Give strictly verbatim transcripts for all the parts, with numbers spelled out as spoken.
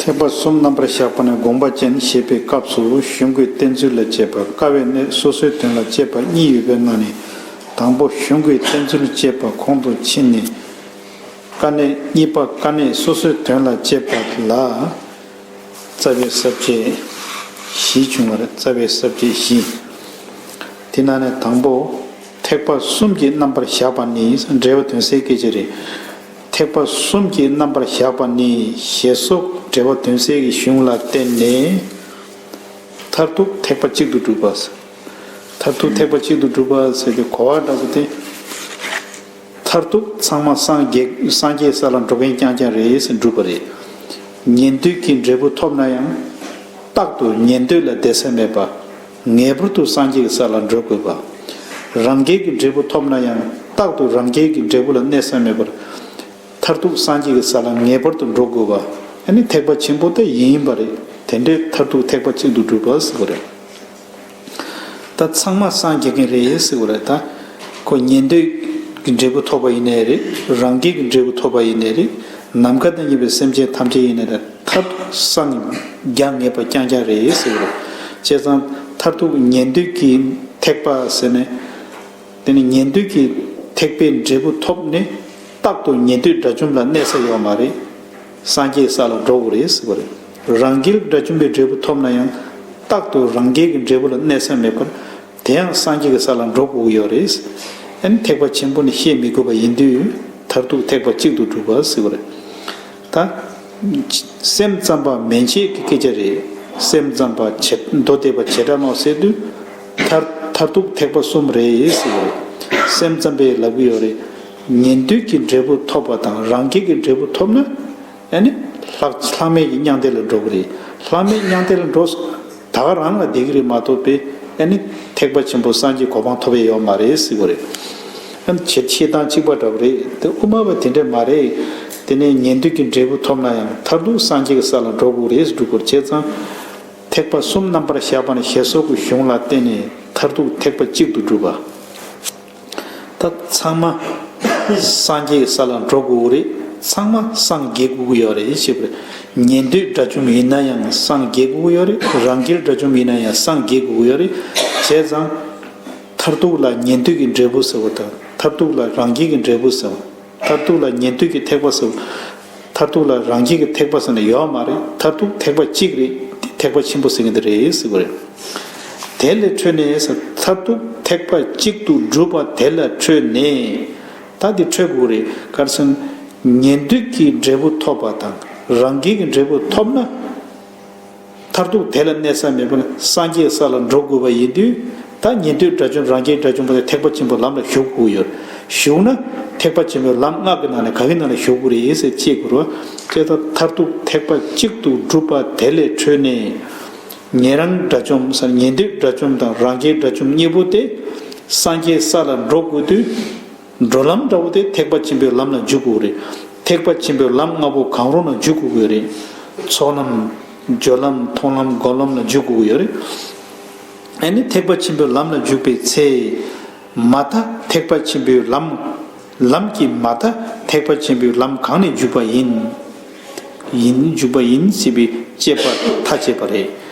ཐེག་པ་གསུམ་རྣམ་པར་བཞག་པ་ནི་དགོངས་པ་ཅན་ཞེས་པའི་སྐབས་སུ་གཞུང་གི་བསྟན་ཚུལ་ལ་དཔྱད་པ། དཀའ་བའི་གནད་སོ་སོའི་དོན་ལ་དཔྱད་པ་གཉིས་ཡོད་པའི་ནང་ནས། དང་པོ་གཞུང་གི་བསྟན་ཚུལ་དཔྱད་པ་ཁོང་དུ་ཕྱིན་ནས། དཀའ་གནད། གཉིས་པ་དཀའ་གནད་སོ་སོའི་དོན་ལ་དཔྱད་པ་ལ། རྩ་བའི་ས་བཅད་བཞི་བྱུང་བ་རེད། རྩ་བའི་ས་བཅད་བཞི། དེ་ནང་ནས་དང་པོ། ཐེག་པ་གསུམ་གྱི་རྣམ་པར་བཞག་པ་ནི། འགྲེལ་པ་དོན་གསལ་སྐད་ཆ་རེད། ཐེག་པ་གསུམ་གྱི་རྣམ་པར་བཞག་པ་ནི་ཞེས་སོགས། འགྲེལ་པ་དོན་གསལ་གྱི་གཞུང་ལ་བརྟེན་ནས། མཐར་ཐུག་ཐེག་པ་གཅིག་ཏུ་སྒྲུབ་པ། མཐར་ཐུག་ཐེག་པ་གཅིག་ཏུ་སྒྲུབ་པ་ཟེར་ཏེ་གོ་བ་འདྲ་པོ་དེ། མཐར་ཐུག་ཚང་མ་སངས་རྒྱས། སངས་རྒྱས་ས་ལ་འགྲོ་མཁན་རྐྱང་རྐྱང་རེད་ཟེར་སྒྲུབ་པ་རེད། ཉན་ཐོས་ཀྱི་འབྲས་བུ་ཐོབ་ན་ཡང་། རྟག་ཏུ་ཉན་ཐོས་ལ་བསྡད་ས་མེད་པ། ངེས་པར་དུ་སངས་རྒྱས་ཀྱི་ས་ལ་འགྲོ་དགོས་པ། རང་རྒྱལ་གྱི་འབྲས་བུ་ཐོབ་ན་ཡང་རྟག་ཏུ་རང་རྒྱལ་གྱི་འབྲས་བུ་ལ་གནས་ས་མེད་པར། མཐར་ཐུག་སངས་རྒྱས་ཀྱི་ས་ལ་ངེས་པར་དུ་འགྲོ་དགོས་པ། ཨ་ནི་ཐེག་པ་ཆེན་པོ་དེ་ཡིན་པ་རེད། དེ་འདྲའི་མཐར་ཐུག་ཐེག་པ་གཅིག་ཏུ་སྒྲུབ་པ་ཟེར་བ་རེད། ད་ཚང་མ་སངས་རྒྱ་མཁན་རེད་ཟེར་བ་རེད། ད་ཁོ་ཉན་ཐོས་ཀྱི་འབྲས་བུ་ཐོབ་པ་ཡིན་ནའི་རེད། རང་རྒྱལ་གྱི་འབྲས་བུ་ཐོབ་པ་ཡིན་ནའི་རེད། ནམ་མཁའ་དང་མཉམ་པའི་སེམས་ཅན་ཐམས་ཅད་ཡིན་ནའི་རེད། མཐར་ཐུག་སངས་རྒྱ་ངེས་པ་རྐྱང་རྐྱང་རེད་ཟེར་བ་རེད། བྱས་ཙང་མཐར་ཐུག་ཉན་ཐོས་ཀྱི་ཐེག་པ་ཟེར་ནས། དེ་ནི་ཉན་ཐོས་ཀྱི་ཐེག་པའི་འབྲས་བུ་ཐོབ་ནས་རྟག་ཏུ་ཉན་ཐོས་དགྲ་བཅོམ་ལ་གནས་ས་ཡོད་མ་རེད། སངས་རྒྱས་ས་ལ་འགྲོ་དགོས་རེད་ཟེར་བ་རེད། རང་རྒྱལ་དགྲ་བཅོམ་པའི་འབྲས་བུ་ཐོབ་ན་ཡང་རྟག་ཏུ་རང་རྒྱལ་གྱི་འབྲས་བུ་ལ་གནས་ས་མེད་པར། དེ་ཡང་སངས་རྒྱས་ཀྱི་ས་ལ་འགྲོ་དགོས་ཀྱི་ཡོད་རེད། ཨ་ནི་ཐེག་པ་ཆེན་པོ་ནི་བཤད་མི་དགོས་པ་ཡིན་དུས་མཐར་ཐུག་ཐེག་པ་གཅིག་ཏུ་སྒྲུབ་པ་ཟེར་བ་རེད། ད། སེམས་ཙམ་པ་མན་ཆད་ཀྱི་སྐད་ཆ་རེད། སེམས་ཙམ་པ་བྱེ་མདོ་སྡེ་པ་བྱེ་བྲག་ནོ་ཟེར་དུས། མཐར་མཐར་ཐུག་ཐེག་པ་གསུམ་རེད་ཟེར་གྱི་རེད། སེམས་ཙམ་པས་ལབ་ཀྱི་ཡོད་རེད། ཉན་ཐོས་ཀྱི་འབྲས་བུ་ཐོབ་པ་དང་རང་རྒྱལ་གྱི་འབྲས་བུ་ཐོབ་ན། ཨ་ནི་ལྷག་ལྷག་མེད་ཀྱི་མྱང་འདས་ལ་འགྲོ་གི་རེད། ལྷག་མེད་མྱང་འདས་ལ་འགྲོ། ད་ག་རང་ལ་བསྡད་ཀྱི་རེད་མ་གཏོགས་པའི་ཨ་ནི་ཐེག་པ་ཆེན་པོ་སངས་རྒྱས་གོ་འཕང་ཐོབ་ཡས་ཡོད་མ་རེད་ཟེར་གྱི་རེད། ཨ་ནི་བྱེད་བཤད་སྟངས་གཅིག་པ་འདྲ་བོ་རེད་དེ། དབུ་མ་པ་དེ་འདྲ་མ་རེད། དེ་ནས་ཉན་ཐོས་ཀྱི་འབྲས་བུ་ཐོབ་ན་ཡང་མཐར་ཐུག་སངས་རྒྱས་ཀྱི་ས་ལ་འགྲོ་དགོས་རེད་ཟེར་སྒྲུབ་དགོས་རེད། བྱས་ཙང་། ཐེག་པ་གསུམ་རྣམ་པར་བཞག་པ་ནི་ཞེས་སོགས་ཀྱི་གཞུང་ལ་བརྟེན་ནས་མཐར་ཐུག་ཐེག་པ་གཅིག་ཏུ་སྒྲུབ་པ། ད་ཚང་མ་སངས་རྒྱས་ས་ལ་འགྲོ་དགོས་རེད། ཚང་མ་སངས་རྒྱས་དགོས་ཀྱི་ཡོད་རེད་ཞེས་པ་རེད། ཉན་ཐོས་དགྲ་བཅོམ་ཡིན་ན་ཡང་སངས་རྒྱས་དགོས་ཀྱི་ཡོད་རེད། རང་རྒྱལ་དགྲ་བཅོམ་ཡིན་ན་ཡང་སངས་རྒྱས་དགོས་ཀྱི་ཡོད་རེད། བྱས་ཙང་། མཐར་ཐུག་ལ་ཉན་ཐོས་ཀྱི་འབྲས་བུ་ཟེར་བ་དང་མཐར་ཐུག་ལ་རང་རྒྱལ་གྱི་འབྲས་བུ་ཟེར་བ། མཐར་ཐུག་ལ་ཉན་ཐོས་ཀྱི་ཐེག་པ་ཟེར་བ། མཐར་ཐུག་ལ་རང་རྒྱལ་གྱི་ཐེག་པ་ཟེར་ནས་ཡོད་མ་རེད། མཐར་ཐུག་ཐེག་པ་གཅིག་རེད། དེ་ཐེག་པ་ཆེན་པོ་ཟེར་གྱི་འདི་རེད་ཟེར་བ་རེད། དེ་ལས་འཕྲོས་ནས་ཟེར། མཐར་ཐུག་ཐེག་པ་གཅིག་ཏུ་སྒྲུབ་པ་དེ་ལ་འཕྲོས་ནས། ད་འདི་འཕྲོས་དགོས་རེད། ག་རེ་ཟེར་ན། ཉན་ཐོས་ཀྱི་འབྲས་བུ་ཐོབ་པ་དང་རང་རྒྱལ་གྱི་འབྲས་བུ་ཐོབ་ན། མཐར་ཐུག་དེ་ལ་གནས་ས་མེད་པར་སངས་རྒྱས་ས་ལ་འགྲོ་དགོས་པ་ཡིན་དུས། ད་ཉན་ཐོས་དགྲ་བཅོམ་རང་རྒྱལ་དགྲ་བཅོམ་པ་དེ་ཐེག་པ་ཆེན་པོའི་ལམ་ལ་ཞུགས་དགོས་ཡོད། ཞུགས་ན་ཐེག་པ་ཆེན་པོའི་ལམ་ལྔ་གི་ནང་ནས་ག་གི་ནང་ལ་ཞུགས་དགོས་རེད་ཟེར་དཔྱད་དགོས་རེད། དཔྱད་ད་མཐར་ཐུག་ཐེག་པ་གཅིག་ཏུ་སྒྲུབ་པ་དེ་ལས་འཕྲོས་ནས། ཉན་རང་དགྲ་བཅོམ་ཟེར། ཉན་ཐོས་དགྲ་བཅོམ་དང་རང་རྒྱལ་དགྲ་བཅོམ་གཉིས་པོ་དེ་སངས་རྒྱས་ས་ལ་འགྲོ་དགོས་དུས། འགྲོ་ལམ་འདྲ་བོ་དེ་ཐེག་པ་ཆེན་པོའི་ལམ་ལ་འཇུག་དགོས་རེད། ཐེག་པ་ཆེན་པོའི་ལམ་ལྔ་པོ་གང་རུང་ལ་འཇུག་དགོས་ཀྱི་རེད། ཚོགས་ལམ། སྦྱོར་ལམ། མཐོང་ལམ། སྒོམ་ལམ་ལ་འཇུག་དགོས་ཀྱི་ཡོད་རེད། ཨ་ནི་ཐེག་པ་ཆེན་པོའི་ལམ་ལ་འཇུག་པའི་ཚེ། མ་མཐའ་ཐེག་པ་ཆེན་པོའི་ལམ། ལམ་གྱི་མ་མཐའ་ཐེག་པ་ཆེན་པོའི་ལམ་གང་ནས་འཇུག་པ་ཡིན། ཡིན། འཇུག་པ་ཡིན་ཟེར་བའི་དཔྱད་པ་ཐག་བཅད་པ་རེད།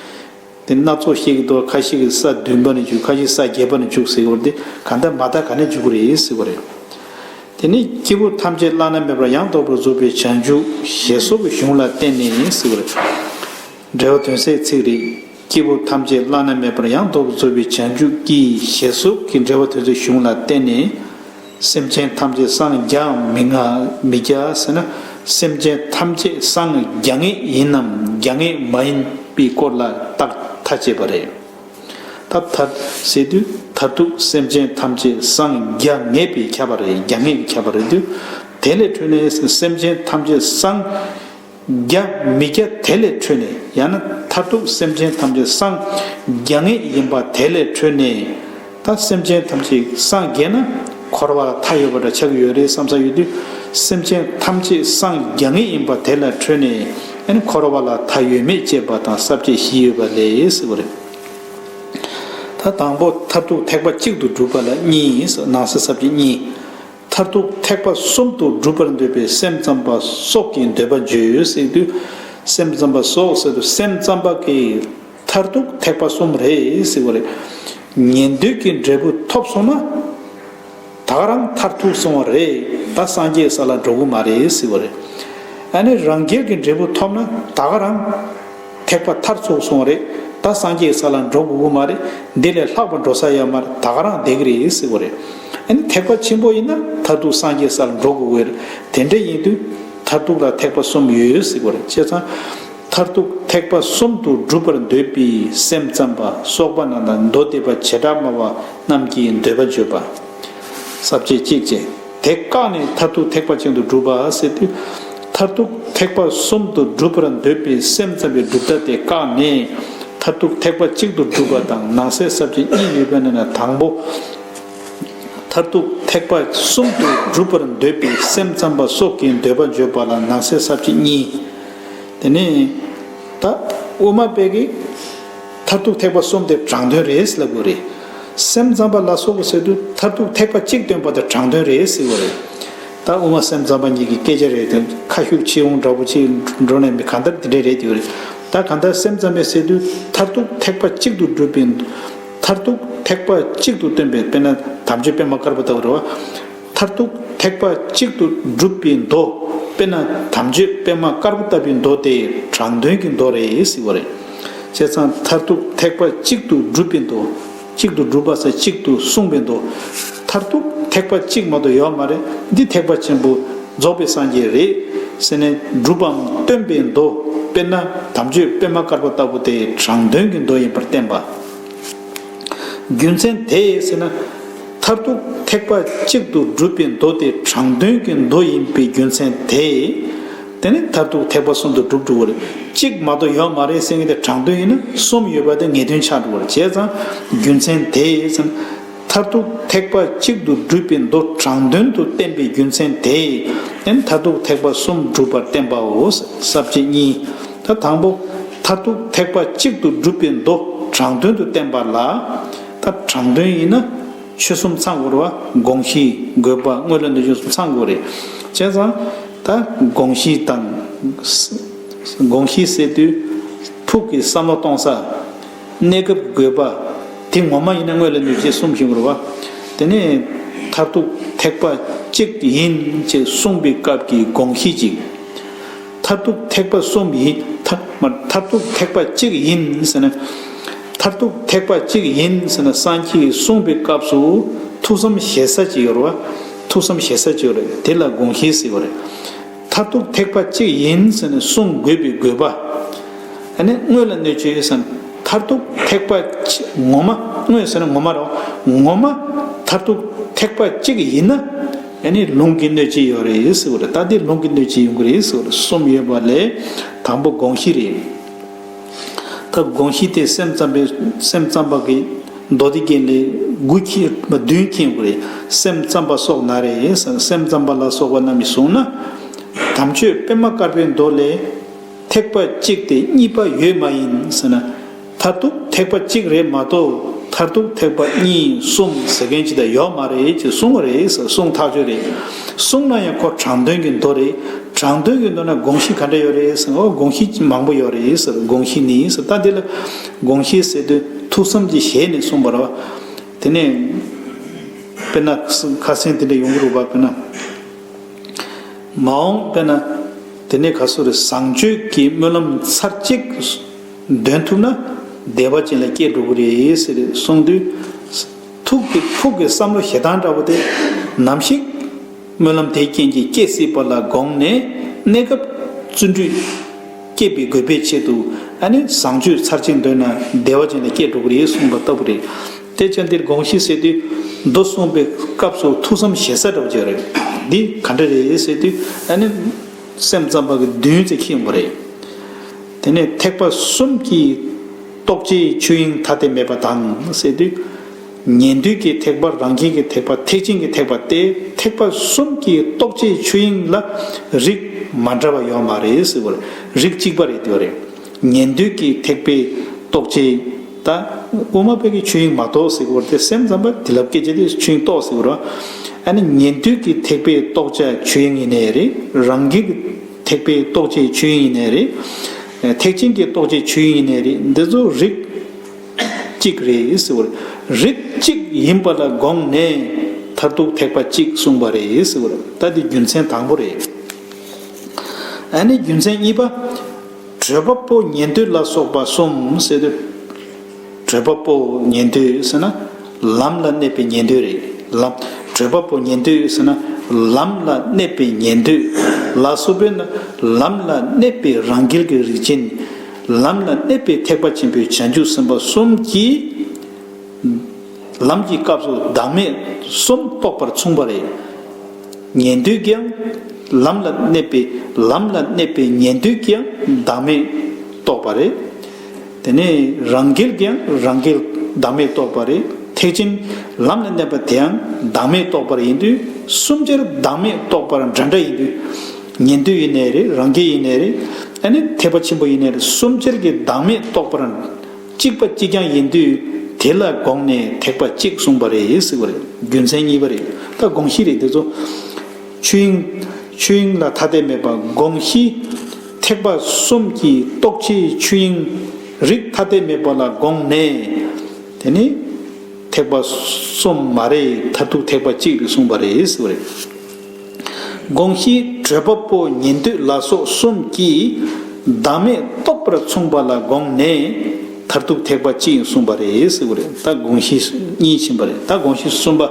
དེ་སྣ་ཚོགས་བཤད་ཀྱི་འདུག་ཁ་ཤས་ཀྱིས་ས་བདུན་པ་ནས་འཇུག་ཁ་ཤས་ས་བརྒྱད་པ་ནས་འཇུག་ཟེར་གྱི་ཡོད་རེད། དེ་གང་ལྟར་མ་མཐའ་ག་ནས་འཇུག་གི་རེད་ཟེར་གྱི་རེད། དེ་ནི་སྐྱེས་བུ་ཐམས་ཅད་བླ་ན་མེད་པར་ཡང་དག་པར་རྫོགས་པའི་བྱང་ཆུབ་ཞེས་སོགས་ཀྱི་གཞུང་ལ་བརྟེན་ནས་ཟེར་གྱི་རེད། འགྲེལ་པ་དོན་གསལ་ཚིག་རེད། སྐྱེས་བུ་ཐམས་ཅད་བླ་ན་མེད་པར་ཡང་དག་པར་རྫོགས་པའི་བྱང་ཆུབ་ཀྱིས་ཞེས་སོགས་ཀྱི་འགྲེལ་པ་དོན་གསལ་གཞུང་ལ་བརྟེན་ནས། སེམས་ཅན་ཐམས་ཅད་སངས་རྒྱ་མི་ང་མི་རྒྱ་ཟེར་ན། སེམས་ཅན་ཐམས་ཅད་སངས་རྒྱ་ངེས་ཡིན་ནམ་རྒྱ་ངེས་མ་ཡིན་པའི་སྐོར་ལ་བརྟག་ཐག་བཅད་པ་རེད། ད་མཐར་ཟེར་དུས་མཐར་ཐུག་སེམས་ཅན་ཐམས་ཅད་སངས་རྒྱ་ངེས་པས་ཁྱབ་པ་རེད། རྒྱ་ངེས་ཀྱིས་ཁྱབ་པ་རེད་དུས། དེ་ལས་འཕྲོས་ནས་སེམས་ཅན་ཐམས་ཅད་སངས་རྒྱ་མི་རྒྱ་དེ་ལས་འཕྲོས་ནས། ཡང་ན་མཐར་ཐུག་སེམས་ཅན་ཐམས་ཅད་སངས་རྒྱ་ངེས་ཡིན་པ་དེ་ལས་འཕྲོས་ནས། ད་སེམས་ཅན་ཐམས་ཅད་སངས་རྒྱས་ན་འཁོར་བ་ལ་མཐའ་ཡོད་པ་འདྲ་ཆགས་ཀྱི་ཡོད་རེད་བསམ་ས་ཡོད་དུས། སེམས་ཅན་ཐམས་ཅད་སངས་རྒྱ་ངེས་ཡིན་པ་དེ་ལས་འཕྲོས་ནས། ཨ་ནི་འཁོར་བ་ལ་མཐའ་ཡོད་མེད་དཔྱད་པ་དང་ས་བཅད་བཞི་ཡོད་པ་ལས་ཟེར་བ་རེད། ད་དང་པོ་མཐར་ཐུག་ཐེག་པ་གཅིག་ཏུ་སྒྲུབ་པ་ལ་གཉིས། ནང་གསེས་ས་བཅད་གཉིས། མཐར་ཐུག་ཐེག་པ་གསུམ་དུ་སྒྲུབ་པར་འདོད་པའི་སེམས་ཙམ་པ་སོགས་ཀྱི་འདོད་པ་བརྗོད་ཟེར་དུས། སེམས་ཙམ་པ་སོགས་ཟེར་དུས་སེམས་ཙམ་པ་གི་མཐར་ཐུག་ཐེག་པ་གསུམ་རེད་ཟེར་བ་རེད། ཉན་ཐོས་ཀྱི་འབྲས་བུ་ཐོབ་སོང་ན། ད་ག་རང་མཐར་ཐུག་སོང་བ་རེད། ད་སངས་རྒྱས་ས་ལ་འགྲོ་གི་མ་རེད་ཟེར་བ་རེད། ཨ་ནི་རང་རྒྱལ་གྱི་འབྲས་བུ་ཐོབ་ན་ད་ག་རང་ཐེག་པ་མཐར་ཐུག་སོང་བ་རེད། ད་སངས་རྒྱས་ས་ལ་འགྲོ་དགོས་ཀྱི་མ་རེད། འདི་ལས་ལྷག་པ་འགྲོ་ས་ཡོད་མ་རེད། ད་ག་རང་བསྡད་ཀྱི་རེད་ཟེར་བ་རེད། ཨ་ནི་ཐེག་པ་ཆེན་པོ་ཡིན་ན་མཐར་ཐུག་སངས་རྒྱས་ས་ལ་འགྲོ་དགོས་ཀྱི་རེད། དེ་འདྲ་ཡིན་དུས་མཐར་ཐུག་ལ་ཐེག་པ་གསུམ་ཡོད་ཟེར་བ་རེད། བྱས་ཙང་། མཐར་ཐུག་ཐེག་པ་གསུམ་དུ་སྒྲུབ་པར་འདོད་པའི་སེམས་ཙམ་པ་སོགས་པ་རྣམས་དང་མདོ་སྡེ་པ་བྱེ་བྲག་སྨྲ་བ་རྣམས་ཀྱི་འདོད་པ་བརྗོད་པ། ས་བཅད་གཅིག་བཅས། དེ་བཀག་ནས་མཐར་ཐུག་ཐེག་པ་ཅན་དུ་སྒྲུབ་པ་ཟེར་དུས། མཐར་ཐུག་ཐེག་པ་གསུམ་དུ་སྒྲུབ་པར་འདོད་པའི་སེམས་ཙམ་པའི་སྒྲུབ་ཐབས་དེ་བཀག་ནས། མཐར་ཐུག་ཐེག་པ་གཅིག་ཏུ་སྒྲུབ་པ་དང་ནང་གསེས་ས་བཅད་གཉིས་ཡོད་པའི་ནང་ནས་དང་པོ། མཐར་ཐུག་ཐེག་པ་གསུམ་དུ་སྒྲུབ་པར་འདོད་པའི་སེམས་ཙམ་པ་སོགས་ཀྱི་འདོད་པ་བརྗོད་པ་ལ་ནང་གསེས་ས་བཅད་གཉིས། དེ་ནས་ད་དབུ་མ་པའི་གི་མཐར་ཐུག་ཐེག་པ་གསུམ་དེ་དྲང་དོན་རེད་ལབ་དགོས་རེད། སེམས་ཙམ་པ་ལ་སོགས་པ་ཟེར་དུས་མཐར་ཐུག་ཐེག་པ་གཅིག་སྟོན་པ་དེ་དྲང་དོན་རེད་ཟེར་བ་རེད། ད་དབུ་མ་སེམས་ཙམ་པ་གཉིས་ཀྱི་སྐད་ཆ་རེད་དེ། ཁ་ཤུགས་ཆེ་འོང་འདྲ་པོ་ཅིག་འགྲོ་ནས་མི་གང་ལྟར་དེ་འདྲས་རེད་དེ་རེད། ད་གང་ལྟར་སེམས་ཙམ་པས་ཟེར་དུས་མཐར་ཐུག་ཐེག་པ་གཅིག་ཏུ་སྒྲུབ་པའི། མཐར་ཐུག་ཐེག་པ་གཅིག་ཏུ་སྟོན་པའི་དཔེར་ན་དམ་ཆོས་པད་མ་དཀར་པོ་ལྟ་བུ་རེད་བ། མཐར་ཐུག་ཐེག་པ་གཅིག་ཏུ་སྒྲུབ་པའི་མདོ། དཔེར་ན་དམ་ཆོས་པད་མ་དཀར་པོ་ལྟ་བུའི་མདོ་དེ་དྲང་དོན་གྱི་མདོ་རེད་ཟེར་བ་རེད། བྱས་ཙང་མཐར་ཐུག་ཐེག་པ་གཅིག་ཏུ་སྒྲུབ་པའི་མདོ། གཅིག་ཏུ་སྒྲུབ་པ་ཟེར་གཅིག་ཏུ་གསུངས་པའི་མདོ། མཐར་ཐུག་ཐེག་པ་གཅིག་མ་གཏོགས་ཡོད་མ་རེད། འདི་ཐེག་པ་ཆེན་པོ་རྫོགས་པའི་སངས་རྒྱས་རེད་ཟེར་ནས་སྒྲུབ་པའམ་སྟོན་པའི་མདོ། དཔེར་ན་དམ་ཆོས་པད་མ་དཀར་པོ་ལྟ་བུ་དེ་དྲང་དོན་གྱི་མདོ་ཡིན་པར་བསྟན་པ། རྒྱུ་མཚན་དེས་ཟེར་ན། མཐར་ཐུག་ཐེག་པ་གཅིག་ཏུ་སྒྲུབ་པའི་མདོ་དེ་དྲང་དོན་གྱི་མདོ་ཡིན་པའི་རྒྱུ་མཚན་དེས། དེ་ནི་མཐར་ཐུག་ཐེག་པ་གསུམ་དུ་སྒྲུབ་འགྲོ་བ་རེད། གཅིག་མ་གཏོགས་ཡོད་མ་རེད་ཟེར་མཁན་དེ་དྲང་དོན་ཡིན་ན་གསུམ་ཡོད་པ་དེ་ངེས་དོན་ཆགས་འགྲོ་བ་རེད། བྱས་ཙང་རྒྱུ་མཚན་དེས་ཟེར་ན། མཐར་ཐུག་ཐེག་པ་གཅིག་ཏུ་སྒྲུབ་པའི་མདོ་དྲང་དོན་དུ་བསྟན་པའི་རྒྱུ་མཚན་དེས་ནི་མཐར་ཐུག་ཐེག་པ་གསུམ་སྒྲུབ་པར་བསྟན་པའོ། ས་བཅད་གཉིས། ད་དང་པོ། མཐར་ཐུག་ཐེག་པ་གཅིག་ཏུ་སྒྲུབ་པའི་མདོ་དྲང་དོན་དུ་བསྟན་པ་ལ། ད་དྲང་དོན་ཡིན་ན་ཆོས་གསུམ་ཚང་དགོས་རེད་བ། དགོངས་གཞི། དགོས་པ། དངོས་ལ་གནོད་བྱེད་གསུམ་ཚང་དགོས་རེད། བྱས་ཙང་ད་དགོངས་གཞི་དང་། དགོངས་གཞི་ཟེར་དུས་ཕུགས་ཀྱི་བསམ་བློ་གཏོང་ས། གནས་སྐབས་དགོས་པ། དེ་ངོ་མ་ཡིན་ན་དངོས་ལ་གནོད་བྱེད་གསུམ་ཞིག་རེད་བ། དེ་ནས་མཐར་ཐུག་ཐེག་པ་གཅིག་ཡིན་ཅེས་གསུངས་པའི་སྐབས་ཀྱི་དགོངས་གཞི་གཅིག། མཐར་ཐུག་ཐེག་པ་གསུམ་ཡིན། མཐར་མ་མཐར་ཐུག་ཐེག་པ་གཅིག་ཡིན་ཟེར་ན། མཐར་ཐུག་ཐེག་པ་གཅིག་ཡིན་ཟེར་ན་སངས་རྒྱས་ཀྱིས་གསུངས་པའི་སྐབས་སུ་ཐུགས་བསམ་བཞེས་ས་ཅིག་ཡོད་རེད་བ། ཐུགས་བསམ་བཞེས་ས་ཅིག་ཡོད་རེད། དེ་ལ་དགོངས་གཞི་ཟེར་བ་རེད། མཐར་ཐུག་ཐེག་པ་གཅིག་ཡིན་ཟེར་ནས་གསུང་དགོས་པའི་དགོས་པ། ཨ་ནི་དངོས་ལ་གནོད་བྱེད་ཟེར་ན་མཐར་ཐུག་ཐེག་པ་གཅིག་ངོ་མ། དངོས་ཟེར་ན་ངོ་མ་རེད། ངོ་མ་མཐར་ཐུག་ཐེག་པ་གཅིག་ཡིན་ན། ཨ་ནི་ལུང་གིས་གནོད་བྱེད་ཡོད་རེད་ཟེར་བ་རེད། ད་འདི་ལུང་གིས་གནོད་བྱེད་ཡོང་གི་རེད་ཟེར་བ་རེད། གསུམ་ཡོད་པ་ལས་དང་པོ་དགོངས་གཞི་རེད། ད་དགོངས་གཞི་དེ་སེམས་ཙམ་པའི་སེམས་ཙམ་པ་གི་མདོ་སྡེ་རྒྱན་ལས་དགུ་མཁྱེན་བདུན་མཁྱེན་དགོས་རེད། སེམས་ཙམ་པ་སོགས་ན་རེ། སེམས་ཙམ་པ་ལ་སོགས་པ་རྣམས་ཀྱིས་བཟུང་ན། དམ་ཆོས་པད་མ་དཀར་པོའི་མདོ་ལས། ཐེག་པ་གཅིག་སྟེ་གཉིས་པ་ཡོད་མ་ཡིན་ཟེར་ན། མཐར་ཐུག་ཐེག་པ་གཅིག་རེད་མ་གཏོགས་མཐར་ཐུག་ཐེག་པ་གཉིས་གསུམ་ཟེར་མཁན་ཅིག་ད་ཡོད་མ་རེད་ཅེས་གསུངས་པ་རེད་ཟེར། གསུང་ཐག་ཆོད་རེད། གསུངས་ན་ཡང་ཁོ་དྲང་དོན་གྱི་མདོ་རེད། དྲང་དོན་གྱི་མདོ་ན་དགོངས་གཞི་ག་འདྲ་ཡོད་རེད་ཟེར་ན། འོ་དགོངས་གཞི་མང་པོ་ཡོད་རེད་ཟེར། དགོངས་གཞི་ནི་ཟེར། ད་འདི་ལ་དགོངས་གཞི་ཟེར་དུས་ཐུགས་བསམ་གྱི་ཞལ་ནས་གསུངས་པ་རེད་བ། དེ་ནས་དཔེར་ན་ཁ་སང་དེ་འདྲ་ཡོང་གི་རེད་བ། དཔེར་ན། མ་འོངས་དཔེར་ན། དེ་ནས་ག་སུ་རེད། བཟང་སྤྱོད་ཀྱི་སྨོན་ལམ་ཚར་གཅིག་འདོན་ཐུབ་ན་བདེ་བ་ཅན་ལ་སྐྱེ་འགྲོ་གི་རེད་ཟེར་གསུངས་དུས། ཐུགས་ཀྱི་ཕུགས་ཀྱི་བསམ་བློ་ཞེ་སྡང་འདྲ་པོ་དེ་ནམ་ཞིག་སྨོན་ལམ་དེའི་རྐྱེན་གྱིས་སྐྱེ་སྲིད་པ་ལ་དགོངས་ནས་གནས་སྐབས་བརྩོན་འགྲུས་སྐྱེད་པའི་དགོས་པའི་ཆེད་དུ་ཨ་ནི་བཟང་སྤྱོད་ཚར་གཅིག་འདོན་ན་བདེ་བ་ཅན་ལ་སྐྱེ་འགྲོ་གི་རེད་གསུངས་པ་ལྟ་བུ་རེད། དེ་ཅན་འདིར་དགོངས་གཞི་ཟེར་དུས་མདོ་གསུངས་པའི་སྐབས་སུ་ཐུགས་བསམ་བཞེས་ས་འདྲ་བོ་ཅིག་རེད། འདི་ག་འདྲ་རེད་ཟེར་དུས་ཨ་ནི་སེམས་ཙམ་པ་གི་བདུན་ཙམ་ཁྱེར་ཡོང་གི་རེད། དེ་ནས་ཐེག་པ་གསུམ་གྱི་རྟོགས་བྱའི་ཆོས་དབྱིངས་ཐ་དད་མེད་པ་དང་ཟེར་དུས། ཉན་ཐོས་ཀྱི་ཐེག་པ། རང་རྒྱལ་གྱི་ཐེག་པ། ཐེག་ཆེན་གྱི་ཐེག་པ་སྟེ་ཐེག་པ་གསུམ་གྱི་རྟོགས་བྱའི་ཆོས་དབྱིངས་ལ་རིགས་མ་འདྲ་བ་ཡོད་མ་རེད་ཟེར་བར་རིགས་གཅིག་པ་རེད་འདོད་རེད། ཉན་ཐོས་ཀྱི་ཐེག་པའི་རྟོགས་བྱའི་ད་དབུ་མ་པའི་གི་ཆོས་དབྱིངས་མ་གཏོགས་ཟེར་བར་དེ་སེམས་ཙམ་པ་དེ་ལབ་སྐད་ཆ་དེ་ཆོས་དབྱིངས་རྟོགས་ཟེར་བར། ཨ་ནི་ཉན་ཐོས་ཀྱི་ཐེག་པའི་རྟོགས་བྱ་ཆོས་དབྱིངས་ཡིན་ནའི་རེད། རང་རྒྱལ་གྱི་ ཐེག་པའི་རྟོགས་བྱའི་ཆོས་དབྱིངས་ཡིན་ནའི་རེད། ཐེག་ཆེན་གྱི་རྟོགས་བྱའི་ཆོས་དབྱིངས་ཡིན་ནའི་རེད། འདི་ཚོ་རིགས་གཅིག་རེད་ཟེར་བ་རེད། རིགས་གཅིག་ཡིན་པ་ལ་དགོངས་ནས་མཐར་ཐུག་ཐེག་པ་གཅིག་གསུངས་པ་རེད་ཟེར་བ་རེད། ད་འདི་རྒྱུ་མཚན་དང་པོ་རེད། ཨ་ནི་རྒྱུ་མཚན་གཉིས་པ། བགྲོད་པ་པོ་ཉན་ཐོས་ལ་སོགས་པ་གསུམ་ཟེར་དུས། བགྲོད་པ་པོ་ཉན་ཐོས་ཟེར་ན་ལམ་ལ་གནས་པའི་ཉན་ཐོས་རེད། ལམ། བགྲོད་པ་པོ་ཉན་ཐོས་ཟེར་ན་ལམ་ལ་གནས་པའི་ཉན་ཐོས། ལ་སོགས་པས་ན་ལམ་ལ་གནས་པའི་རང་རྒྱལ་གྱི་རིགས་ཅན། ལམ་ལ་གནས་པའི་ཐེག་པ་ཆེན་པོའི་བྱང་ཆུབ་སེམས་དཔའ་གསུམ་གྱིས། ལམ་གྱི་སྐབས་སུ་བདག་མེད་གསུམ་རྟོགས་པར་མཚུངས་པ་རེད། ཉན་ཐོས་ཀྱང་ལམ་ལ་གནས་པའི་ལམ་ལ་གནས་པའི་ཉན་ཐོས་ཀྱང་བདག་མེད་རྟོགས་པ་རེད། དེ་ནས་རང་རྒྱལ་ཀྱང་རང་རྒྱལ་བདག་མེད་རྟོགས་པ་རེད། ཐེག་ཆེན་ལམ་ལ་གནས་པ་དེའང་བདག་མེད་རྟོགས་པ་ཡིན་དུས་གསུམ་ཆར་བདག་མེད་རྟོགས་པ་འདྲ་འདྲ་ཡིན་དུས། ཉན་ཐོས་ཡིན་ནའི་རེད། རང་རྒྱལ་ཡིན་ནའི་རེད། ཨ་ནི་ཐེག་པ་ཆེན་པོ་ཡིན་ནའི་རེད། གསུམ་ཆར་གྱི་བདག་མེད་རྟོགས་པ་གཅིག་པ་གཅིག་རྐྱང་ཡིན་དུས་དེ་ལ་དགོངས་ནས་ཐེག་པ་གཅིག་གསུངས་པ་རེད་ཟེར་བ་རེད། རྒྱུ་མཚན་གཉིས་པ་རེད། ད་དགོངས་གཞི་རེད་འདི་ཚོ། ཆོས་དབྱིངས། ཆོས་དབྱིངས་ལ་ཐ་དད་མེད་པ་དགོངས་གཞི། ཐེག་པ་གསུམ་གྱི་རྟོགས་བྱའི་ཆོས་དབྱིངས་རིགས་ཐ་དད་མེད་པ་ལ་དགོངས་ནས། དེ་ནི་ཐེག་པ་གསུམ་མ་རེད། མཐར་ཐུག་ཐེག་པ་གཅིག་རེད་གསུངས་པ་རེད་ཟེར་བ་རེད། དགོངས་གཞི་བགྲོད་པ་པོ་ཉན་ཐོས་ལ་སོགས་གསུམ་གྱིས་བདག་མེད་རྟོགས་པར་མཚུངས་པ་ལ་དགོངས་ནས་མཐར་ཐུག་ཐེག་པ་གཅིག་ཡིན་གསུངས་པ་རེད་ཟེར་བ་རེད། ད་དགོངས་གཞི་གཉིས་ཕྱིན་པ་རེད། ད་དགོངས་གཞི་གསུམ་པ།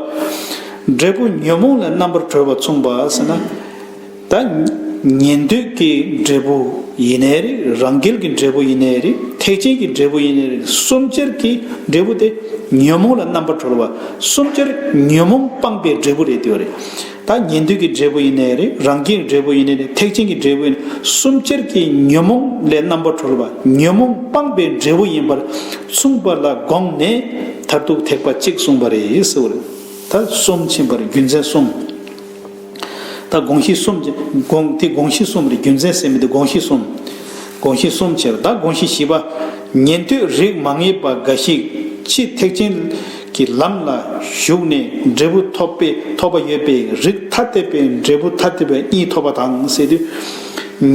འབྲས་བུ་ཉོན་མོངས་ལས་རྣམ་པར་གྲོལ་བ་མཚུངས་པ་ཟེར་ན། ད་ཉན་ཐོས་ཀྱི་འབྲས་བུ་ཡིན་ནའི་རེད། རང་རྒྱལ་གྱི་འབྲས་བུ་ཡིན་ནའི་རེད། ཐེག་ཆེན་གྱི་འབྲས་བུ་ཡིན་ནའི་རེད། གསུམ་ཆར་གྱི་འབྲས་བུ་དེ་ཉོན་མོངས་ལས་རྣམ་པར་གྲོལ་བ། གསུམ་ཆར་ཉོན་མོངས་སྤངས་པའི་འབྲས་བུ་རེད་དེ་བ་རེད། ད་ཉན་ཐོས་ཀྱི་འབྲས་བུ་ཡིན་ནའི་རེད། རང་རྒྱལ་གྱི་འབྲས་བུ་ཡིན་ནའི་རེད། ཐེག་ཆེན་གྱི་འབྲས་བུ་ཡིན་ནའི་གསུམ་ཆར་གྱི་ཉོན་མོངས་ལས་རྣམ་པར་གྲོལ་བ། ཉོན་མོངས་སྤངས་པའི་འབྲས་བུ་ཡིན་པར་མཚུངས་པ་ལ་དགོངས་ནས་མཐར་ཐུག་ཐེག་པ་གཅིག་གསུངས་པ་རེད་ཟེར་བ་རེད། ད་གསུམ་ཕྱིན་པ་རེད། རྒྱུ་མཚན་གསུམ། ད་དགོངས་གཞི་གསུམ་གྱི་དགོངས་དེ་དགོངས་གཞི་གསུམ་རེད། རྒྱུ་མཚན་ཟེར་མི་དེ་དགོངས་གཞི་གསུམ། དགོངས་གཞི་གསུམ་བྱས་པ། ད་དགོངས་གཞི་བཞི་པ། ཉན་ཐོས་རིགས་མ་ངེས་པ་འགའ་ཞིག་ཕྱིས་ཐེག་ཆེན་གྱི་ལམ་ལ་ཞུགས་ནས་འབྲས་བུ་ཐོབ་པའི་ཐོབ་པ་ཡོད་པའི་རིགས་ཐ་དད་པའི་འབྲས་བུ་ཐ་དད་པ་གཉིས་ཐོབ་པ་དང་ཟེར་དུས།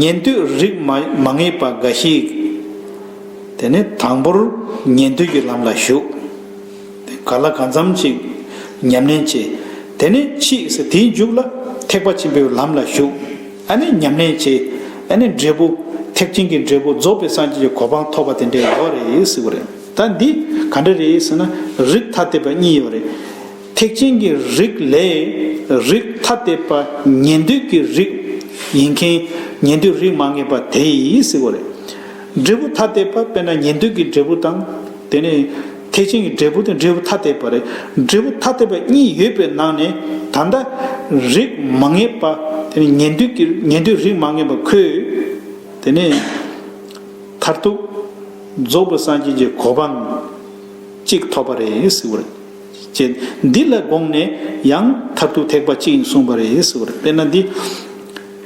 ཉན་ཐོས་རིགས་མ་མ་ངེས་པ་འགའ་ཞིག་དེ་ནི་དང་པོར་ཉན་ཐོས་ཀྱི་ལམ་ལ་ཞུགས། ག་ལ་གང་འཚམ་ཅིག་ཉམས་ལེན་བྱས། དེ་ནས་ཕྱིས་དེའི་མཇུག་ལ་ཐེག་པ་ཆེན་པོའི་ལམ་ལ་ཞུགས། ཨ་ནི་ཉམས་ལེན་བྱས། ཨ་ནི་འབྲས་བུ་ཐེག་ཆེན་གྱི་འབྲས་བུ་རྫོགས་པའི་སངས་རྒྱས་ཀྱི་གོ་འཕང་ཐོབ་པ་དེ་འདྲ་ཡོད་རེད་ཟེར་བ་རེད། ད་འདི་ག་འདྲ་རེད་ཟེར་ན་རིགས་ཐ་དད་པ་གཉིས་ཡོད་རེད། ཐེག་ཆེན་གྱི་རིགས་ལས་རིགས་ཐ་དད་པ་ཉན་ཐོས་ཀྱི་རིགས་ཡིན་མཁན། ཉན་ཐོས་རིགས་མ་ངེས་པ་དེ་ཡིས་ཟེར་བ་རེད། འབྲས་བུ་ཐ་དད་པ་དཔེར་ན་ཉན་ཐོས་ཀྱི་འབྲས་བུ་དང་། དེ་ནས་ཐེག་ཆེན་གྱི་འབྲས་བུ་དེ་འབྲས་བུ་ཐ་དད་པ་རེད། འབྲས་བུ་ཐ་དད་པ་གཉིས་ཡོད་པའི་ནང་ནས་ད་ལྟ་རིགས་མ་ངེས་པ། དེ་ནས་ཉན་ཐོས་ཀྱི་ཉན་ཐོས་རིགས་མ་ངེས་པ་ཁོས་དེ་ནས་མཐར་ཐུག་རྫོགས་པའི་སངས་རྒྱས་ཀྱི་གོ་འཕང་གཅིག་ཐོབ་པ་རེད་ཟེར་བ་རེད། ཅེས་འདི་ལ་དགོངས་ནས་ཡང་མཐར་ཐུག་ཐེག་པ་གཅིག་ཡིན་གསུངས་པ་རེད་ཟེར་བ་རེད། དཔེར་ན་འདི།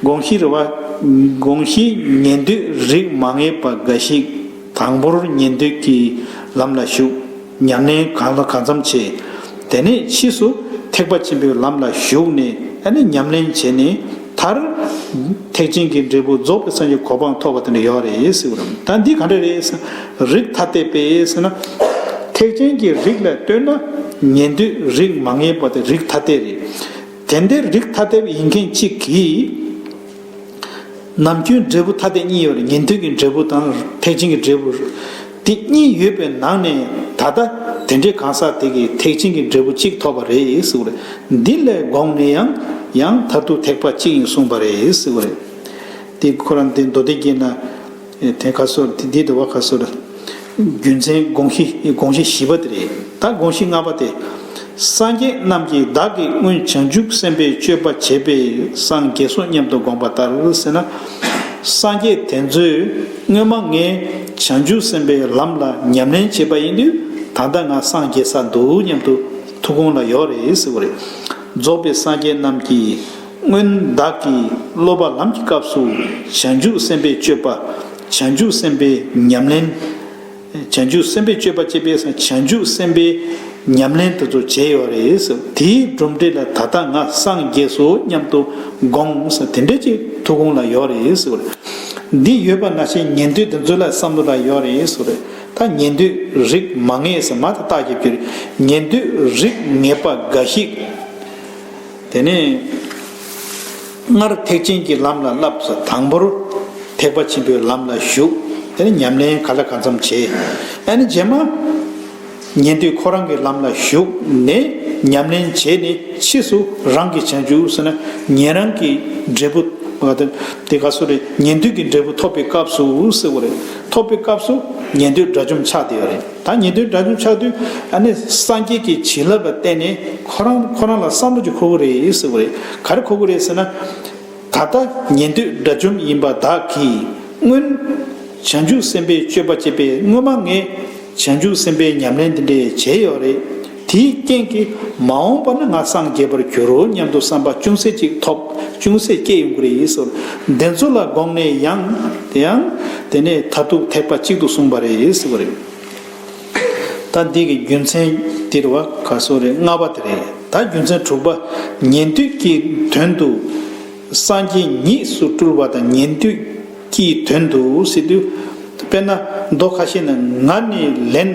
དགོངས་གཞི་རེད་བ། དགོངས་གཞི་ཉན་ཐོས་རིགས་མ་ངེས་པ་འགའ་ཞིག་དང་པོར་ཉན་ཐོས་ཀྱི་ལམ་ལ་ཞུགས། ཉམས་ལེན་གང་ལ་གང་འཚམ་བྱས། དེ་ནས་ཕྱིས་སུ་ཐེག་པ་ཆེན་པོའི་ལམ་ལ་ཞུགས་ནས་ཨ་ནི་ཉམས་ལེན་བྱས་ནས་མཐར་ཐེག་ཆེན་གྱི་འབྲས་བུ་རྫོགས་པའི་སངས་རྒྱས་གོ་འཕང་ཐོབ་པ་དེ་འདྲ་ཡོད་རེད་ཟེར་བ་རེད། ད་འདི་ག་འདྲ་རེད་ཟེར་ན་རིགས་ཐ་དད་པས་ཟེར་ན། ཐེག་ཆེན་གྱི་རིགས་ལ་ལྟོས་ན་ཉན་ཐོས་རིགས་མ་ངེས་པ་དེ་རིགས་ཐ་དད་རེད། དེ་འདྲའི་རིགས་ཐ་དད་ཡིན་མཁན་གཅིག་གིས། ནམ་རྒྱུན་འབྲས་བུ་ཐ་དད་གཉིས་ཡོད་རེད། ཉན་ཐོས་ཀྱི་འབྲས་བུ་དང་ཐེག་ཆེན་གྱི་འབྲས་བུ། དེ་གཉིས་ཡོད་པའི་ནང་ནས་ད་ལྟ་དེ་འདྲའི་གང་ཟག་དེ་གིས་ཐེག་ཆེན་གྱི་འབྲས་བུ་གཅིག་ཐོབ་པ་རེད་ཟེར་བ་རེད། འདི་ལས་དགོངས་ནས་ཡང་ཡང་མཐར་ཐུག་ཐེག་པ་གཅིག་ཡིན་གསུངས་པ་རེད་ཟེར་བ་རེད། དེ་ཁོ་རང་དེ་མདོ་སྡེ་རྒྱན་ན། དེ་ག་སོར་དེ་འདི་འདུ་བ་ག་སོར། རྒྱུ་མཚན་དགོངས་གཞི་དགོངས་གཞི་བཞི་པ་དེ་རེད། ད་དགོངས་གཞི་ལྔ་པ་དེ། སངས་རྒྱས་རྣམས་ཀྱིས་བདག་གིས་སྔོན་བྱང་ཆུབ་སེམས་དཔའི་སྤྱོད་པ་བྱས་པས་སངས་རྒྱས་སོ་སྙམ་དུ་དགོངས་པ་ལྟར་ཟེར་ན། སངས་རྒྱས་དེ་ཚོས་སྔོན་མ་ངས་བྱང་ཆུབ་སེམས་དཔའི་ལམ་ལ་ཉམས་ལེན་བྱས་པ་ཡིན་དུས་ད་ལྟ་ང་སངས་རྒྱས་ས་འདུག་སྙམ་དུ་ཐུགས་དགོངས་ལ་ཡོད་རེད་ཟེར་བ་རེད། རྫོགས་པའི་སངས་རྒྱས་རྣམས་ཀྱིས། སྔོན་བདག་གིས་སློབ་པ་ལམ་གྱི་སྐབས་སུ་བྱང་ཆུབ་སེམས་དཔའི་སྤྱོད་པ། བྱང་ཆུབ་སེམས་དཔའི་ཉམས་ལེན། བྱང་ཆུབ་སེམས་དཔའི་སྤྱོད་པ་བྱེད་པས་བྱང་ཆུབ་སེམས་དཔའི་ ཉམས་ལེན་དེ་ཚོ་བྱས་ཡོད་རེད་ཟེར། དེའི་གྲུབ་འབྲས་ལ་ད་ལྟ་ང་སངས་རྒྱས་སོ་སྙམ་དུ་དགོངས་ཟེར། དེ་འདྲ་ཅིག་ཐུགས་དགོངས་ལ་ཡོད་རེད་ཟེར་བ་རེད། འདི་ཡོད་པ་ནང་བཞིན་ཉན་ཐོས་དེ་ཚོ་ལ་བསམ་བློ་ལ་ཡོད་རེད་ཟེར་བ་རེད། ད་ཉན་ཐོས་རིགས་མ་ངེས་ཟེར་མ་ད་བརྟག་ཞིབ་ཀྱི་རེད། ཉན་ཐོས་རིགས་ངེས་པ་འགའ་ཞིག་དེ་ནས་སྔར་ཐེག་ཆེན་གྱི་ལམ་ལ་བསླབ་ཟེར། དང་པོར་ཐེག་པ་ཆེན་པོའི་ལམ་ལ་ཞུགས། དེ་ནས་ཉམས་ལེན་ག་ལ་གང་འཚམ་བྱས། ཨ་ནི་རྗེས་མ་ཉན་ཐོས་ཁོ་རང་གི་ལམ་ལ་ཞུགས་ནས་ཉམས་ལེན་བྱས་ནས་ཕྱིས་སུ་རང་གི་བྱང་ཆུབ་ཟེར་ན་ཉན་རང་གི་འབྲས་བུ། དེ་ག་སུ་རེད། ཉན་ཐོས་ཀྱི་འབྲས་བུ་ཐོབ་པའི་སྐབས་སུ་ཟེར་བ་རེད། ཐོབ་པའི་སྐབས་སུ་ཉན་ཐོས་དགྲ་བཅོམ་ཆགས་བསྡད་ཡོད་རེད། ད་ཉན་ཐོས་དགྲ་བཅོམ་ཆགས་དུས་ཨ་ནི་སངས་རྒྱས་ཀྱི་བྱིན་རླབས་ལ་བརྟེན་ནས་ཁོ་རང་ཁོ་རང་ལ་བསམ་བློ་ཅིག་འཁོར་གི་རེད་ཟེར་བ་རེད། ག་རེ་འཁོར་གི་རེད་ཟེར་ན། ད་ལྟ་ཉན་ཐོས་དགྲ་བཅོམ་ཡིན་པ་བདག་གིས་སྔོན་བྱང་ཆུབ་སེམས་དཔའི་སྤྱོད་པ་སྤྱད་པས་སྔོན་མ་ངས་བྱང་ཆུབ་སེམས་དཔའི་ཉམས་ལེན་འདི་འདྲ་བྱས་ཡོད་རེད། དེའི་རྐྱེན་གྱིས་མ་འོངས་པ་ན་ང་སངས་རྒྱས་པར་འགྱུར་རོ་སྙམ་དུ་བསམ་པ་ཅུང་ཟད་ཅིག་ཐོབ། ཅུང་ཟད་སྐྱེ་ཡོང་གི་རེད་ཟེར། འདི་ཚོ་ལ་དགོངས་ནས་ཡང་དེ་ཡང་དེ་ནས་མཐར་ཐུག་ཐེག་པ་གཅིག་ཏུ་གསུངས་པ་རེད་ཟེར་བ་རེད། ད་འདི་གི་རྒྱུ་མཚན་འདིར་བ་ག་སོ་རེད། ལྔ་པ་དེ་རེད། ད་རྒྱུ་མཚན་དྲུག་པ། ཉན་ཐོས་ཀྱི་དོན་དུ་སངས་རྒྱས་ཉིད་སུ་སྤྲུལ་བ་དང་། ཉན་ཐོས་ཀྱི་དོན་དུ་ཟེར་དུས། དཔེར་ན་མདོ་ཁ་ཤས་ན་ང་ནི་ལན་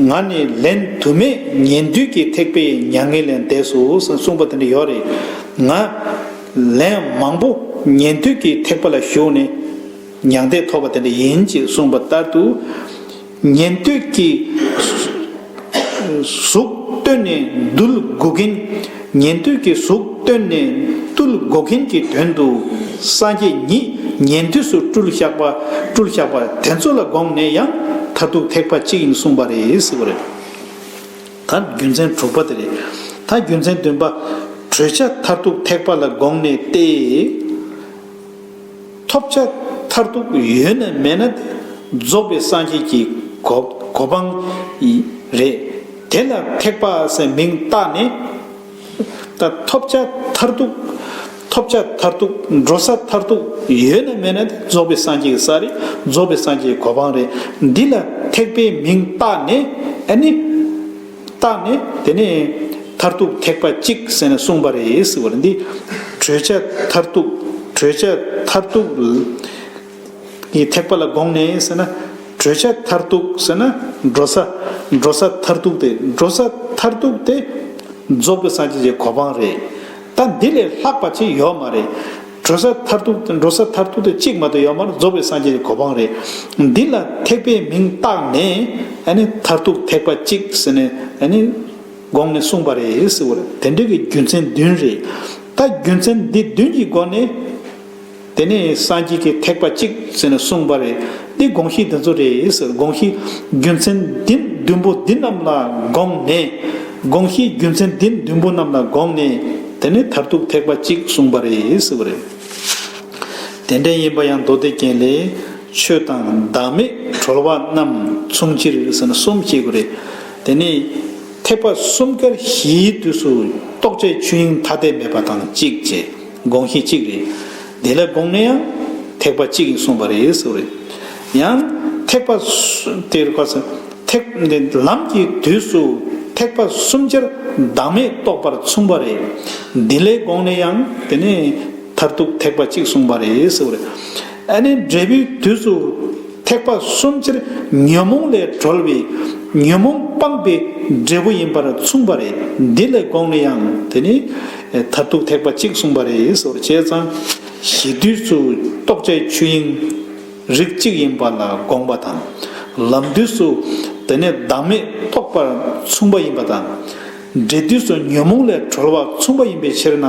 ང་ནི་ལན་དུ་མས་ཉན་ཐོས་ཀྱི་ཐེག་པའི་མྱ་ངན་ལས་འདས་སོ་གསུངས་པ་དེ་འདྲ་ཡོད་རེད། ང་ལན་མང་པོ་ཉན་ཐོས་ཀྱི་ཐེག་པ་ལ་ཞུགས་ནས་མྱང་འདས་ཐོབ་པ་དེ་འདྲ་ཡིན་ཅེས་གསུངས་པ་ལྟར་དུ། ཉན་ཐོས་ཀྱི་གཟུགས་བཏོན་ནས་འདུལ་དགོས་མཁན། ཉན་ཐོས་ཀྱི་གཟུགས་བཏོན་ནས་འདུལ་དགོས་མཁན་གྱི་དོན་དུ་སངས་རྒྱས་ཉིད་ཉན་ཐོས་སུ་སྤྲུལ་བཞག་པ་སྤྲུལ་བཞག་པ་དེ་ཚོ་ལ་དགོངས་ནས་ཡང་མཐར་ཐུག་ཐེག་པ་གཅིག་ཡིན་གསུངས་པ་རེད་ཟེར་བ་རེད། ད་རྒྱུ་མཚན་དྲུག་པ་དེ་རེད། ད་རྒྱུ་མཚན་བདུན་པ། གྲོལ་བྱ་མཐར་ཐུག་ཐེག་པ་ལ་དགོངས་ནས་ཏེ། ཐོབ་བྱ་མཐར་ཐུག་ཡོད་ན་མེད་ན་དེ་རྫོགས་པའི་སངས་རྒྱས་ཀྱི་གོ་གོ་འཕང་རེད། དེ་ལ་ཐེག་པ་ཟེར་མིང་བཏགས་ནས། ད་ཐོབ་བྱ་མཐར་ཐུག་ཐོབ་བྱ་མཐར་ཐུག་འགྲོ་ས་མཐར་ཐུག་ཡོད་ན་མེད་ན་དེ་རྫོགས་པའི་སངས་རྒྱས་ཀྱི་ས་རེད། རྫོགས་པའི་སངས་རྒྱས་ཀྱི་གོ་འཕང་རེད། འདི་ལ་ཐེག་པའི་མིང་བཏགས་ནས་ཨ་ནི། བཏགས་ནས་དེ་ནས་མཐར་ཐུག་ཐེག་པ་གཅིག་ཟེར་ནས་གསུངས་པ་རེད་ཟེར་བ་རེད། འདི་གྲོལ་བྱ་མཐར་ཐུག་གྲོལ་བྱ་མཐར་ཐུག་གི་ཐེག་པ་ལ་དགོངས་ནས་ཟེར་ན། གྲོལ་བྱ་མཐར་ཐུག་ཟེར་ན་འགྲོ་ས་འགྲོ་ས་མཐར་ཐུག་དེ་འགྲོ་ས་མཐར་ཐུག་དེ་རྫོགས་པའི་སངས་རྒྱས་ཀྱི་གོ་འཕང་རེད། ད་འདི་ལས་ལྷག་པ་ཅིག་ཡོད་མ་རེད། གྲོལ་ས་མཐར་ཐུག་འགྲོ་ས་མཐར་ཐུག་དེ་གཅིག་མ་གཏོགས་ཡོད་མ་རེད། རྫོགས་པའི་སངས་རྒྱས་ཀྱི་གོ་འཕང་རེད། འདི་ལ་ཐེག་པའི་མིང་བཏགས་ནས་ཨ་ནི་མཐར་ཐུག་ཐེག་པ་གཅིག་ཟེར་ནས་ཨ་ནི་དགོངས་ནས་གསུངས་པ་རེད་ཟེར་བ་རེད། དེ་འདྲ་གི་རྒྱུ་མཚན་བདུན་རེད། ད་རྒྱུ་མཚན་འདི་བདུན་གྱི་སྒོ་ནས་དེ་ནས་སངས་རྒྱས་ཀྱི་ཐེག་པ་གཅིག་ཟེར་ནས་གསུངས་པ་རེད། འདི་དགོངས་གཞི་འདི་ཚོ་རེད་ཟེར། དགོངས་གཞི་རྒྱུ་མཚན་འདི་བདུན་པོ་འདི་རྣམས་ལ་དགོངས་ནས། དགོངས་གཞི་རྒྱུ་མཚན་འདི་བདུན་པོ་རྣམས་ལ་དགོངས་ནས་དེ་ནས་མཐར་ཐུག་ཐེག་པ་གཅིག་གསུངས་པ་རེད་ཟེར་བ་རེད། དེ་འདྲ་ཡིན་པ་ཡང་མདོ་སྡེ་རྒྱན་ལས། ཆོས་དང་བདག་མེད་གྲོལ་བ་རྣམས་མཚུངས་ཕྱིར་ཟེར་ན་གསུམ་བཤད་དགོས་རེད། དེ་ནས་ཐེག་པ་གསུམ་ཀར་གཞིའི་དུས་སུ་རྟོགས་བྱའི་ཆོས་དབྱིངས་ཐ་དད་མེད་པ་དང་གཅིག་བྱས། དགོངས་གཞི་གཅིག་རེད། དེ་ལ་དགོངས་ནས་ཡང་ཐེག་པ་གཅིག་ཡིན་གསུངས་པ་རེད་ཟེར་བ་རེད། ཡང་ཐེག་པ་སུ་དེར་ག་ས་ཐེག་ལམ་གྱི་དུས་སུ་ཐེག་པ་གསུམ་ཆར་བདག་མེད་རྟོགས་པར་མཚུངས་པ་རེད། འདི་ལས་དགོངས་ནས་ཡང་དེ་ནས་མཐར་ཐུག་ཐེག་པ་གཅིག་གསུངས་པ་རེད་ཟེར་བ་རེད། ཨ་ནི་འབྲས་བུའི་དུས་སུ་ཐེག་པ་གསུམ་ཆར་ཉོན་མོངས་ལས་གྲོལ་བའི་ཉོན་མོངས་སྤངས་པའི་འབྲས་བུ་ཡིན་པར་མཚུངས་པ་རེད། འདི་ལས་དགོངས་ནས་ཡང་དེ་ནི་མཐར་ཐུག་ཐེག་པ་གཅིག་གསུངས་པ་རེད་ཟེར་བ་བྱས་ཙང་། གཞི་དུས་སུ་རྟོགས་བྱའི་ཆོས་དབྱིངས་རིགས་གཅིག་ཡིན་པ་ལ་དགོངས་པ་དང་། ལམ་དུས་སུ་དེ་ནས་བདག་མེད་རྟོགས་པར་མཚུངས་པ་ཡིན་པ་དང་། འབྲས་དུས་སུ་ཉོན་མོངས་ལས་གྲོལ་བ་མཚུངས་པ་ཡིན་པའི་ཕྱིར་ན།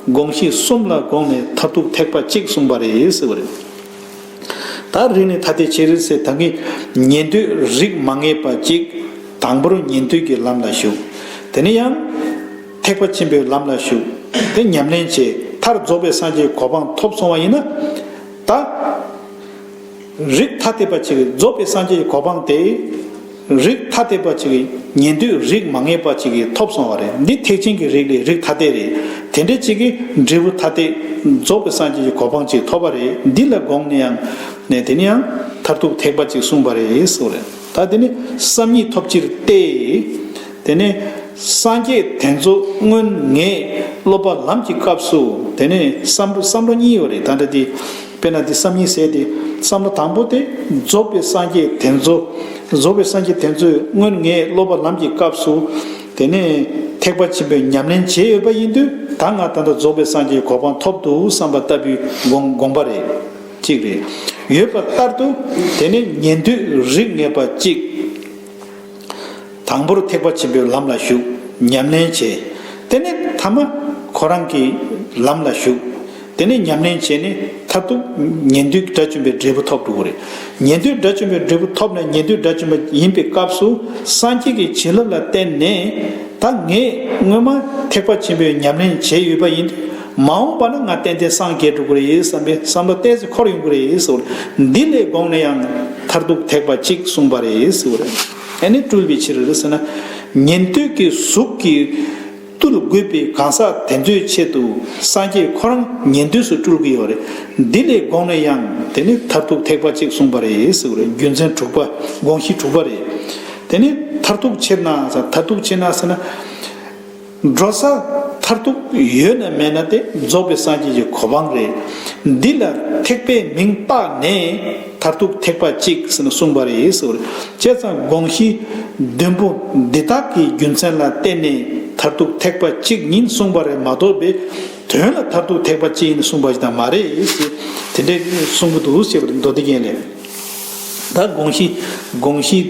དགོངས་གཞི་གསུམ་ལ་དགོངས་ནས་མཐར་ཐུག་ཐེག་པ་གཅིག་གསུངས་པ་རེད་ཟེར་བ་རེད། ད་རིགས་ནི་ཐ་དད་ཕྱིར་ཟེར། ད་གིན་ཉན་ཐོས་རིགས་མ་ངེས་པ་གཅིག་དང་པོར་ཉན་ཐོས་ཀྱི་ལམ་ལ་ཞུགས། དེ་ནས་ཡང་ཐེག་པ་ཆེན་པོའི་ལམ་ལ་ཞུགས་ཏེ་ཉམས་ལེན་བྱས། མཐར་རྫོགས་པའི་སངས་རྒྱས་ཀྱི་གོ་འཕང་ཐོབ་སོང་བ་ཡིན་ན། ད་རིགས་ཐ་དད་པ་ཅིག་གིས་རྫོགས་པའི་སངས་རྒྱས་ཀྱི་གོ་འཕང་དེ། རིགས་ཐ་དད་པ་ཅིག་གིས་ཉན་ཐོས་རིགས་མ་ངེས་པ་ཅིག་གིས་ཐོབ་སོང་བ་རེད། འདི་ཐེག་ཆེན་གྱི་རིགས་ལས་རིགས་ཐ་དད་རེད། དེ་འདྲ་ཅིག་གིས་འབྲས་བུ་ཐ་དད་རྫོགས་པའི་སངས་རྒྱས་ཀྱི་གོ་འཕང་ཅིག་ཐོབ་པ་རེད། འདི་ལ་དགོངས་ནས་ཡང་ནས་དེ་ནས་ཡང་མཐར་ཐུག་ཐེག་པ་ཅིག་གསུངས་པ་རེད་ཟེར་བ་རེད། ད་དེ་ནི་བསམ་ཉིད་ཐོབ་ཕྱིར་ཏེ། དེ་ནས་སངས་རྒྱས་དེ་ཚོ་སྔོན་ངས་སློབ་པ་ལམ་གྱི་སྐབས་སུ། དེ་ནས་བསམ་བསམ་བློ་གཉིས་ཡོད་རེད། ད་ལྟ་དེ་དཔེར་ན་དེ་བསམ་གཉིས་ཟེར་དེ། བསམ་བློ་དང་པོ་དེ། རྫོགས་པའི་སངས་རྒྱས་དེ་ཚོ། རྫོགས་པའི་སངས་རྒྱས་དེ་ཚོས་སྔོན་ངས་སློབ་པ་ལམ་གྱི་སྐབས་སུ། དེ་ནས་ཐེག་པ་ཆེན་པོའི་ཉམས་ལེན་བྱས་ཡོད་པ་ཡིན་དུས། ད་ང་ད་ལྟ་རྫོགས་པའི་སངས་རྒྱས་གོ་འཕང་ཐོབ་འདུག་བསམ་པ་ལྟ་བུའི་དགོངས་དགོངས་པ་རེད། གཅིག་རེད། ཡོད་པ་ལྟར་དུ། དེ་ནས་ཉན་ཐོས་རིགས་ངེས་པ་གཅིག། དང་པོར་ཐེག་པ་ཆེན་པོའི་ལམ་ལ་ཞུགས། ཉམས་ལེན་བྱས། དེ་ནས་ཐ་མ་ཁོ་རང་གི་ལམ་ལ་ཞུགས། དེ་ནས་ཉམས་ལེན་བྱས་ནས་མཐར་ཐུག་ཉན་ཐོས་དགྲ་བཅོམ་པའི་འབྲས་བུ་ཐོབ་འགྲོ་གི་རེད། ཉན་ཐོས་དགྲ་བཅོམ་པའི་འབྲས་བུ་ཐོབ་ནས་ཉན་ཐོས་དགྲ་བཅོམ་པ་ཡིན་པའི་སྐབས་སུ། སངས་རྒྱས་ཀྱི་བྱིན་རླབས་ལ་བརྟེན་ནས། ད་ངས་སྔོན་མ་ཐེག་པ་ཆེན་པོའི་ཉམས་ལེན་བྱས་ཡོད་པ་ཡིན་དུས། མ་འོངས་པ་ན་ང་ཏན་ཏན་སངས་རྒྱས་འགྲོ་གི་རེད་བསམ་པའི་བསམ་བློ་ཏོག་ཙམ་འཁོར་ཡོང་གི་རེད་ཟེར། འདི་ལས་དགོངས་ནས་ཡང་མཐར་ཐུག་ཐེག་པ་གཅིག་གསུངས་པ་རེད་ཟེར། ཨ་ནི་སྤྲུལ་པའི་ཕྱིར་ཟེར་ན། ཉན་ཐོས་ཀྱི་གཟུགས་ཀྱིས་བཏུལ་དགོས་པའི་གང་ཟག་དེ་ཚོའི་ཆེད་དུ། སངས་རྒྱས་ཁོ་རང་ཉན་ཐོས་སུ་སྤྲུལ་གྱི་ཡོད་རེད། འདི་ལས་དགོངས་ནས་ཡང་དེ་ནི་མཐར་ཐུག་ཐེག་པ་གཅིག་གསུངས་པ་རེད་ཟེར་བ་རེད། རྒྱུ་མཚན་དྲུག་པ། དགོངས་གཞི་དྲུག་པ་རེད། དེ་ནི་མཐར་ཐུག་ཕྱིར་ན་ཟེར། མཐར་ཐུག་ཕྱིར་ན་ཟེར་ན། འགྲོ་ས་མཐར་ཐུག་ཡོད་ན་མེད་ན་དེ་རྫོགས་པའི་སངས་རྒྱས་ཀྱི་གོ་འཕང་རེད། འདི་ལ་ཐེག་པའི་མིང་བཏགས་ནས་མཐར་ཐུག་ཐེག་པ་གཅིག་ཟེར་ནས་གསུངས་པ་རེད་ཟེར་བ་རེད། བྱས་ཙང་དགོངས་གཞི་བདུན་པོ་འདི་དག་གི་རྒྱུ་མཚན་ལ་བརྟེན་ནས་མཐར་ཐུག་ཐེག་པ་གཅིག་ཡིན་གསུངས་པ་རེད་མ་གཏོགས་པའི། དོན་ལ་མཐར་ཐུག་ཐེག་པ་གཅིག་ཡིན་གསུངས་པ་ཞིག་དང་མ་རེད་ཟེར། དེ་འདྲའི་གསུང་གི་འདུག་ཟེར་བ་རེད། མདོ་སྡེ་རྒྱན་ལས། ད་དགོངས་གཞི། དགོངས་གཞི།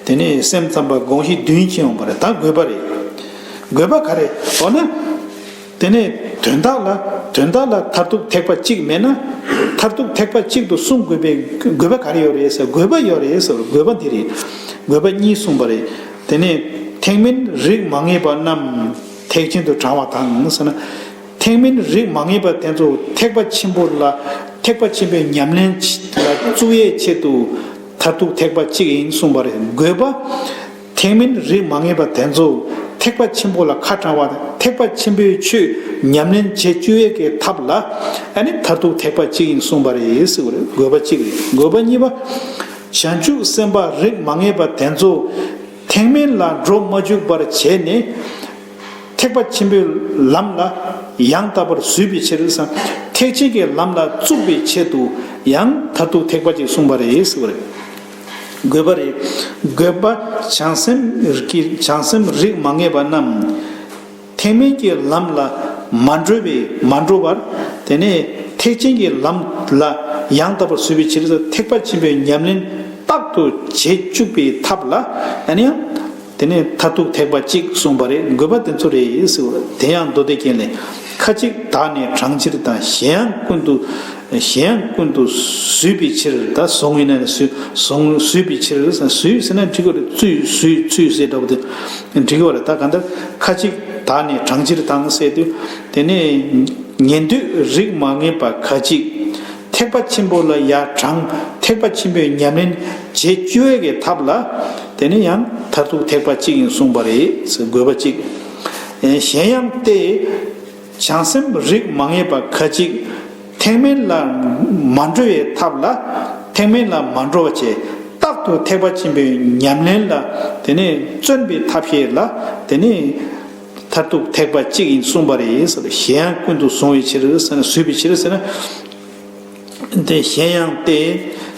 དེ་ནས་སེམས་ཙམ་པ་དགོངས་གཞི་བདུན་ཕྱིན་འོང་བ་རེད། ད་དགོས་པ་རེད། དགོས་པ་ག་རེ། འོ་ན། དེ་ནས་དོན་དག་ལ། དོན་དག་ལ་མཐར་ཐུག་ཐེག་པ་གཅིག་མེད་ན། མཐར་ཐུག་ཐེག་པ་གཅིག་ཏུ་གསུང་དགོས་པའི་དགོས་པ་ག་རེ་ཡོད་རེད་ཟེར། དགོས་པ་ཡོད་རེད་ཟེར། དགོས་པ་འདི་རེད། དགོས་པ་གཉིས་གསུངས་པ་རེད། དེ་ནས་ཐེག་དམན་རིགས་མ་ངེས་པ་རྣམས་ཐེག་ཆེན་དུ་བགྲང་བ་དང་ཟེར་ན། ཐེག་དམན་རིགས་མ་ངེས་པ་དེ་ཚོ་ཐེག་པ་ཆེན་པོ་ལ། ཐེག་པ་ཆེན་པོའི་ཉམས་ལེན་ལ་བཙུགས་ཡས་ཆེད་དུ་མཐར་ཐུག་ཐེག་པ་གཅིག་ཡིན་གསུངས་པ་རེད། དགོས་པ། ཐེག་དམན་རིགས་མ་ངེས་པ་དེ་ཚོ་ཐེག་པ་ཆེན་པོ་ལ་ཁ་དྲང་བ་དང་། ཐེག་པ་ཆེན་པོའི་ཆོས་ཉམས་ལེན་བྱེད་བཅུག་ཡས་ཀྱི་ཐབས་ལ། ཨ་ནི་མཐར་ཐུག་ཐེག་པ་གཅིག་ཡིན་གསུངས་པ་རེད་ཟེར་བ་རེད། དགོས་པ་གཅིག་རེད། དགོས་པ་གཉིས་པ། བྱང་ཆུབ་སེམས་དཔའ་རིགས་མ་ངེས་པ་དེ་ཚོ་ཐེག་དམན་ལ་འགྲོ་མ་བཅུག་པར་བྱས་ནས། ཐེག་པ་ཆེན་པོའི་ལམ་ལ་ཡང་དག་པར་བཟོད་པའི་ཕྱིར་ཟེར། ཐེག་ཆེན་གྱི་ལམ་ལ་བཙུགས་པའི་ཆེད་དུ་ཡང་མཐར་ཐུག་ཐེག་པ་གཅིག་གསུངས་པ་རེད་ཟེར་བ་རེད། དགོས་པ་རེད། དགོས་པ། བྱང་སེམས་ཀྱི། བྱང་སེམས་རིགས་མ་ངེས་པ་རྣམས་ཐེག་དམན་གྱི་ལམ་ལ་མ་འགྲོ་བའི། མ་འགྲོ་བར། དེ་ནས་ཐེག་ཆེན་གྱི་ལམ་ལ་ཡང་དག་པར་བཟོད་པའི་ཕྱིར་ཟེར། ཐེག་པ་ཆེན་པོའི་ཉམས་ལེན་རྟག་ཏུ་བྱེད་བཅུག་པའི་ཐབས་ལ། ཨ་ནི་ཡང་། དེ་ནས་མཐར་ཐུག་ཐེག་པ་གཅིག་གསུངས་པ་རེད། དགོས་པ་དེ་ཚོ་རེད་ཟེར་བ། དེ་ཡང་མདོ་སྡེ་རྒྱན་ལས། ཁ་ཅིག་བདག་ནི་གྲང་ཕྱིར་དང་། གཞན་ཡང་ཀུན་ཏུ། གཞན་ཡང་ཀུན་ཏུ་བཟོད་པའི་ཕྱིར། ད་བཟུང་ཡིན་ན་ནི་བཟོད། བཟུང་བཟོད་པའི་ཕྱིར། བཟོད་ཟེར་ན་འགྲིག་གི་རེད། བཙུད་བཟོད་བཙུད་ཟེར་འདྲ་པོ་དེ་འགྲིག་གི་རེད། ད་གང་ལྟར་ཁ་ཅིག་བདག་ནི་གྲང་ཕྱིར་དང་ཟེར་དུས། དེ་ནས་ཉན་ཐོས་རིགས་མ་ངེས་པ་ཁ་ཅིག་ཐེག་པ་ཆེན་པོ་ལ་ཡར་དྲངས། ཐེག་པ་ཆེན་པོའི་ཉམས་ལེན་བྱེད་བཅུག་ཡས་ཀྱི་ཐབས་ལ། དེ་ནས་ཡང་མཐར་ཐུག་ཐེག་པ་གཅིག་ཡིན་གསུངས་པ་རེད། དགོས་པ་གཅིག་གཞན་ཡང་སྟེ། བྱང་སེམས་རིགས་མ་ངེས་པ་ཁ་ཅིག་ཐེག་དམན་ལ་མ་འགྲོ་བའི་ཐབས་ལ། ཐེག་དམན་ལ་མ་འགྲོ་བ་བྱས། རྟག་ཏུ་ཐེག་པ་ཆེན་པོའི་ཉམས་ལེན་ལ། དེ་ནས་བརྩོན་པའི་ཐབས་ཤེས་ལ། དེ་ནས་མཐར་ཐུག་ཐེག་པ་གཅིག་ཡིན་གསུངས་པ་རེད་ཟེར། གཞན་ཡང་ཀུན་ཏུ་བཟུང་བའི་ཕྱིར་ཟེར་ན། བཟོད་པའི་ཕྱིར་ཟེར་ན། དེ་གཞན་ཡང་སྟེ།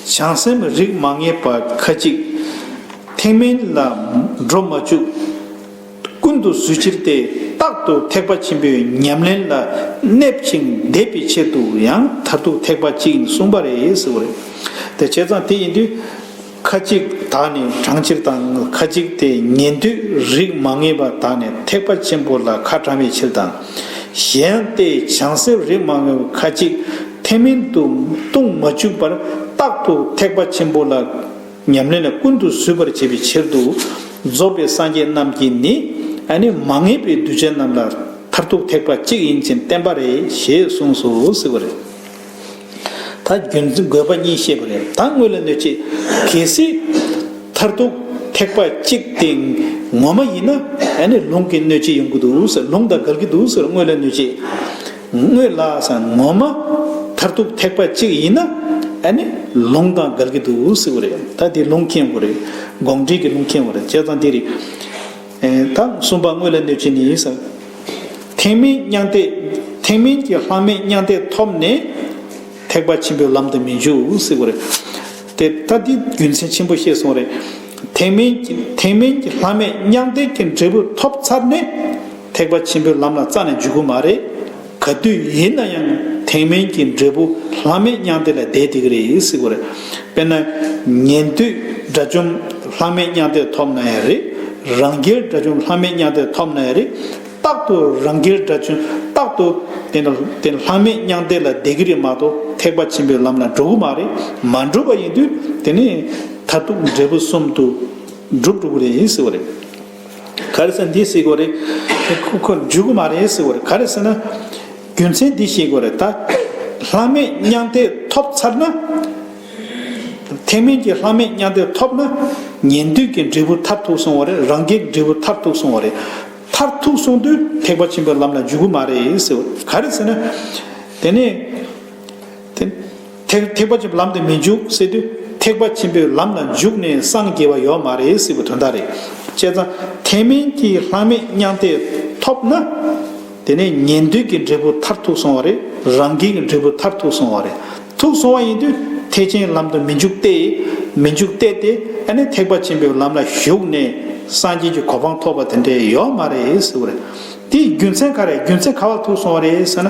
བྱང་སེམས་རིགས་མ་ངེས་པ་ཁ་ཅིག་ཐེག་དམན་ལ་འགྲོ་མ་བཅུག་ཀུན་ཏུ་བཟོད་ཕྱིར་ཏེ། རྟག་ཏུ་ཐེག་པ་ཆེན་པོའི་ཉམས་ལེན་ལ་གནས་ཤིང་འདེབས་པའི་ཆེད་དུ་ཡང་མཐར་ཐུག་ཐེག་པ་གཅིག་ཡིན་གསུངས་པ་རེད་ཟེར་བ་རེད། དེ་བྱས་ཙང་དེ་ཡིན་དུས། ཁ་ཅིག་བདག་ནི་གྲང་ཕྱིར་དང་། ཁ་ཅིག་སྟེ་ཉན་ཐོས་རིགས་མ་ངེས་པ་དག་ནི་ཐེག་པ་ཆེན་པོ་ལ་ཁ་དྲང་བའི་ཕྱིར་དང་། གཞན་ཡང་སྟེ་བྱང་སེམས་རིགས་མ་ངེས་པ་ཁ་ཅིག་ཐེག་དམན་དུ་ལྟུང་མ་བཅུག་པར་རྟག་ཏུ་ཐེག་པ་ཆེན་པོ་ལ་ཉམས་ལེན་ལ་ཀུན་ཏུ་བཟོད་པར་བྱེད་པའི་ཕྱིར་དུ། རྫོགས་པའི་སངས་རྒྱས་རྣམས་ཀྱིས་ནི། ཨ་ནི་མ་ངེས་པའི་གདུལ་བྱ་རྣམས་ལ་མཐར་ཐུག་ཐེག་པ་གཅིག་ཡིན་ཅིང་བསྟན་པ་རེད་ཞེས་གསུངས་སོ་ཟེར་བ་རེད། ད་རྒྱུ་མཚན་དགོས་པ་གཉིས་བཤད་པ་རེད། ད་དངོས་ལ་གནོད་བྱེད། གལ་སྲིད་མཐར་ཐུག་ཐེག་པ་གཅིག་དེ་ངོ་མ་ཡིན་ན། ཨ་ནི་ལུང་གིས་གནོད་བྱེད་ཡོང་གི་འདུག་ཟེར། ལུང་དང་འགལ་གྱི་འདུག་ཟེར། དངོས་ལ་གནོད་བྱེད། དངོས་ལ་ཟེར་ངོ་མ་མཐར་ཐུག་ཐེག་པ་གཅིག་ཡིན་ན། ཨ་ནི་ལུང་དང་འགལ་གྱི་འདུག་ཟེར་བ་རེད། ད་དེ་ལུང་མཁྱེན་དགོས་རེད། དགོངས་འགྲེལ་གྱི་ལུང་མཁྱེན་དགོས་རེད། བྱས་ཙང་དེ་རེད། ཨེ། ད་གསུམ་པ་དངོས་ལ་གནོད་བྱེད་ནི་ཟེར། ཐེག་དམན་མྱང་འདས། ཐེག་དམན་གྱི་ལྷག་མེད་མྱང་འདས་ཐོབ་ནས་ཐེག་པ་ཆེན་པོའི་ལམ་དུ་མི་འཇུག་ཟེར་བ་རེད། དེ་ད་འདི་རྒྱུ་མཚན་ཆེན་པོ་བཤད་སོང་རེད། ཐེག་དམན་གྱི་ཐེག་དམན་གྱི་ལྷག་མེད་མྱང་འདས་ཀྱི་འབྲས་བུ་ཐོབ་ཚར་ནས་ཐེག་པ་ཆེན་པོའི་ལམ་ལ་རྩ་ནས་འཇུག་གི་མ་རེད། ག་དུས་ཡིན་ན་ཡང་ཐེག་དམན་གྱི་འབྲས་བུ་ལྷག་མེད་མྱང་འདས་ལ་བསྡད་བསྡད་ཀྱི་རེད་ཟེར་བ་རེད། དཔེར་ན། ཉན་ཐོས་དགྲ་བཅོམ་ལྷག་མེད་མྱང་འདས་ཐོབ་ན་ཡང་རེད། རང་རྒྱལ་དགྲ་བཅོམ་ལྷག་མེད་མྱང་འདས་ཐོབ་ན་ཡང་རེད། རྟག་ཏུ་རང་རྒྱལ་དགྲ་བཅོམ་རྟག་ཏུ་དེ་ནི་དེ་ནི་ལྷག་མེད་མྱང་འདས་ལ་བསྡད་ཀྱི་རེད་མ་གཏོགས་ཐེག་པ་ཆེན་པོའི་ལམ་ལ་འགྲོ་གི་མ་རེད། མ་འགྲོ་བ་ཡིན་དུས་དེ་ནི་མཐར་ཐུག་འབྲས་བུ་གསུམ་དུ་འགྲུབ་འགྲོ་གི་རེད་ཟེར་བ་རེད། ག་རེ་ཟེར་ན་འདི་ཟེར་དགོས་རེད། ཁོ་ཁོ་འཇུག་གི་མ་རེད་ཟེར་དགོས་རེད། ག་རེ་ཟེར་ན། རྒྱུ་མཚན་འདི་ཤེས་དགོས་རེད་ད། ལྷག་མེད་མྱང་འདས་ཐོབ་ཚར་ན། ཐེག་དམན་གྱི་ལྷག་མེད་མྱང་འདས་ཐོབ་ན། ཉན་ཐོས་ཀྱི་འབྲས་བུ་མཐར་ཐུག་སོང་བ་རེད། རང་རྒྱལ་གྱི་འབྲས་བུ་མཐར་ཐུག་སོང་བ་རེད། མཐར་ཐུག་སོང་དུས་ཐེག་པ་ཆེན་པོའི་ལམ་ལ་འཇུག་གི་མ་རེད་ཟེར་བ་རེད། ག་རེ་ཟེར་ན། དེ་ནས། དེ། ཐེག་ཐེག་པ་ཆེན་པོའི་ལམ་དུ་མི་འཇུག་ཟེར་དུས་ཐེག་པ་ཆེན་པོའི་ལམ་ལ་འཇུག་ནས་སངས་རྒྱས་པ་ཡོད་མ་རེད་ཟེར་བའི་དོན་དག་རེད། བྱས་ཙང་ཐེག་དམན་གྱི་ལྷག་མེད་མྱང་འདས་ཐོབ་ན། དེ་ནས་ཉན་ཐོས་ཀྱི་འབྲས་བུ་མཐར་ཐུག་སོང་བ་རེད། རང་རྒྱལ་གྱི་འབྲས་བུ་མཐར་ཐུག་སོང་བ་རེད། ཐུག་སོང་བ་ཡིན་དུས་ཐེག་ཆེན་ལམ་དུ་མི་འཇུག་སྟེ། མི་འཇུག་སྟེ་སྟེ་ཨ་ནི་ཐེག་པ་ཆེན་པོའི་ལམ་ལ་ཞུགས་ནས་སངས་རྒྱས་ཀྱི་གོ་འཕང་ཐོབ་པ་དེ་འདྲ་ཡོད་མ་རེད་ཟེར་བ་རེད། དེའི་རྒྱུ་མཚན་ག་རེ། རྒྱུ་མཚན་ག་བར་ཐུག་སོང་བ་རེད་ཟེར་ན།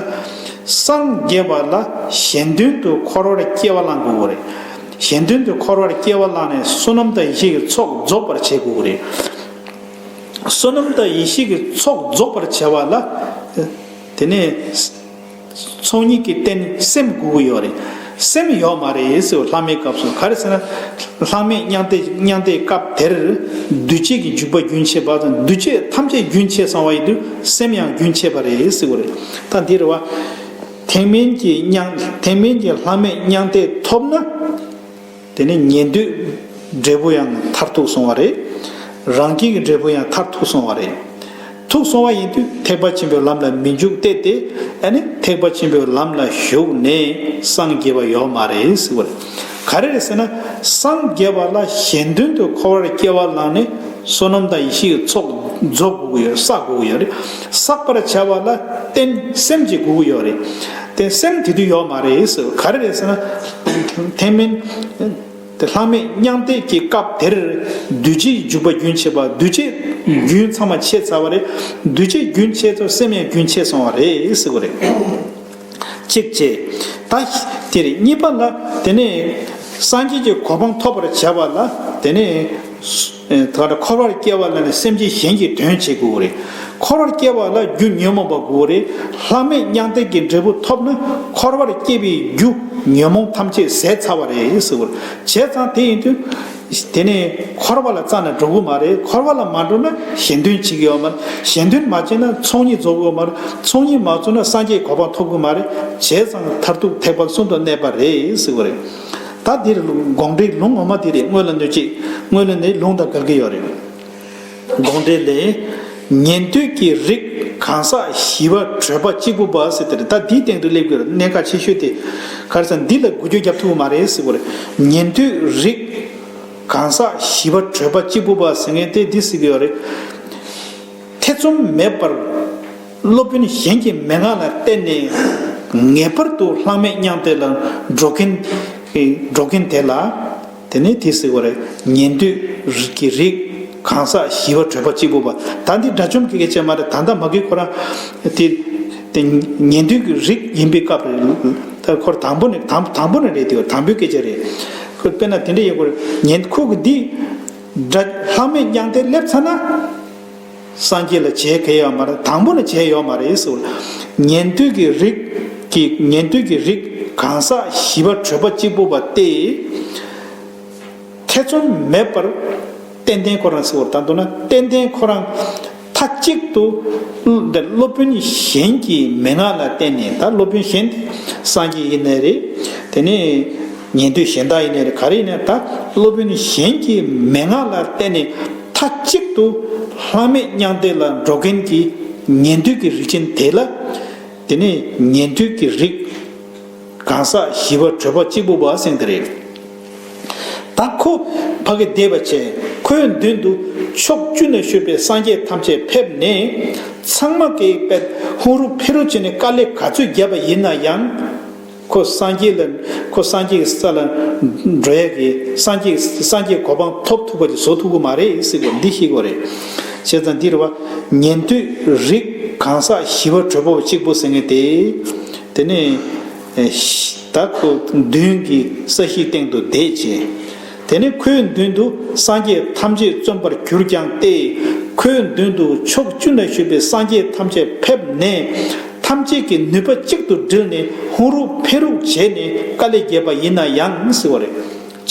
སངས་རྒྱས་པ་ལ་གཞན་དོན་དུ་འཁོར་བར་སྐྱེ་བ་བླང་དགོས་པ་རེད། གཞན་དོན་དུ་འཁོར་བར་སྐྱེ་བ་བླངས་ནས་བསོད་ནམས་དང་ཡེ་ཤེས་ཀྱི་ཚོགས་རྫོགས་པར་བྱེད་དགོས་པ་རེད། བསོད་ནམས་དང་ཡེ་ཤེས་ཀྱི་ཚོགས་རྫོགས་པར་བྱ་བ་ལ། དེ་ནས། ཚོགས་གཉིས་ཀྱི་རྟེན་སེམས་དགོས་ཀྱི་ཡོད་རེད། སེམས་ཡོད་མ་རེད་ཟེར་བ་ལྷག་མེད་སྐབས་སུ། ག་རེ་ཟེར་ན། ལྷག་མེད་མྱང་འདས་མྱང་འདས་སྐབས་དེར་འདུ་བྱེད་ཀྱི་འཇུག་པ་རྒྱུན་ཆད་པ་དང་འདུ་བྱེད་ཐམས་ཅད་རྒྱུན་ཆད་སོང་བ་ཡིན་དུས་སེམས་ཡང་རྒྱུན་ཆད་པ་རེད་ཟེར་བ་རེད། ད་འདི་རེད་བ། ཐེག་དམན་གྱི་མྱང་ཐེག་དམན་གྱི་ལྷག་མེད་མྱང་འདས་ཐོབ་ན། དེ་ནས་ཉན་ཐོས་འབྲས་བུ་ཡང་མཐར་ཐུག་སོང་བ་རེད། རང་རྒྱལ་གྱི་འབྲས་བུ་ཡང་མཐར་ཐུག་སོང་བ་རེད། ཐུག་སོང་བ་ཡིན་དུས་ཐེག་པ་ཆེན་པོའི་ལམ་ལ་མི་འཇུག་སྟེ་སྟེ། ཨ་ནི་ཐེག་པ་ཆེན་པོའི་ལམ་ལ་ཞུགས་ནས་སངས་རྒྱས་པ་ཡོད་མ་རེད་ཟེར་བ་རེད། ག་རེ་རེད་ཟེར་ན། སངས་རྒྱས་པ་ལ་གཞན་དོན་དུ་འཁོར་བར་སྐྱེ་བ་བླངས་ནས་བསོད་ནམས་དང་ཡེ་ཤེས་ཀྱི་ཚོགས་རྫོགས་དགོས་ཀྱི་ཡོད། བསགས་དགོས་ཀྱི་ཡོད་རེད། བསགས་པར་བྱ་བ་ལ་རྟེན་སེམས་ཅིག་དགོས་ཀྱི་ཡོད་རེད། རྟེན་སེམས་དེ་དུས་ཡོད་མ་རེད་ཟེར། ག་རེ་རེད་ཟེར་ན། ཐེག་དམན། དེ་ལྷག་མེད་མྱང་འདས་ཀྱི་སྐབས་དེར་འདུ་བྱེད་འཇུག་པ་རྒྱུན་ཆད་པ། འདུ་བྱེད་རྒྱུན་ཚང་མ་ཆད་ཚར་བ་རེད། འདུ་བྱེད་རྒྱུན་ཆད་ཚར། སེམས་ཡང་རྒྱུན་ཆད་སོང་བ་རེད་ཟེར་བ་རེད། གཅིག་བྱས། ད་དེ་རེད། གཉིས་པ་ལ་དེ་ནས་སངས་རྒྱས་ཀྱི་གོ་འཕང་ཐོབ་པར་བྱ་བ་ལ་དེ་ནས་ད་འཁོར་བར་སྐྱེ་བ་ལ་ནི་སེམས་ཅན་གཞན་གྱི་དོན་བྱེད་དགོས་རེད། འཁོར་བར་སྐྱེ་བ་ལ་རྒྱུ་ཉོན་མོངས་པ་དགོས་རེད། ལྷག་མེད་མྱང་འདས་ཀྱི་འབྲས་བུ་ཐོབ་ན་འཁོར་བར་སྐྱེ་བའི་རྒྱུ་ཉོན་མོངས་ཐམས་ཅད་ཟད་ཚར་བ་རེད་ཟེར་བ་རེད། བྱས་ཙང་དེ་ཡིན་དུས། དེ་ནས་འཁོར་བ་ལ་རྩ་ནས་འགྲོ་གི་མ་རེད། འཁོར་བ་ལ་མ་འགྲོ་ན་གཞན་དོན་བྱེད་ཀྱི་ཡོད་མ་རེད། གཞན་དོན་མ་བྱས་ན་ཚོགས་གཉིས་རྫོགས་ཀྱི་ཡོད་མ་རེད། ཚོགས་གཉིས་མ་རྫོགས་ན་སངས་རྒྱས་གོ་འཕང་ཐོབ་ཀྱི་མ་རེད། བྱས་ཙང་མཐར་ཐུག་ཐེག་པ་གསུམ་དུ་གནས་པ་རེད་ཟེར་བ་རེད། ད་འདིར་དགོངས་འགྲེལ་ལུང་ངོ་མ་འདི་རེད། དངོས་ལ་གནོད་བྱེད། དངོས་ལ་ནི་ལུང་དང་འགལ་གྱི་ཡོད་རེད། དགོངས་འགྲེལ་ལས། ཉན་ཐོས་ཀྱི་རིགས་གང་ཟག་བཞི་པ་གྲོལ་པ་གཅིག་པུ་པ་ཟེར་དེ་རེད། ད་འདིའི་སྟེང་དུ་སླེབས་དགོས་རེད། གནད་འགག་ཆེ་ཤོས་དེ། ག་རེ་ཟེར་ན་འདི་ལ་འགུལ་སྐྱོད་རྒྱབ་ཐུབ་ཀྱི་མ་རེད་ཟེར་བ་རེད། ཉན་ཐོས་རིགས་གང་ཟག་བཞི་པ་གྲོལ་པ་གཅིག་པུ་པ་ཟེར་མཁན་དེ་འདི་ཟེར་གྱི་ཡོད་རེད། ཐེ་ཚོམ་མེད་པར་སློབ་དཔོན་གཞན་གྱི་མན་ངག་ལ་བརྟེན་ནས་ངེས་པར་དུ་ལྷག་མེད་མྱང་འདས་ལ་འགྲོ་མཁན། འགྲོ་མཁན་དེ་ལ། དེ་ནས་དེ་ཟེར་བ་རེད། ཉན་ཐོས་ཀྱི་རིགས་གང་ཟག་བཞི་པ་གྲོལ་པ་གཅིག་པུ་པ། ད་འདི་དགྲ་བཅོམ་གྱི་སྐད་ཆ་མ་རེད། ད་ལྟ་མ་གི་ཁོ་རང་དེ་དེ་ཉན་ཐོས་ཀྱི་རིགས་ཡིན་པའི་སྐབས་རེད། ད་ཁོ་དང་པོ་ནས་དང་དང་པོ་ནས་རེད། དེ་དང་པོའི་སྐད་ཆ་རེད། ཁོ་དཔེར་ན་དེ་འདྲ་ཡོད་དགོས་རེད། ཉན་ཁོ་གི་འདི་དགྲ་ལྷག་མེད་མྱང་འདས་སླེབས་ཚར་ན། སངས་རྒྱས་ལ་བྱེད་ག་ཡོད་མ་རེད། དང་པོ་ནས་བྱེད་ཡོད་མ་རེད་ཟེར། ཉན་ཐོས་ཀྱི་རིགས་ཀྱི་ཉན་ཐོས་ཀྱི་རིགས་གང་ཟག་བཞི་པ་གྲོལ་པ་གཅིག་པུ་པ་སྟེ། ཐེ་ཚོམ་མེད་པར་ཏན་ཏན་ཁོ་རང་ཟེར་བར་ད་འདོད་ན་ཏན་ཏན་ཁོ་རང་མཐའ་གཅིག་ཏུ་འདི་སློབ་དཔོན་གཞན་གྱི་མན་ངག་ལ་བརྟེན་ནས། ད་སློབ་དཔོན་གཞན་དེ་སངས་རྒྱས་ཡིན་ནའི་རེད། དེ་ནས་ཉན་ཐོས་གཞན་དག་ཡིན་ནའི་རེད། ག་རེ་ཡིན་ནའི་ད་སློབ་དཔོན་གཞན་གྱི་མན་ངག་ལ་བརྟེན་ནས། མཐའ་གཅིག་ཏུ་ལྷག་མེད་མྱང་འདས་ལ་འགྲོ་མཁན་གྱི་ཉན་ཐོས་ཀྱི་རིགས་ཅན་དེ་ལ། དེ་ནས་ཉན་ཐོས་ཀྱི་རིགས་གང་ཟག་བཞི་པ་གྲོལ་པ་གཅིག་པུ་པ་ཟེར་དེ་རེད། ད་ཁོ་ཕ་གི་བསྡད་པ་བྱས། ཁོའི་མདུན་དུ་ཕྱོགས་བཅུ་ནས་བཞུགས་པའི་སངས་རྒྱས་ཐམས་ཅད་ཕེབས་ནས། ཚང་མ་གིས་དཔེ་ཧུ་རུ་ཕི་རུ་བྱས་ནས་དཀའ་ལས་ག་ཚོད་བརྒྱབ་པ་ཡིན་ན་ཡང་། ཁོ་སངས་རྒྱས་ལ་ཁོ་སངས་རྒྱས་ཀྱི་ས་ལ་འགྲོ་ཡ་གི་སངས་རྒྱས་སངས་རྒྱས་གོ་འཕང་ཐོབ་ཐུབ་པ་ཅིག་བཟོ་ཐུབ་ཀྱི་མ་རེད་ཟེར་གོ། འདི་ཤེས་དགོས་རེད། བྱས་ཙང་འདི་རེད་བ། ཉན་ཐོས་རིགས་གང་ཟག་ཞི་བ་གྲོལ་བ་གཅིག་པུ་ཟེར་མཁན་དེ། དེ་ནས་ད་ཁོ་མདུན་གྱི་ས་གཞིའི་སྟེང་དུ་བསྡད་བྱས། དེ་ནས་ཁོའི་མདུན་དུ་སངས་རྒྱས་ཐམས་ཅད་བརྩོན་པར་གྱུར་ཀྱང་སྟེ། ཁོའི་མདུན་དུ་ཕྱོགས་བཅུ་ན་བཞུགས་པའི་སངས་རྒྱས་ཐམས་ཅད་ཕེབས་ནས། ཐམས་ཅད་ཀྱིས་ནུས་པ་གཅིག་ཏུ་བསྒྲིལ་ནས་ཧུ་རུ་ཕི་རུ་བྱས་ནས་དཀའ་ལས་བརྒྱབ་པ་ཡིན་ན་ཡང་ཟེར་བ་རེད།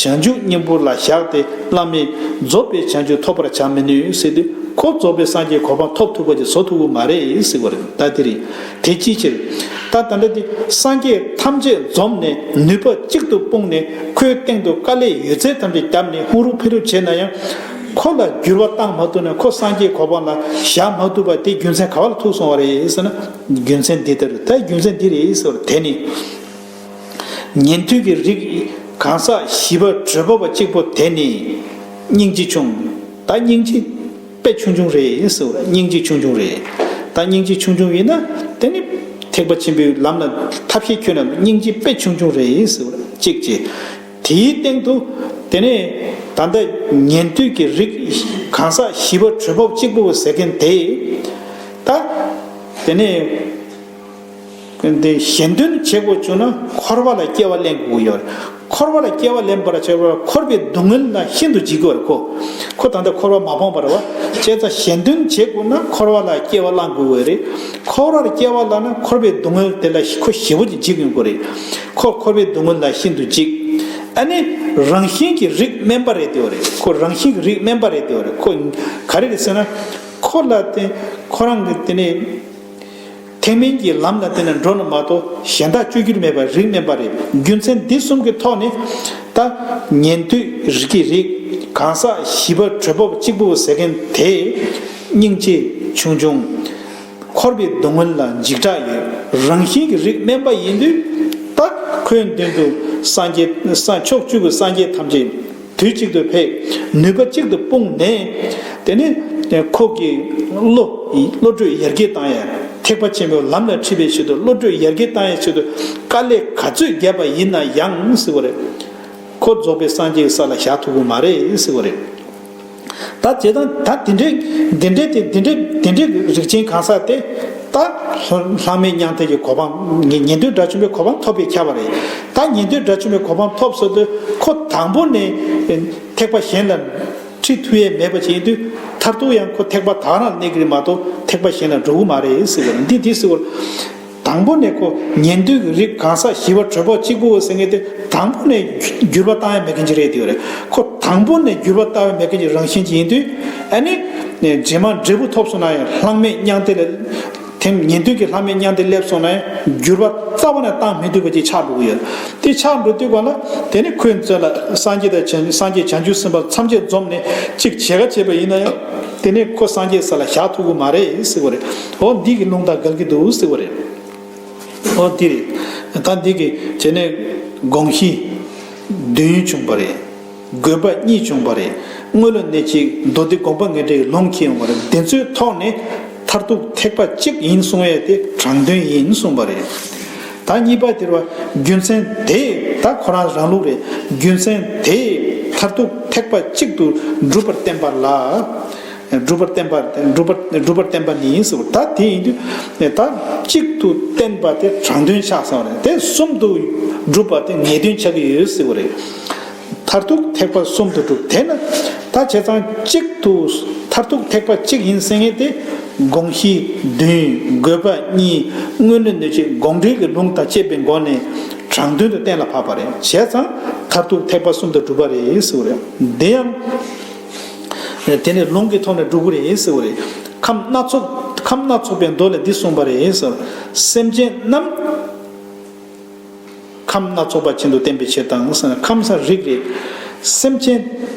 བྱང་ཆུབ་སྙིང་པོ་ལ་བཞག་སྟེ་བླ་མེད་རྫོགས་པའི་བྱང་ཆུབ་ཐོབ་པར་བྱ་མི་ནུས་ཟེར་དུས། ཁོ་རྫོགས་པའི་སངས་རྒྱས་གོ་འཕང་ཐོབ་ཐུབ་པ་ཅིག་བཟོ་ཐུབ་ཀྱི་མ་རེད་ཟེར་བ་རེད། ད་དེ་རེད། དེ་ཅིའི་ཕྱིར། ད་ད་ལྟ་དེ་སངས་རྒྱས་ཐམས་ཅད་འཛོམས་ནས་ནུས་པ་གཅིག་ཏུ་སྤུངས་ནས་ཁོའི་སྟེང་དུ་དཀའ་ལས་ཡོད་ཚད་ཐམས་ཅད་བརྒྱབ་ནས་ཧུ་རུ་ཕི་རུ་བྱས་ན་ཡང་། ཁོ་ལ་འགྱུར་བ་བཏང་མ་ཐུབ་ན། ཁོ་སངས་རྒྱས་གོ་འཕང་ལ་བཞག་མ་ཐུབ་པ་དེ་རྒྱུ་མཚན་ག་བ་ལ་ཐུག་སོང་བ་རེད་ཟེར་ན། རྒྱུ་མཚན་འདི་ལྟར། ད་རྒྱུ་མཚན་འདི་རེད་ཟེར་བ་དེ་ནི། ཉན་ཐོས་ཀྱི་རིགས་གང་ཟག་ཞི་བ་གྲོལ་བ་གཅིག་པོ་དེ་ནི་སྙིང་རྗེ་ཆུང་། ད་སྙིང་རྗེ་དཔེ་ཆུང་ཆུང་རེད་ཟེར་བ། སྙིང་རྗེ་ཆུང་ཆུང་རེད། ད་སྙིང་རྗེ་ཆུང་ཆུང་ཡིན་ན་དེ་ནི་ཐེག་པ་ཆེན་པོའི་ལམ་ལ་ཐབས་ཤེས་ཁྱོན་ནས་སྙིང་རྗེ་དཔེ་ཆུང་ཆུང་རེད་ཟེར་བ་གཅིག་བྱས། དེའི་སྟེང་དུ་དེ་ནས་ད་ལྟ་ཉན་ཐོས་ཀྱི་རིགས་གང་ཟག་ཞི་བ་གྲོལ་བ་གཅིག་པོ་ཟེར་མཁན་དེ། ད་དེ་ནས། འདི་གཞན་དོན་བྱེད་དགོས་བྱུང་ན་འཁོར་བ་ལ་སྐྱེ་བ་ལེན་དགོས་ཡོད་རེད། འཁོར་བ་ལ་སྐྱེ་བ་ལེན་པར་བྱེད་པར་འཁོར་བའི་སྡུག་བསྔལ་ལ་ཤིན་ཏུ་འཇིགས་ཀྱི་ཡོད་རེད་ཁོ། ཁོ་ད་ལྟ་འཁོར་བ་མ་སྤངས་པ་རེད་བ། བྱས་ཙང་གཞན་དོན་བྱེད་དགོས་ན་འཁོར་བ་ལ་སྐྱེ་བ་བླང་དགོས་ཡོད་རེད། འཁོར་བར་སྐྱེ་བ་བླངས་ན་འཁོར་བའི་སྡུག་བསྔལ་དེ་ལ་ཁོ་ཞེ་པོ་ཅིག་འཇིགས་ཡོང་གི་རེད། ཁོ་འཁོར་བའི་སྡུག་བསྔལ་ལ་ཤིན་ཏུ་འཇིགས། ཨ་ནི་རང་བཞིན་གྱི་རིགས་དམན་པ་རེད་དེ་ཡོད་རེད། ཁོ་རང་བཞིན་གྱི་རིགས་དམན་པ་རེད་དེ་ཡོད་རེད། ཁོ་ག་རེ་རེད་ཟེར་ན། ཁོ་ལ་དེ་ཁོ་རང་གི་དེ་ནས། ཐེག་དམན་གྱི་ལམ་ལ་བརྟེན་ནས་འགྲོ་ན་མ་གཏོགས་གཞན་དག་བཅོས་བསྒྱུར་མེད་པར་རིགས་དམན་པ་རེད། རྒྱུ་མཚན་འདི་གསུམ་གྱི་ཐོག་ནས་ད་ཉན་ཐོས་རིགས་ཀྱི་རིགས་གང་ཟག་ཞི་བ་གྲོལ་བ་གཅིག་པུ་ཟེར་མཁན་དེ་སྙིང་རྗེ་ཆུང་ཆུང་། འཁོར་བའི་སྡུག་བསྔལ་ལ་འཇིགས་སྐྲག་ཡོད། རང་བཞིན་གྱི་རིགས་དམན་པ་ཡིན་དུས། ད་ཁོའི་མདུན་དུ་སངས་རྒྱས་སངས་ཕྱོགས་བཅུ་པའི་སངས་རྒྱས་ཐམས་ཅད། དུས་གཅིག་ཏུ་ཕེབས། ནུས་པ་གཅིག་ཏུ་སྤུངས་ནས། དེ་ནས་ཁོ་གི་བློ་བློ་གྲོས་ཡར་རྒྱས་བཏང་ཡ། ཐེག་པ་ཆེན་པོའི་ལམ་ལ་ཁྲིད་པའི་ཆེད་དུ་བློ་གྲོས་ཡར་རྒྱས་བཏང་ཡའི་ཆེད་དུ་དཀའ་ལས་ག་ཚོད་བརྒྱབ་པ་ཡིན་ན་ཡང་ཟེར་བ་རེད། ཁོ་རྫོགས་པའི་སངས་རྒྱས་ཀྱི་ས་ལ་བཞག་ཐུབ་ཀྱི་མ་རེད་ཟེར་བ་རེད། ད་བྱས་ཙང་ད་དེ་འདྲའི་དེ་འདྲའི་དེ་དེ་འདྲའི་དེ་འདྲའི་རིགས་ཅན་གང་ཟག་དེ། ད་ལྷག་མེད་མྱང་འདས་ཀྱི་གོ་འཕང་ཉན་ཉན་ཐོས་དགྲ་བཅོམ་པའི་གོ་འཕང་ཐོབ་པས་ཁྱབ་པ་རེད། ད་ཉན་ཐོས་དགྲ་བཅོམ་པའི་གོ་འཕང་ཐོབ་ཚར་དུས་ཁོ་དང་པོ་ནས་ཐེག་པ་གཞན་ལ་ཁྲིད་ཐུབ་ཡས་མེད་པ་ཅིག་ཡིན་དུས། མཐར་ཐུག་ཡང་ཁོ་ཐེག་པ་དག་རང་ལ་གནས་ཀྱི་རེད་མ་གཏོགས་ཐེག་པ་གཞན་ལ་འགྲོ་གི་མ་རེད་ཟེར་བ་རེད། འདི་འདི་ཟེར་བ་རེད། དང་པོ་ནས་ཁོ་ཉན་ཐོས་ཀྱི་རིགས་གང་ཟག་ཞི་བ་གྲོལ་བ་གཅིག་པུ་ཟེར་མཁན་དེ་དང་པོ་ནས་འགྱུར་བ་བཏང་ཡ་མེད་མཁན་ཅིག་རེད་དེ་རེད། ཁོ་དང་པོ་ནས་འགྱུར་བ་བཏང་ཡ་མེད་མཁན་ཅིག་རང་བཞིན་ཅིག་ཡིན་དུས། ཨ་ནི་རྗེས་མ་འབྲས་བུ་ཐོབ་སོང་ན་ཡང་ལྷག་མེད་མྱང་འདས་ལ་དེ་ཉན་ཐོས་ཀྱི་ལྷག་མེད་མྱང་འདས་སླེབས་སོང་ན་ཡང་འགྱུར་བ་རྩ་བ་ནས་བཏང་མི་ཐུབ་པ་ཅིག་ཆགས་འགྲོ་གི་ཡོད། དེ་ཆགས་འགྲོ་དུས་གང་ལ་དེ་ནི་ཁོའི་རྩ་ལ་སངས་རྒྱས་དང་བྱང་སངས་རྒྱས་བྱང་ཆུབ་སེམས་དཔའ་ཐམས་ཅད་འཛོམས་ནས་གཅིག་བྱེད་ག་བྱས་པ་ཡིན་ན་ཡང་། དེ་ནི་ཁོ་སངས་རྒྱས་ས་ལ་བཞག་ཐུབ་ཀྱི་མ་རེད་ཟེར་བ་རེད། འོ་འདི་གི་ལུང་དང་འགལ་གྱི་འདུག་ཟེར་བ་རེད། འོ་འདི་རེད། ད་འདི་གི་བྱས་ནས་དགོངས་གཞི་བདུན་བྱུང་བ་རེད། དགོས་པ་གཉིས་བྱུང་བ་རེད། སྔོན་ལ་གནས་གཅིག་མདོ་སྡེ་དགོངས་པ་ངེས་འགྲེལ་གྱི་ལུང་འཁྱེར་ཡོང་བ་རེད། དེ་ཚོའི་ཐོག་ནས་མཐར་ཐུག་ཐེག་པ་གཅིག་ཡིན་གསུང་ཡས་དེ་དྲང་དོན་ཡིན་གསུངས་པ་རེད། ད་གཉིས་པ་དེར་བ་རྒྱུ་མཚན་དེ་ད་ཁོ་རང་རང་ལུགས་རེད། རྒྱུ་མཚན་དེ་མཐར་ཐུག་ཐེག་པ་གཅིག་ཏུ་གྲུབ་པར་བསྟན་པ་ལ། སྒྲུབ་པར་བསྟན་པ་སྒྲུབ་པར་སྒྲུབ་པར་བསྟན་པ་ནི་ཟེར་བ། ད་དེ་ཡིན་དུས་ད་གཅིག་ཏུ་བསྟན་པ་དེ་དྲང་དོན་ཆགས་སོང་རེད། དེ་གསུམ་དུ་སྒྲུབ་པ་དེ་ངེས་དོན་ཆགས་ཀྱི་ཡོད་ཟེར་བ་རེད། མཐར་ཐུག་ཐེག་པ་གསུམ་དུ་གྲུབ། དེ་ན་ད་བྱས་ཙང་གཅིག་ཏུ་མཐར་ཐུག་ཐེག་པ་གཅིག་ཡིན་ཟེར་མཁན་དེ་དགོངས་གཞི་བདུན། དགོས་པ་གཉིས། སྔོན་ལ་གནས་གཅིག་དགོངས་འགྲེལ་གྱི་ལུང་དང་བཅས་པའི་སྒོ་ནས་དྲང་དོན་དུ་གཏན་ལ་ཕབ་པ་རེད། བྱས་ཙང་མཐར་ཐུག་ཐེག་པ་གསུམ་དུ་གྲུབ་པ་རེད་ཟེར་བ་རེད། དེ་ཡང་། དེ་ནས་ལུང་གི་ཐོག་ནས་སྒྲུབ་ཀྱི་རེད་ཟེར་བ་རེད། ཁམས་སྣ་ཚོགས་ཁམས་སྣ་ཚོགས་པའི་མདོ་ལས་འདི་གསུངས་པ་རེད་ཟེར། སེམས་ཅན་རྣམས། ཁམས་སྣ་ཚོགས་པ་བཞིན་དུ་བསྟན་པའི་ཕྱིར་དང་ཟེར། ཁམས་ཟེར་རིགས་རེད། སེམས་ཅན་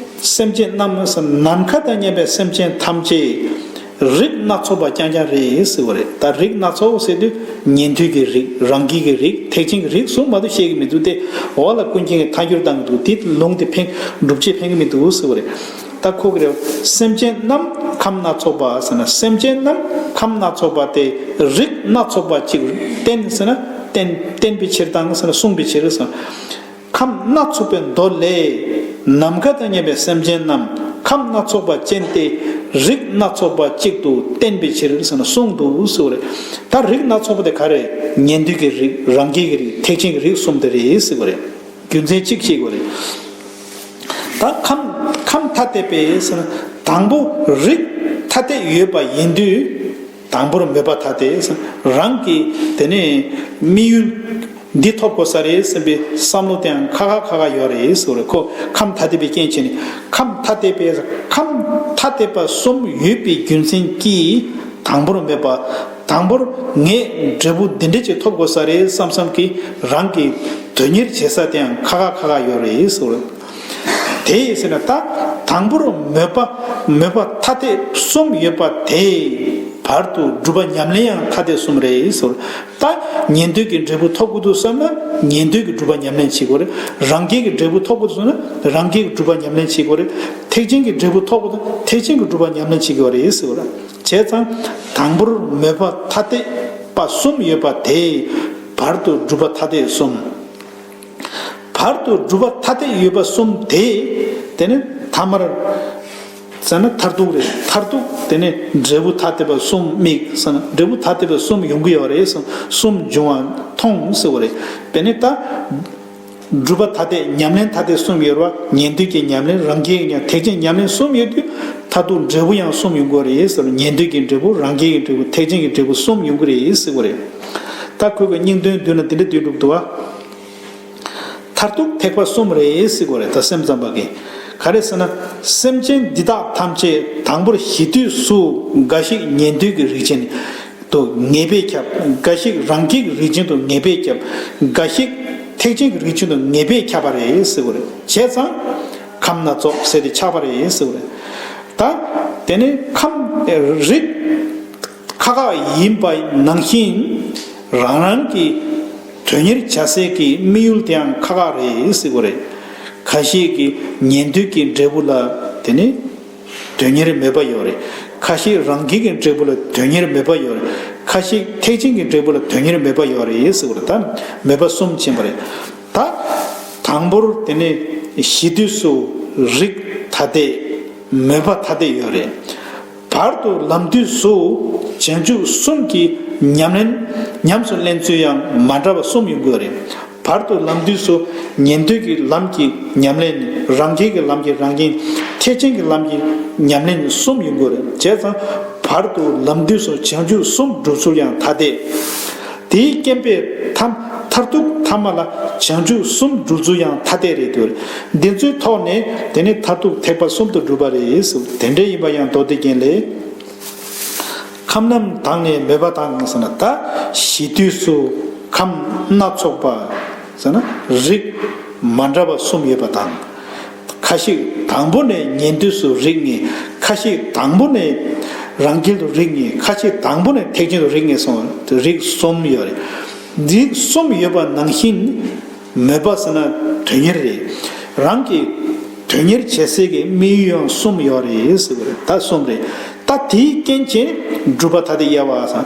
སེམས་ཅན་རྣམས་ཟེར། ནམ་མཁའ་དང་མཉམ་པའི་སེམས་ཅན་ཐམས་ཅད། རིགས་སྣ་ཚོགས་པ་རྐྱང་རྐྱང་རེད་ཟེར་བ་རེད། ད་རིགས་སྣ་ཚོགས་ཟེར་དུས་ཉན་ཐོས་ཀྱི་རིགས། རང་རྒྱལ་གྱི་རིགས། ཐེག་ཆེན་གྱི་རིགས་གསུམ་མ་གཏོགས་བཤད་ཀྱི་མི་འདུག་སྟེ། འོ་ལ་ཀུན་མཁྱེན་གྱིས་ཐལ་འགྱུར་བཏང་གི་འདུག་དེ་ལུང་དེ་ཕན། སྒྲུབ་བྱེད་ཕན་གྱི་མི་འདུག་ཟེར་བ་རེད། ད་ཁོ་གི་རེད། སེམས་ཅན་རྣམས་ཁམས་སྣ་ཚོགས་པ་ཟེར་ན། སེམས་ཅན་རྣམས་ཁམས་སྣ་ཚོགས་པ་སྟེ། རིགས་སྣ་ཚོགས་པ་གཅིག་བསྟན་ཟེར་ན། བསྟན་བསྟན་པའི་ཕྱིར་དང་ཟེར་ན། གསུངས་པའི་ཕྱིར་ཟེར། ཁམས་སྣ་ཚོགས་པའི་མདོ་ལས། ནམ་མཁའ་དང་མཉམ་པའི་སེམས་ཅན་རྣམས་ཁམས་སྣ་ཚོགས་པ་ཅན་ཏེ། རིགས་སྣ་ཚོགས་པ་གཅིག་ཏུ་བསྟན་པའི་ཕྱིར་ཟེར་ན། གསུངས་འདུག་ཟེར་བ་རེད། ད་རིགས་སྣ་ཚོགས་པ་དེ་ག་རེ། ཉན་ཐོས་ཀྱི་རིགས། རང་རྒྱལ་གྱི་རིགས། ཐེག་ཆེན་གྱི་རིགས་གསུམ་དེ་རེད་ཟེར་བ་རེད། རྒྱུ་མཚན་གཅིག་བཤད་དགོས་རེད། ད་ཁམས་ཁམས་ཐ་དད་པས་ཟེར་ན། དང་པོ་རིགས་ཐ་དད་ཡོད་པ་ཡིན་དུས། དང་པོར་མོས་པ་ཐ་དད་ཟེར། རང་གི་དེ་ནས་དམིགས་ཡུལ་འདི་ཐོབ་དགོས་ས་རེད་བསམ་པའི་བསམ་བློ་དེའང་ཁ་ཁ་ཁ་ཁ་ཡོད་རེད་ཟེར་བ་རེད། ཁོ་ཁམས་ཐ་དད་པའི་རྐྱེན་བྱས་ནས། ཁམས་ཐ་དད་པས། ཁམས་ཐ་དད་པ་གསུམ་ཡོད་པའི་རྒྱུ་མཚན་གྱིས་དང་པོར་མོས་པ། དང་པོར་ངས་འབྲས་བུ་འདི་འདྲ་ཅིག་ཐོབ་དགོས་ས་རེད་བསམ་བསམ་གྱི་རང་གི་དོན་གཉེར་བྱེད་ས་དེའང་ཁ་ཁ་ཁ་ཁ་ཡོད་རེད་ཟེར་བ་རེད། དེ་ཟེར་ན། ད་དང་པོར་མོས་པ། མོས་པ་ཐ་དད་གསུམ་ཡོད་པ་དེ་བར་དུ་སྒྲུབ་པ་ཉམས་ལེན་ཡང་ཐ་དད་གསུམ་རེད་ཟེར། ད་ཉན་ཐོས་ཀྱི་འབྲས་བུ་ཐོབ་དགོས་འདུག་བསམ་ན་ཉན་ཐོས་ཀྱི་སྒྲུབ་པ་ཉམས་ལེན་བྱེད་དགོས་རེད། རང་རྒྱལ་གྱི་འབྲས་བུ་ཐོབ་དགོས་འདུག་བསམ་ན་རང་རྒྱལ་གྱི་སྒྲུབ་པ་ཉམས་ལེན་བྱེད་དགོས་རེད། ཐེག་ཆེན་གྱི་འབྲས་བུ་ཐོབ་དགོས་འདུག་ཐེག་ཆེན་གྱི་སྒྲུབ་པ་ཉམས་ལེན་བྱེད་དགོས་རེད་ཟེར་བ་རེད། བྱས་ཙང་དང་པོར་མོས་པ་ཐ་དད་པ་གསུམ་ཡོད་པ་དེ་བར་དུ་སྒྲུབ་པ་ཐ་དད་གསུམ། བར་དུ་སྒྲུབ་པ་ཐ་དད་ཡོད་པ་གསུམ་དེ། དེ་ནི་ཐ་མར་ཟེར་ན་མཐར་ཐུག་རེད། མཐར་ཐུག་དེ་ནི་འབྲས་བུ་ཐ་དད་པ་གསུམ་དམིགས་ཟེར་ན། འབྲས་བུ་ཐ་དད་པ་གསུམ་ཡོང་གི་ཡོད་རེད་ཟེར། གསུམ་འབྱུང་བ་མཐོང་ཟེར་བ་རེད། དེ་ནི་ད་སྒྲུབ་པ་ཐ་དད། ཉམས་ལེན་ཐ་དད་གསུམ་ཡོད་རེད་བ། ཉན་ཐོས་ཀྱི་ཉམས་ལེན། རང་རྒྱལ་གྱི་ཉམས། ཐེག་ཆེན་ཉམས་ལེན་གསུམ་ཡོད་དུས་མཐར་ཐུག་འབྲས་བུ་ཡང་གསུམ་ཡོང་གི་རེད་ཟེར། ཉན་ཐོས་ཀྱི་འབྲས་བུ། རང་རྒྱལ་གྱི་འབྲས་བུ། ཐེག་ཆེན་གྱི་འབྲས་བུ་གསུམ་ཡོང་གི་རེད་ཟེར་བ་རེད། ད་ཁོས་ཀྱི་སྙིང་དོན་བསྡུས་ན་འདི་འདྲ་བསྡུས་འགྲོ་གི་འདུག་བ། མཐར་ཐུག་ཐེག་པ་གསུམ་རེད་ཟེར་དགོས་རེད། ད་སེམས་ཙམ་པ་གིས་ག་རེ་ཟེར་ན། སེམས་ཅན་འདི་དག་ཐམས་ཅད་དང་པོར་གཞིག་དུས་སུ། འགའ་ཞིག་ཉན་ཐོས་ཀྱི་རིགས་ཅན་དུ་ངེས་པས་ཁྱབ། འགའ་ཞིག་རང་རྒྱལ་གྱི་རིགས་ཅན་དུ་ངེས་པས་ཁྱབ། འགའ་ཞིག་ཐེག་ཆེན་གྱི་རིགས་ཅན་དུ་ངེས་པས་ཁྱབ་པ་རེད་ཟེར་དགོས་རེད། བྱས་ཙང་ཁམས་སྣ་ཚོགས་ཟེར་ཏེ་ཆགས་པ་རེད་ཟེར་དགོས་རེད། ད་དེ་ནས་ཁམས་རིགས་ཁ་ཁ་ཡིན་པ་ནང་བཞིན་རང་རང་གི་དོན་གཉེར་བྱ་སའི་གི་དམིགས་ཡུལ་དེའང་ཁ་ཁ་རེད་ཟེར་དགོས་རེད། ཁ་ཤས་ཀྱིས་ཉན་ཐོས་ཀྱི་འབྲས་བུ་ལ་དེ་ནི་དོན་གཉེར་མོས་པ་ཡོད་རེད། ཁ་ཤས་རང་རྒྱལ་གྱི་འབྲས་བུ་ལ་དོན་གཉེར་མོས་པ་ཡོད་རེད། ཁ་ཤས་ཐེག་ཆེན་གྱི་འབྲས་བུ་ལ་དོན་གཉེར་མོས་པ་ཡོད་རེད་ཟེར་དགོས་རེད། ད་མོས་པ་གསུམ་ཕྱིན་པ་རེད། ད་དང་པོར་དེ་ནི་གཞི་དུས་སུ་རིགས་ཐ་དད། མོས་པ་ཐ་དད་ཡོད་རེད། བར་དུ་ལམ་དུས་སུ་བྱང་ཆུབ་གསུམ་གྱི་ཉམས་ལེན། ཉམས་སུ་ལེན་ཚུལ་ཡང་མ་འདྲ་བ་གསུམ་ཡོང་གི་ཡོད་རེད། བར་དུ་ལམ་དུས་སུ་ཉན་ཐོས་ཀྱི་ལམ་གྱི་ཉམས་ལེན། རང་རྒྱལ་གྱི་ལམ་གྱི་རང་ཉིད། ཐེག་ཆེན་གྱི་ལམ་གྱི་ཉམས་ལེན་གསུམ་ཡོང་གི་ཡོད་རེད། བྱས་ཙང་བར་དུ་ལམ་དུས་སུ་བྱང་ཆུབ་གསུམ་སྒྲུབ་ཚུལ་ཡང་ཐ་དད། དེའི་རྐྱེན་པས་ཐ་མཐར་ཐུག་ཐ་མ་ལ་བྱང་ཆུབ་གསུམ་སྒྲུབ་ཚུལ་ཡང་ཐ་དད་རེད་འདུག་འདི་ཚོའི་ཐོག་ནས་དེ་ནི་མཐར་ཐུག་ཐེག་པ་གསུམ་དུ་གྲུབ་པ་རེད་ཟེར། དེ་འདྲ་ཡིན་པ་ཡང་མདོ་སྡེ་རྒྱན་ལས། ཁམས་རྣམས་དང་ནི་མོས་པ་དང་ཟེར་ན། ད་གཞི་དུས་སུ་ཁམས་སྣ་ཚོགས་པ་ཟེར་ན་རིགས་མ་འདྲ་བ་གསུམ་ཡོད་པ་དང་། ཁ་ཤས་དང་པོ་ནས་ཉན་ཐོས་སུ་རིགས་ངེས། ཁ་ཤས་དང་པོ་ནས་རང་རྒྱལ་དུ་རིགས་ངེས། ཁ་ཤས་དང་པོ་ནས་ཐེག་ཆེན་དུ་རིགས་ངེས་སོང་། རིགས་གསུམ་ཡོད་རེད། འདི་གསུམ་ཡོད་པ་ནང་བཞིན་མོས་པ་ཟེར་ན་དོན་གཉེར་རེད། རང་གི་དོན་གཉེར་བྱེད་སའི་གི་དམིགས་ཡུལ་ཡང་གསུམ་ཡོད་རེད་ཟེར་བ་རེད། ད་གསུམ་རེད། ད་དེའི་རྐྱེན་གྱིས་སྒྲུབ་པ་ཐ་དད་དབྱེ་བ་ཟེར།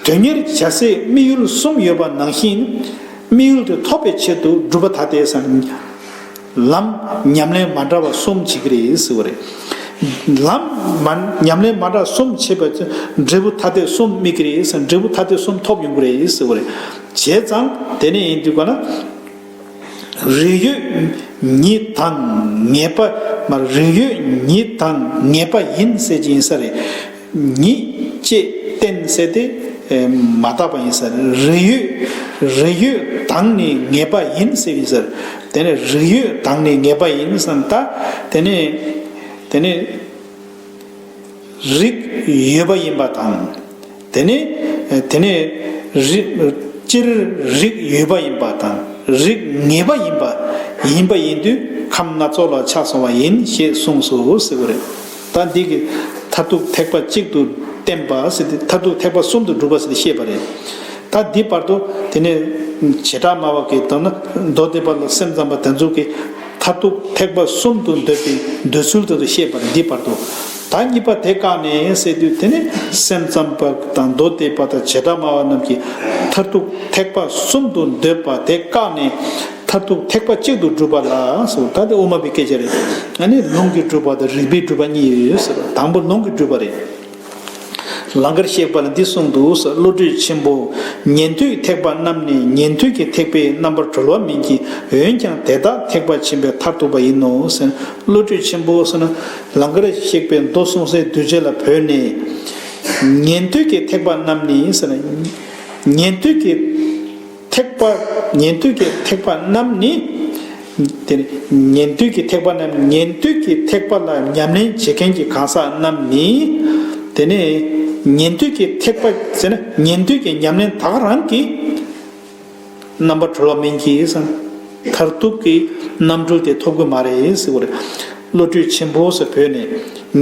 དོན་གཉེར་བྱ་སའི་དམིགས་ཡུལ་གསུམ་ཡོད་པ་ནང་བཞིན། དམིགས་ཡུལ་དེ་ཐོབ་པའི་ཆེད་དུ་སྒྲུབ་པ་ཐ་དད་ཟེར། ལམ་ཉམས་ལེན་མ་འདྲ་བ་གསུམ་བྱེད་ཀྱི་རེད་ཟེར་བ་རེད། ལམ་མ་ཉམས་ལེན་མ་འདྲ་གསུམ་བྱེད་པ་ཚེ་འབྲས་བུ་ཐ་དད་གསུམ་དམིགས་ཀྱི་རེད་ཟེར། འབྲས་བུ་ཐ་དད་གསུམ་ཐོབ་ཡོང་གི་རེད་ཟེར་བ་རེད། བྱས་ཙང་དེ་ནས་ཡིན་དུས་ག་ན། རིགས་ཡོད་ཉིད་དང་ངེས་པ། མ་རིགས་ཡོད་ཉིད་དང་ངེས་པ་ཡིན་ཟེར་གྱི་ཡིན་ས་རེད། ཉིད་ཅེས་བསྟན་ཟེར་ཏེ་མ་བཏགས་པ་ཡིན་ས་རེད། རིགས་ཡོད། རིགས་ཡོད་དང་ནི་ངེས་པ་ཡིན་ཟེར་ཡིན་ས་རེད། དེ་ནས་རིགས་ཡོད་དང་ནི་ངེས་པ་ཡིན་ཟེར་ན། ད་དེ་ནས་དེ་ནས། རིགས་ཡོད་པ་ཡིན་པ་དང་། དེ་ནས་དེ་ནས་རིགས་སྤྱིར་རིགས་ཡོད་པ་ཡིན་པ་དང་། རིགས་ངེས་པ་ཡིན་པ་ཡིན་པ་ཡིན་དུས་ཁམས་སྣ་ཚོགས་ལ་ཆགས་སོང་བ་ཡིན་ཞེས་གསུངས་སོ་ཟེར་བ་རེད། ད་འདི་གི་ མཐར་ཐུག་ཐེག་པ་གཅིག་ཏུ་བསྟན་པ་ཟེར་ཏེ། མཐར་ཐུག་ཐེག་པ་གསུམ་དུ་བསྒྲུབས་པ་ཟེར་ཏེ་བཤད་པ་རེད། ད་འདི་བར་དུ་དེ་ནས་བྱེ་བྲག་སྨྲ་བ་གིས་དང་ན་མདོ་སྡེ་པ་ལ་སེམས་ཙམ་པ་དེ་ཚོ་གིས་མཐར་ཐུག་ཐེག་པ་གསུམ་དུ་འདོད་པའི་འདོད་ཚུལ་དེ་ཚོ་བཤད་པ་རེད། འདི་བར་དུ། ད་གཉིས་པ་དེ་བཀག་ནས་ཟེར་དུས། དེ་ནས་སེམས་ཙམ་པ་དང་མདོ་སྡེ་པ་དང་བྱེ་བྲག་སྨྲ་བ་རྣམས་ཀྱིས་མཐར་ཐུག་ཐེག་པ་གསུམ་དུ་འདོད་པ་དེ་བཀག་ནས། མཐར་ཐུག་ཐེག་པ་གཅིག་ཏུ་བསྒྲུབས་པ་ལ་ཟེར། ད་དེ་དབུ་མ་པའི་སྐད་ཆ་རེད། ཨ་ནི་ལུང་གིས་སྒྲུབ་པ་དང་རིགས་པས་སྒྲུབ་པ་གཉིས་ཡོད་ཟེར། དང་པོ་ལུང་གིས་སྒྲུབ་པ་རེད། ལང་ཀར་གཤེགས་པ་ལ་འདི་གསུངས་འདུག་ཟེར། བློ་གྲོས་ཆེན་པོ། ཉན་ཐོས་ཐེག་པ་རྣམས་ནི་ཉན་ཐོས་ཀྱི་ཐེག་པས་རྣམ་པར་གྲོལ་བ་མིན་གྱི། འོན་ཀྱང་དེ་དག་ཐེག་པ་ཆེན་པོའི་མཐར་ཐུག་པ་ཡིན་ནོ་ཟེར། བློ་གྲོས་ཆེན་པོ་ཟེར་ན། ལང་ཀར་གཤེགས་པའི་མདོ་གསུངས་སའི་གདུལ་བྱ་ལ་བོས་ནས། ཉན་ཐོས་ཀྱི་ཐེག་པ་རྣམས་ནི་ཟེར་ན། ཉན་ཐོས་ཀྱི་ཐེག་པ། ཉན་ཐོས་ཀྱི་ཐེག་པ་རྣམས་ནི། དེ་ནི་ཉན་ཐོས་ཀྱི་ཐེག་པ་རྣམས། ཉན་ཐོས་ཀྱི་ཐེག་པ་ལ་ཉམས་ལེན་བྱེད་མཁན་གྱི་གང་ཟག་རྣམས་ནི། དེ་ནི་ཉན་ཐོས་ཀྱི་ཐེག་པ་ཟེར་ན། ཉན་ཐོས་ཀྱི་ཉམས་ལེན་དག་རང་གིས་རྣམ་པར་གྲོལ་བ་མིན་གྱི་ཟེར། མཐར་ཐུག་གི་རྣམ་གྲོལ་དེ་ཐོབ་ཀྱི་མ་རེད་ཟེར་བ་རེད། བློ་གྲོས་ཆེན་པོ་ཟེར་བོས་ནས།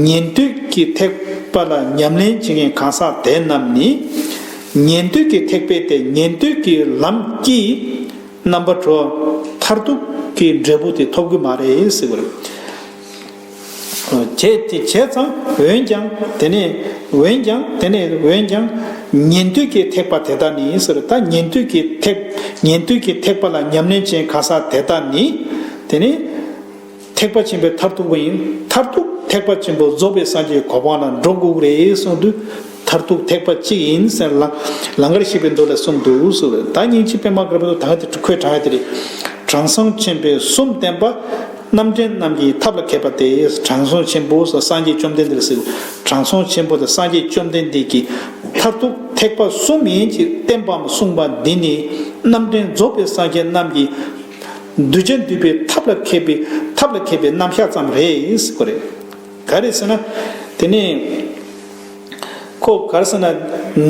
ཉན་ཐོས་ཀྱི་ཐེག་པ་ལ་ཉམས་ལེན་བྱེད་མཁན་གང་ཟག་དེ་རྣམས་ནི། ཉན་ཐོས་ཀྱི་ཐེག་པའི་སྟེ། ཉན་ཐོས་ཀྱི་ལམ་གྱིས་རྣམ་པར་གྲོལ། མཐར་ཐུག་གི་འབྲས་བུ་དེ་ཐོབ་ཀྱི་མ་རེད་ཟེར་བ་རེད། བྱས་ཏེ། བྱས་ཙང་། འོན་ཀྱང་། དེ་ནས། འོན་ཀྱང་། དེ་ནས། འོན་ཀྱང་། ཉན་ཐོས་ཀྱི་ཐེག་པ་དེ་དག་ནི་ཟེར། ད་ཉན་ཐོས་ཀྱི་ཐེག་ཉན་ཐོས་ཀྱི་ཐེག་པ་ལ་ཉམས་ལེན་བྱེད་མཁན་གང་ཟག་དེ་དག་ནི། དེ་ནི་ཐེག་པ་ཆེན་པོའི་མཐར་ཐུག་པ་ཡིན། མཐར་ཐུག་ཐེག་པ་ཆེན་པོ་རྫོགས་པའི་སངས་རྒྱས་གོ་འཕང་ལ་འགྲོ་དགོས་རེད་གསུངས་དུས། མཐར་ཐུག་ཐེག་པ་གཅིག་ཡིན་ཟེར། ལ་ལང་ཀར་གཤེགས་པའི་མདོ་ལ་གསུངས་འདུག་ཟེར། ད་སྙིང་རྗེ་པད་མ་དཀར་པོ་ད་ག་དེ་ཁོས་དྲངས་ཡ་དེ་རེད། དྲང་སྲོང་ཆེན་པོས་གསུམ་བསྟན་པ། རྣམ་འདྲེན་རྣམས་ཀྱིས་ཐབས་ལ་མཁས་པ་སྟེ། དྲང་སྲོང་ཆེན་པོ་ཟེར་སངས་རྒྱས་བཅོམ་ལྡན་འདས་ལ་ཟེར། དྲང་སྲོང་ཆེན་པོ་དང་སངས་རྒྱས་བཅོམ་ལྡན་འདས་ཀྱིས་མཐར་ཐུག་ཐེག་པ་གསུམ་ཡིན་ཅེས་བསྟན་པའམ་གསུངས་པ་འདི་ནི། རྣམ་འདྲེན་རྫོགས་པའི་སངས་རྒྱས་རྣམས་ཀྱིས་གདུལ་བྱ་འདུལ་བའི་ཐབས་ལ་མཁས་པའི། ཐབས་ལ་མཁས་པའི་རྣམ་གཞག་ཙམ་རེད་ཟེར་གོ་རེད། ག་རེ་ཟེར་ན། དེ་ནས་ཁོ་ག་རེ་ཟེར་ན།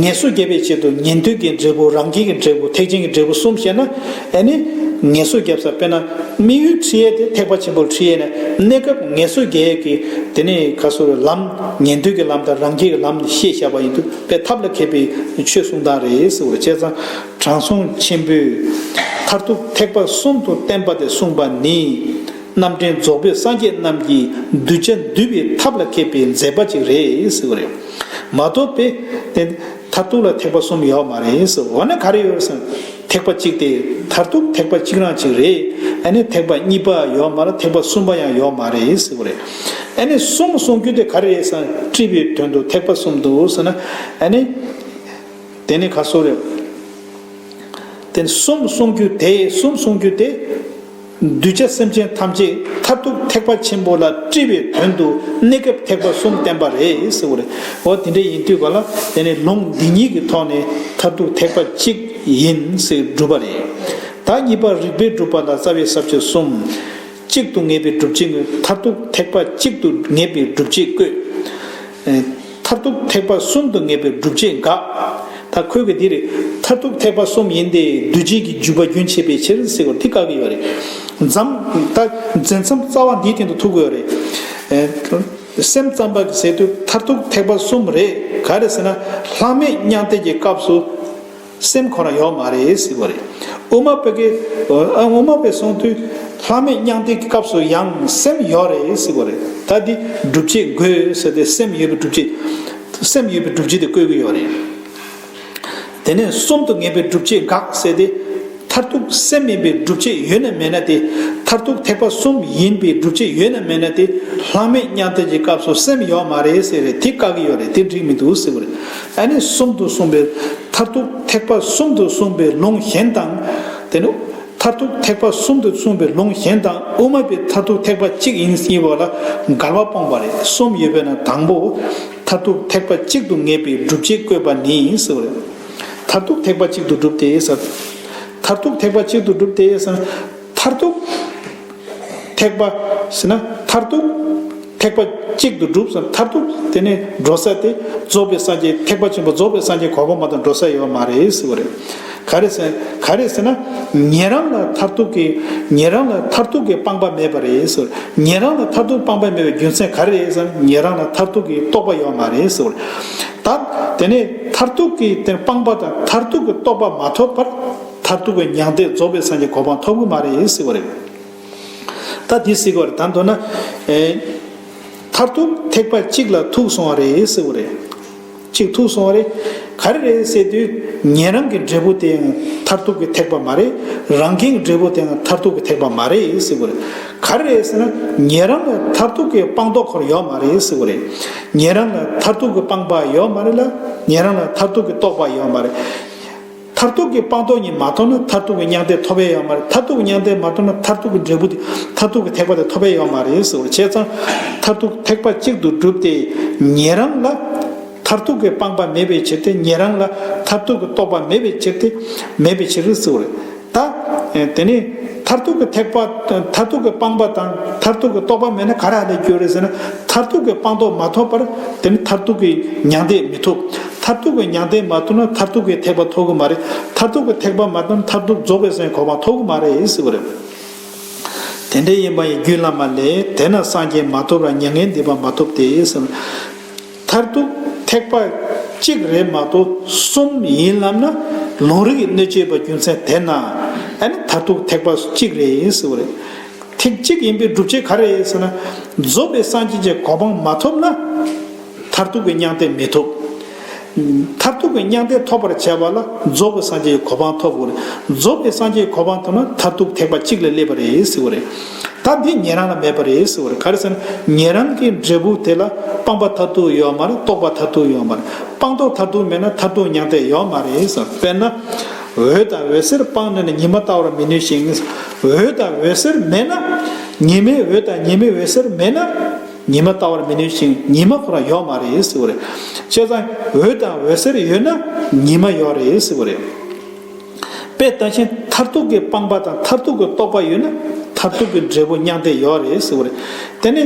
ངལ་གསོ་རྒྱག་པའི་ཆེད་དུ་ཉན་ཐོས་ཀྱི་འབྲས་བུ། རང་རྒྱལ་གྱི་འབྲས་བུ། ཐེག་ཆེན་གྱི་འབྲས་བུ་གསུམ་བཤད་ན། ཨ་ནི་ངལ་གསོ་རྒྱབ་ས། དཔེར་ན་དམིགས་ཡུལ་ཁྲིད་ཡས་དེ་ཐེག་པ་ཆེན་པོར་ཁྲིད་ཡས་ན། གནས་སྐབས་ངལ་གསོ་རྒྱག་ཡས་ཀྱི་དེ་ནས་ག་སོ་རེ་ལམ། ཉན་ཐོས་ཀྱི་ལམ་དང་རང་རྒྱལ་གྱི་ལམ་བཤད་བཞག་པ་ཡིན་དུས། དཔེ་ཐབས་ལ་མཁས་པའི་ཆོས་གསུང་སྟངས་རེད་ཟེར་བ་རེད། བྱས་ཙང་དྲང་སྲོང་ཆེན་པོས་མཐར་ཐུག་ཐེག་པ་གསུམ་དུ་བསྟན་པ་དེ་གསུངས་པ་ནི། རྣམ་འདྲེན་རྫོགས་པའི་སངས་རྒྱས་རྣམས་ཀྱིས་གདུལ་བྱ་འདུལ་བའི་ཐབས་ལ་མཁས་པའི་མཛད་པ་ཅིག་རེད་ཟེར་བ་རེད། མ་གཏོགས་པའི་དེ་མཐར་ཐུག་ལ་ཐེག་པ་གསུམ་ཡོད་མ་རེད་ཟེར། འོ་ན་ག་རེ་ཡོད་ཟེར། ཐེག་པ་གཅིག་སྟེ། མཐར་ཐུག་ཐེག་པ་གཅིག་རང་གཅིག་རེད། ཨ་ནི་ཐེག་པ་གཉིས་པ་ཡོད་མ་རེད། ཐེག་པ་གསུམ་པ་ཡང་ཡོད་མ་རེད་ཟེར་བ་རེད། ཨ་ནི་གསུམ་གསུང་རྒྱུ་དེ་ག་རེ་རེད་ཟེར། སྤྲུལ་པའི་དོན་དུ་ཐེག་པ་གསུམ་དུ་ཟེར་ན། ཨ་ནི་དེ་ནི་ག་སོ་རེད། དེ་ནི་གསུམ་གསུང་རྒྱུ་དེ། གསུམ་གསུང་རྒྱུ་དེ། གདུལ་བྱ་སེམས་ཅན་ཐམས་ཅད་མཐར་ཐུག་ཐེག་པ་ཆེན་པོ་ལ་སྤྲུལ་པའི་དོན་དུ་གནས་སྐབས་ཐེག་པ་གསུམ་བསྟན་པ་རེད་ཟེར་བ་རེད། འོ་དེ་འདྲ་ཡིན་དུས་ག་ལ། དེ་ནི་ལུང་འདི་ཉིད་ཀྱི་ཐོག་ནས་མཐར་ཐུག་ཐེག་པ་གཅིག་ཡིན་ཟེར་སྒྲུབ་པ་རེད། ད་གཉིས་པ་རིགས་པས་སྒྲུབ་པ་ལ་རྩ་བའི་ས་བཅད་གསུམ། གཅིག་ཏུ་ངེས་པའི་སྒྲུབ་བྱེད་དངོས། མཐར་ཐུག་ཐེག་པ་གཅིག་ཏུ་ངེས་པའི་སྒྲུབ་བྱེད་བཀོད། ཨེ། མཐར་ཐུག་ཐེག་པ་གསུམ་དུ་ངེས་པའི་སྒྲུབ་བྱེད་དགག། ད་ཁོས་གི་འདི་རེད། མཐར་ཐུག་ཐེག་པ་གསུམ་ཡིན་ཏེ། འདུས་བྱས་ཀྱི་འཇུག་པ་རྒྱུན་ཆད་པའི་ཕྱིར་ཟེར་བ་དེ་བཀག་གི་ཡོད་རེད། འཛམ། ད་འཛིན་མཚམས་རྩ་བ་འདིའི་སྟེང་དུ་ཐུག་གི་ཡོད་རེད། ཨེ། སེམས་ཙམ་པ་གི་ཟེར་དུས་མཐར་ཐུག་ཐེག་པ་གསུམ་རེད། ག་རེ་ཟེར་ན། ལྷག་མེད་མྱང་འདས་ཀྱི་སྐབས་སུ། སེམས་ཁོ་རང་ཡོད་མ་རེད་ཟེར་བ་རེད། དབུ་མ་པའི་གི། ཨ། དབུ་མ་པས་གསུངས་དུས་ལྷག་མེད་མྱང་འདས་ཀྱི་སྐབས་སུ་ཡང་སེམས་ཡོད་རེད་ཟེར་བ་རེད། ད་འདི་སྒྲུབ་བྱེད་དགོས་ཟེར་ཏེ། སེམས་ཡོད་པའི་སྒྲུབ་བྱེད། སེམས་ཡོད་པའི་སྒྲུབ་བྱེད་དེ་བཀོད་ཀྱི་ཡོད་རེད། དེ་ནས་གསུམ་དུ་ངེས་པའི་སྒྲུབ་བྱེད་དགག་ཟེར་ཏེ། མཐར་ཐུག་སེམས་ཡིན་པའི་སྒྲུབ་བྱེད་ཡོད་ན་མེད་ན་དེ། མཐར་ཐུག་ཐེག་པ་གསུམ་ཡིན་པའི་སྒྲུབ་བྱེད་ཡོད་ན་མེད་ན་དེ། ལྷག་མེད་མྱང་འདས་ཀྱི་སྐབས་སུ་སེམས་ཡོད་མ་རེད་ཟེར་བས་དེ་བཀག་གི་ཡོད་རེད། དེ་འགྲིག་མི་འདུག་ཟེར་བ་རེད། ཨ་ནི་གསུམ་དུ་གསུངས་པའི། མཐར་ཐུག་ཐེག་པ་གསུམ་དུ་གསུངས་པའི་ལུང་གཞན་དང་། དེ་ནི་མཐར་ཐུག་ཐེག་པ་གསུམ་དུ་གསུངས་པའི་ལུང་གཞན་དང་དབུ་མ་པའི་མཐར་ཐུག་ཐེག་པ་གཅིག་ཡིན་ཟེར་བ་ལ་འགལ་བ་སྤོང་བ་རེད། གསུམ་ཡོད་པས་ན་དང་པོ། མཐར་ཐུག་ཐེག་པ་གཅིག་ཏུ་ངེས་པའི་སྒྲུབ་བྱེད་བཀོད་པ་ནི་ཟེར་བ་རེད། མཐར་ཐུག་ཐེག་པ་གཅིག་ཏུ་གྲུབ་སྟེ་ཟེར། མཐར་ཐུག་ཐེག་པ་གཅིག་ཏུ་གྲུབ་སྟེ་ཟེར། མཐར་ཐུག་ཐེག་པ་ཟེར་ན། མཐར་ཐུག་ ཐེག་པ་གཅིག་ཏུ་སྒྲུབ་ཟེར། མཐར་ཐུག་དེ་ནས་འགྲོ་ས་དེ་རྫོགས་པའི་སངས་རྒྱས། ཐེག་པ་ཆེན་པོ་རྫོགས་པའི་སངས་རྒྱས་གོ་འཕང་མ་གཏོགས་འགྲོ་ས་ཡོད་མ་རེད་ཟེར་བ་རེད། ག་རེ་ཟེར། ག་རེ་ཟེར་ན། ཉན་རང་ལ་མཐར་ཐུག་གི། ཉན་རང་ལ་མཐར་ཐུག་གི་སྤངས་པ་མེད་པ་རེད་ཟེར། ཉན་རང་ལ་མཐར་ཐུག་སྤངས་པ་མེད་པའི་རྒྱུ་མཚན་ག་རེ་རེད་ཟེར་ན། ཉན་རང་ལ་མཐར་ཐུག་གི་རྟོགས་པ་ཡོད་མ་རེད་ཟེར་བ་རེད། ད་དེ་ནས་མཐར་ཐུག་གི་དེ་སྤངས་པ་དང་མཐར་ཐུག་གི་རྟོགས་པ་མ་ཐོབ་པར་མཐར་ཐུག་གི་མྱང་འདས་རྫོགས་པའི་སངས་རྒྱས་གོ་འཕང་ཐོབ་གི་མ་རེད་ཟེར་བ་རེད། ད་འདི་ཟེར་གྱི་ཡོད་རེད། ད་མདོར་ན། ཨེ། མཐར་ཐུག་ཐེག་པ་གཅིག་ལ་ཐུག་སོང་བ་རེད་ཟེར་བ་རེད། གཅིག་ཐུག་སོང་བ་རེད། ག་རེ་རེད་ཟེར་དུས། ཉན་རང་གི་འབྲས་བུ་དེ་ཡང་མཐར་ཐུག་གི་ཐེག་པ་མ་རེད། རང་གི་འབྲས་བུ་དེ་ཡང་མཐར་ཐུག་གི་ཐེག་པ་མ་རེད་ཟེར་བ་རེད། ག་རེ་རེད་ཟེར་ན། ཉན་རང་ལ་མཐར་ཐུག་གི་སྤངས་རྟོགས་ཁོ་རང་ཡོད་མ་རེད་ཟེར་བ་རེད། ཉན་རང་ལ་མཐར་ཐུག་གི་སྤངས་པ་ཡོད་མ་རེད་ལ། ཉན་རང་ལ་མཐར་ཐུག་གི་རྟོགས་པ་ཡོད་མ་རེད། མཐར་ཐུག་གི་སྤངས་རྟོགས་གཉིས་མ་ཐོབ་ན་མཐར་ཐུག་གི་མྱང་འདས་ཐོབ་ཡས་ཡོད་མ་རེད། མཐར་ཐུག་གི་མྱང་འདས་མ་ཐོབ་ན་མཐར་ཐུག་གི་འབྲས་བུ་དེ། མཐར་ཐུག་གི་ཐེག་པ་དེ་ཐོབ་ཡས་ཡོད་མ་རེད་ཟེར་བ་རེད། བྱས་ཙང་མཐར་ཐུག་ཐེག་པ་གཅིག་ཏུ་གྲུབ་སྟེ། ཉན་རང་ལ་མཐར་ཐུག་གི་སྤངས་པ་མེད་པའི་ཕྱིར་ཏེ། ཉན་རང་ལ་མཐར་ཐུག་གི་རྟོགས་པ་མེད་པའི་ཕྱིར་ཏེ། མེད་པའི་ཕྱིར་ཟེར་བ་རེད། ད་ཨེ། དེ་ནས་མཐར་ཐུག་གི་ཐེག་པ། མཐར་ཐུག་གི་སྤངས་པ་དང་མཐར་ཐུག་གི་རྟོགས་པ་མེད་ན་ག་རེ་ལས་འགྱུར་རེད་ཟེར་ན། མཐར་ཐུག་གི་སྤངས་རྟོགས་མ་ཐོབ་པར་དེ་ནི་མཐར་ཐུག་གི་མྱང་འདས་མི་ཐོབ། མཐར་ཐུག་གི་མྱང་འདས་མ་ཐོབ་ན་མཐར་ཐུག་གི་ཐེག་པ་ཐོབ་གི་མ་རེད། མཐར་ཐུག་གི་ཐེག་པ་མ་ཐོབ་ན་མཐར་ཐུག་རྫོགས་པའི་སངས་རྒྱས་གོ་འཕང་ཐོབ་གི་མ་རེད་ཟེར་བ་རེད། དེ་འདྲ་ཡིན་པ་ཡི་རྒྱུད་བླ་མ་ལས། དེས་ན་སངས་རྒྱས་མ་ཐོབ་ར་མྱ་ངན་འདས་པ་མ་ཐོབ་སྟེ་ཟེར། མཐར་ཐུག་ཐེག་པ་གཅིག་རེད་མ་གཏོགས་གསུམ་ཡིན་ལབ་ན། ལུང་རིགས་ཀྱི་གནོད་བྱེད་པ་རྒྱུ་མཚན་དེས་ན། ཨ་ནི་མཐར་ཐུག་ཐེག་པ་གཅིག་རེད་ཟེར་བ་རེད། ཐེག་གཅིག་ཡིན་པའི་སྒྲུབ་བྱེད་ག་རེ་རེད་ཟེར་ན། རྫོགས་པའི་སངས་རྒྱས་ཀྱི་གོ་འཕང་མ་ཐོབ་ན། མཐར་ཐུག་གི་མྱང་འདས་མི་ཐོབ། མཐར་ཐུག་གི་མྱང་འདས་ཐོབ་པར་བྱ་བ་ལ་རྫོགས་པའི་སངས་རྒྱས་ཀྱི་གོ་འཕང་ཐོབ་དགོས་རེད། རྫོགས་པའི་སངས་རྒྱས་ཀྱི་གོ་འཕང་ཐོབ་ན་མཐར་ཐུག་ཐེག་པ་གཅིག་ལ་སླེབས་པ་རེད་ཟེར་བ་རེད། ད་འདི་ཉན་རང་ལ་མེད་པ་རེད་ཟེར་བ་རེད། ག་རེ་ཟེར་ན། ཉན་རང་གི་འབྲས་བུ་དེ་ལ་སྤངས་པ་མཐར་ཐུག་ཡོད་མ་རེད། རྟོགས་པ་མཐར་ཐུག་ཡོད་མ་རེད། སྤངས་རྟོགས་མཐར་ཐུག་མེད་ན་མཐར་ཐུག་མྱང་འདས་ཡོད་མ་རེད་ཟེར། དཔེར་ན། འོད་དང་འོད་ཟེར་སྤངས་ནས་ནི། ཉི་མ་བལྟ་བར་མི་ནུས་ཤིང་། འོད་དང་འོད་ཟེར་མེད་ན། ཉི་མའི་འོད་དང་ཉི་མའི་འོད་ཟེར་མེད་ན། ཉི་མ་བལྟ་བར་མི་ནུས་ཤིང་། ཉི་མ་ཁོ་རང་ཡོད་མ་རེད་ཟེར་བ་རེད། བྱས་ཙང་འོད་དང་འོད་ཟེར་ཡོད་ན་ཉི་མ་ཡོད་རེད་ཟེར་བ་རེད། དཔེ་ད་ཕྱིན་མཐར་ཐུག་གི་སྤངས་པ་དང་མཐར་ཐུག་གི་རྟོགས་པ་ཡོད་ན་མཐར་ཐུག་གི་འབྲས་བུ་མྱང་འདས་ཡོད་རེད་ཟེར་བ་རེད། དེ་ནས་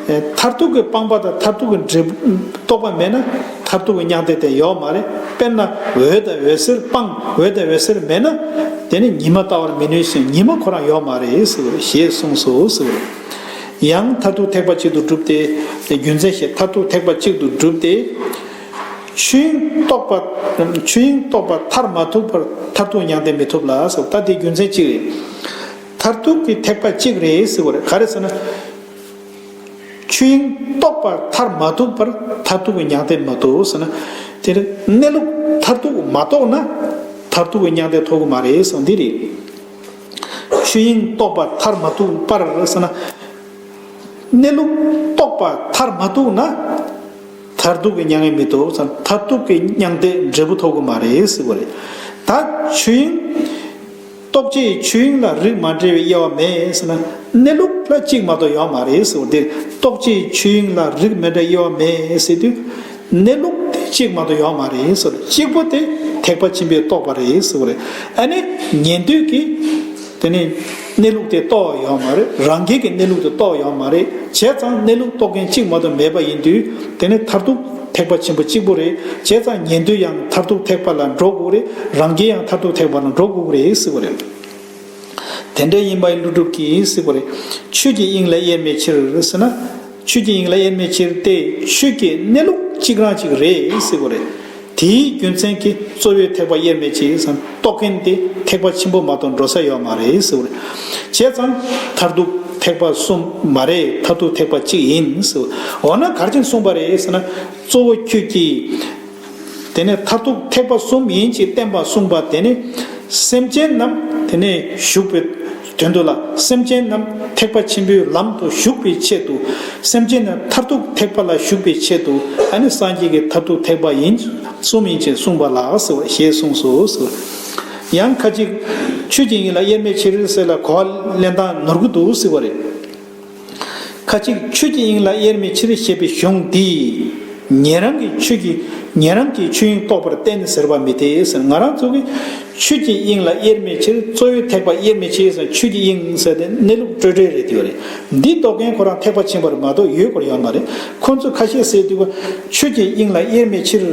མཐར་ཐུག་གི་སྤངས་པ་དང་མཐར་ཐུག་གི་འབྲས་བུ་རྟོགས་པ་མེད་ན་མཐར་ཐུག་གི་མྱང་འདས་དེ་ཡོད་མ་རེད། དཔེར་ན་འོད་དང་འོད་ཟེར་སྤངས། འོད་དང་འོད་ཟེར་མེད་ན་དེ་ནི་ཉི་མ་བལྟ་བར་མི་ནུས་ཤིང་། ཉི་མ་ཁོ་རང་ཡོད་མ་རེད་ཟེར་བ་རེད། ཞེས་གསུངས་སོ་ཟེར་བ་རེད། ཡང་མཐར་ཐུག་ཐེག་པ་གཅིག་ཏུ་གྲུབ་སྟེ། རྒྱུ་མཚན་བཤད། མཐར་ཐུག་ཐེག་པ་གཅིག་ཏུ་གྲུབ་སྟེ། ཆོས་དབྱིངས་རྟོགས་པ། ཆོས་དབྱིངས་རྟོགས་པ་མཐར་མ་ཐུག་པར་མཐར་ཐུག་མྱང་འདས་མི་ཐོབ་ལ་ཟེར། ད་དེ་རྒྱུ་མཚན་གཅིག་རེད། མཐར་ཐུག་གི་ཐེག་པ་གཅིག་རེད་ཟེར་བ་རེད། ག་རེ་ཟེར་ན། ཆོས་དབྱིངས་རྟོགས་པ་མཐར་མ་ཐུག་པར་མཐར་ཐུག་གི་མྱང་འདས་མ་ཐོབ་ཟེར་ན། དེ་ནི་གནས་ལུགས་མཐར་ཐུག་མ་རྟོགས་ན་མཐར་ཐུག་གི་མྱང་འདས་ཐོབ་ཀྱི་མ་རེད་ཟེར། འདི་རེད། ཆོས་དབྱིངས་རྟོགས་པ་མཐར་མ་ཐུག་པར་ཟེར་ན། གནས་ལུགས་རྟོགས་པ་མཐར་མ་ཐུག་ན། མཐར་ཐུག་གི་མྱང་འདས་མི་ཐོབ་ཟེར། མཐར་ཐུག་གི་མྱང་འདས་འབྲས་བུ་ཐོབ་ཀྱི་མ་རེད་ཟེར་བ་རེད། ད་ཆོས་དབྱིངས། རྟོགས་བྱའི་ཆོས་དབྱིངས་ལ་རིགས་མ་འདྲ་བའི་དབྱེ་བ་མེད་ཟེར་ན། གནས་ལུགས་ལ་གཅིག་མ་གཏོགས་ཡོད་མ་རེད་ཟེར་བ་དེ། རྟོགས་བྱའི་ཆོས་དབྱིངས་ལ་རིགས་མི་འདྲ་དབྱེ་བ་མེད་ཟེར་དུས། གནས་ལུགས་དེ་གཅིག་མ་གཏོགས་ཡོད་མ་རེད་ཟེར། གཅིག་པོ་དེ་ཐེག་པ་ཆེན་པོས་རྟོགས་པ་རེད་ཟེར་བ་རེད། ཨ་ནི་ཉན་ཐོས་ཀྱིས་དེ་ནི་གནས་ལུགས་དེ་རྟོགས་ཡོད་མ་རེད། རང་རྒྱལ་གྱི་གནས་ལུགས་དེ་རྟོགས་ཡོད་མ་རེད། བྱས་ཙང་གནས་ལུགས་རྟོགས་མཁན་གཅིག་མ་གཏོགས་མེད་པ་ཡིན་དུས། དེ་ནི་མཐར་ཐུག་ཐེག་པ་ཆེན་པོ་གཅིག་པོ་རེད། བྱས་ཙང་ཉན་ཐོས་ཡང་མཐར་ཐུག་ཐེག་པ་ལ་འགྲོ་དགོས་རེད། རང་རྒྱལ་ཡང་མཐར་ཐུག་ཐེག་པ་ལ་འགྲོ་དགོས་རེད་ཟེར་བ་རེད། དེ་འདྲ་ཡིན་པ་ཡི་ཀླུ་སྒྲུབ་ཀྱིས་ཟེར་བ་རེད། ཆོས་ཀྱི་དབྱིངས་ལ་དབྱེར་མེད་ཕྱིར་ཟེར་ན། ཆོས་ཀྱི་དབྱིངས་ལ་དབྱེར་མེད་ཕྱིར་ཏེ། ཆོས་ཀྱི་གནས་ལུགས་གཅིག་རང་གཅིག་རེད་ཟེར་བ་རེད། དེའི་རྒྱུ་མཚན་གྱིས་གཙོ་བོའི་ཐེག་པ་དབྱེར་མེད་ཕྱིར་ཟེར་ན། རྟོགས་མཁན་དེ་ཐེག་པ་ཆེན་པོ་མ་གཏོགས་འགྲོ་ས་ཡོད་མ་རེད་ཟེར་བ་རེད། བྱས་ཙང་མཐར་ཐུག་ཐེག་པ་གསུམ་མ་རེད། མཐར་ཐུག་ཐེག་པ་གཅིག་ཡིན་ཟེར་བ། འོ་ན་ག་རེ་བྱས་ནས་གསུངས་པ་རེད་ཟེར་ན། གཙོ་བོ་ཁྱོད་ཀྱིས། དེ་ནས་མཐར་ཐུག་ཐེག་པ་གསུམ་ཡིན་ཅེས་བསྟན་པ་གསུངས་པ་དེ་ནི། སེམས་ཅན་རྣམས་དེ་ནས་ཞུགས་པའི་དོན་དུ་ལ། སེམས་ཅན་རྣམས་ཐེག་པ་ཆེན་པོའི་ལམ་དུ་ཞུགས་པའི་ཆེད་དུ། སེམས་ཅན་རྣམས་མཐར་ཐུག་ཐེག་པ་ལ་ཞུགས་པའི་ཆེད་དུ། ཨ་ནི་སངས་རྒྱས་ཀྱི་མཐར་ཐུག་ཐེག་པ་ཡིན། གསུམ་ཡིན་ཅེས་གསུངས་པ་ལ་ཟེར་བ་ཞེས་གསུངས་སོ་ཟེར། ཡང་ཁ་ཅིག་ཆོས་ཀྱི་དབྱིངས་ལ་དབྱེར་མེད་ཕྱིར་ཟེར་ལ་གོ་བ་ལེན་སྟངས་ནོར་གྱི་འདུག་ཟེར་བ་རེད། ཁ་ཅིག་ཆོས་ཀྱི་དབྱིངས་ལ་དབྱེར་མེད་ཕྱིར་ཞེས་པའི་གཞུང་འདིས། ཉན་རང་གི་ཆོས་ཀྱི། ཉན་རང་གི་ཆོས་དབྱིངས་རྟོགས་པར་བསྟན་ཟེར་བ་མི་འཐད་ཟེར། ང་རང་ཚོ་གི་ ཆོས་ཀྱི་དབྱིངས་ལ་དབྱེར་མེད་ཕྱིར། རྩོལ་བས་ཐེག་པ་དབྱེར་མེད་ཕྱིར་ཟེར། ཆོས་ཀྱི་དབྱིངས་ཟེར་དེ་གནས་ལུགས་སྤྲོས་བྲལ་རེད་དེ་ཡོད་རེད། འདི་རྟོགས་མཁན་ཁོ་རང་ཐེག་པ་ཆེན་པོ་རེད་མ་གཏོགས་ཡོད་སྐོར་ཡོད་མ་རེད། ཁོ་ཚོ་ཁ་ཤས་ཟེར་དུས་ཀ་ཆོས་ཀྱི་དབྱིངས་ལ་དབྱེར་མེད་ཕྱིར་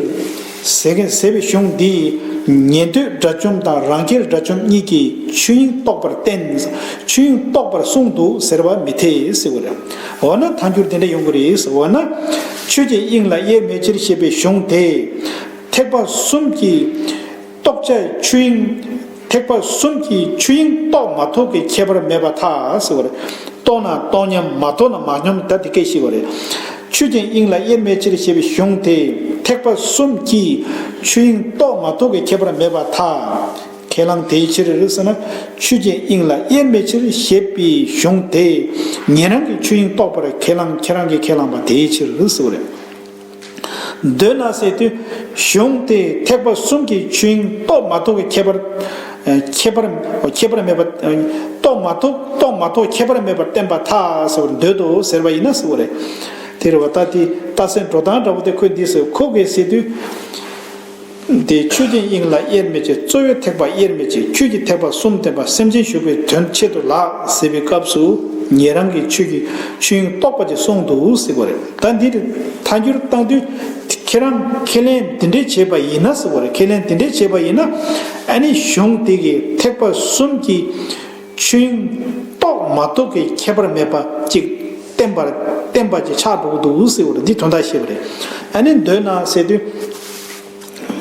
ཟེར་མཁན་ཟེར་བའི་གཞུང་འདིས་ཉན་ཐོས་དགྲ་བཅོམ་དང་རང་རྒྱལ་དགྲ་བཅོམ་གཉིས་ཀྱིས་ཆོས་དབྱིངས་རྟོགས་པར་བསྟན། ཆོས་དབྱིངས་རྟོགས་པར་གསུངས་འདུག་ཟེར་བ་མི་འཐད་ཟེར་བ་རེད། འོ་ན་ཐལ་འགྱུར་དེ་འདྲ་ཡོང་གི་རེད་ཟེར། འོ་ན་ཆོས་ཀྱི་དབྱིངས་ལ་དབྱེར་མེད་ཕྱིར་ཞེས་པའི་གཞུང་དེ་ཐེག་པ་གསུམ་གྱི་རྟོགས་བྱ་ཆོས་དབྱིངས། ཐེག་པ་གསུམ་གྱི་ཆོས་དབྱིངས་རྟོགས་མ་ཐོབ་ཀྱི་ཁྱད་པར་མེད་པར་ཐལ་ཟེར་བ་རེད། རྟོགས་ན་རྟོགས་སྙམ། མ་རྟོགས་ན་མ་སྙམ། ད་དེ་སྐད་བཤད་པ་རེད། ཆོས་ཀྱི་དབྱིངས་ལ་དབྱེར་མེད་ཕྱིར་ཞེས་པའི་གཞུང་དེ་ཐེག་པ་གསུམ་གྱི་ཆོས་དབྱིངས་རྟོགས་མ་ཐོབ་ཀྱི་ཁྱད་པར་མེད་པར་ཐལ། ཁས་བླངས་དེའི་ཕྱིར་ཟེར་ན། ཆོས་ཀྱི་དབྱིངས་ལ་དབྱེར་མེད་ཕྱིར་ཞེས་པའི་གཞུང་དེ་ཉན་རང་གི་ཆོས་དབྱིངས་རྟོགས་པར་ཁས་བླངས། ཁྱེད་རང་གིས་ཁས་བླངས་པ་དེའི་ཕྱིར་ཟེར་བ་རེད། འདོད་ན་ཟེར་དུས། གཞུང་དེས་ཐེག་པ་གསུམ་གྱི་ཆོས་དབྱིངས་རྟོགས་མ་ཐོབ་ཀྱི་ཁྱད་པར། ཁྱད་པར། ཁྱད་པར་མེད་པ། རྟོགས་མ་ཐོབ། རྟོགས་མ་ཐོབ་ཁྱད་པར་མེད་པར་བསྟན་པར་ཐལ་ཟེར་བར་འདོད་དོ་ཟེར་བ་ཡིན་ན་ཟེར་བ་རེད། དེ་རེད་བ། ད་དེ་རྟགས་གསལ་འགྲོ་སྟངས་འདྲ་པོ་དེ་ཁོས་འདི་ཟེར། ཁོ་གིས་ཟེར་དུས། དེ་ཆོས་ཀྱི་དབྱིངས་ལ་དབྱེར་མེད་ཕྱིར། རྩོལ་བས་ཐེག་པ་དབྱེར་མེད་ཕྱིར། ཆོས་ཀྱི་ཐེག་པ་གསུམ་བསྟན་པ་སེམས་ཅན་ཞུགས་པའི་དོན་ཆེད་དུ་ལགས་ཟེར་བའི་སྐབས་སུ་ཉན་རང་གིས་ཆོས་ཀྱི་ཆོས་དབྱིངས་རྟོགས་པ་ཅིག་གསུངས་འདུག་ཟེར་བ་རེད། ད་འདིར་ཐལ་འགྱུར་བཏང་དུས། ཁྱེད་རང་ཁས་ལེན་འདི་འདྲས་བྱས་པ་ཡིན་ན་ཟེར་བ་རེད། ཁས་ལེན་འདི་འདྲས་བྱས་པ་ཡིན་ན། ཨ་ནི་གཞུང་དེ་གིས་ཐེག་པ་གསུམ་གྱི་ཆོས་དབྱིངས་རྟོགས་མ་རྟོགས་ཀྱི་ཁྱད་པར་མེད་པ་ཅིག་བསྟན་པར། བསྟན་པ་ཅིག་ཆགས་འགྲོ་གི་འདུག་ཟེར་བ་རེད། འདི་དོན་དག་བཤད་པ་རེད། ཨ་ནི་འདོད་ན་ཟེར་དུས།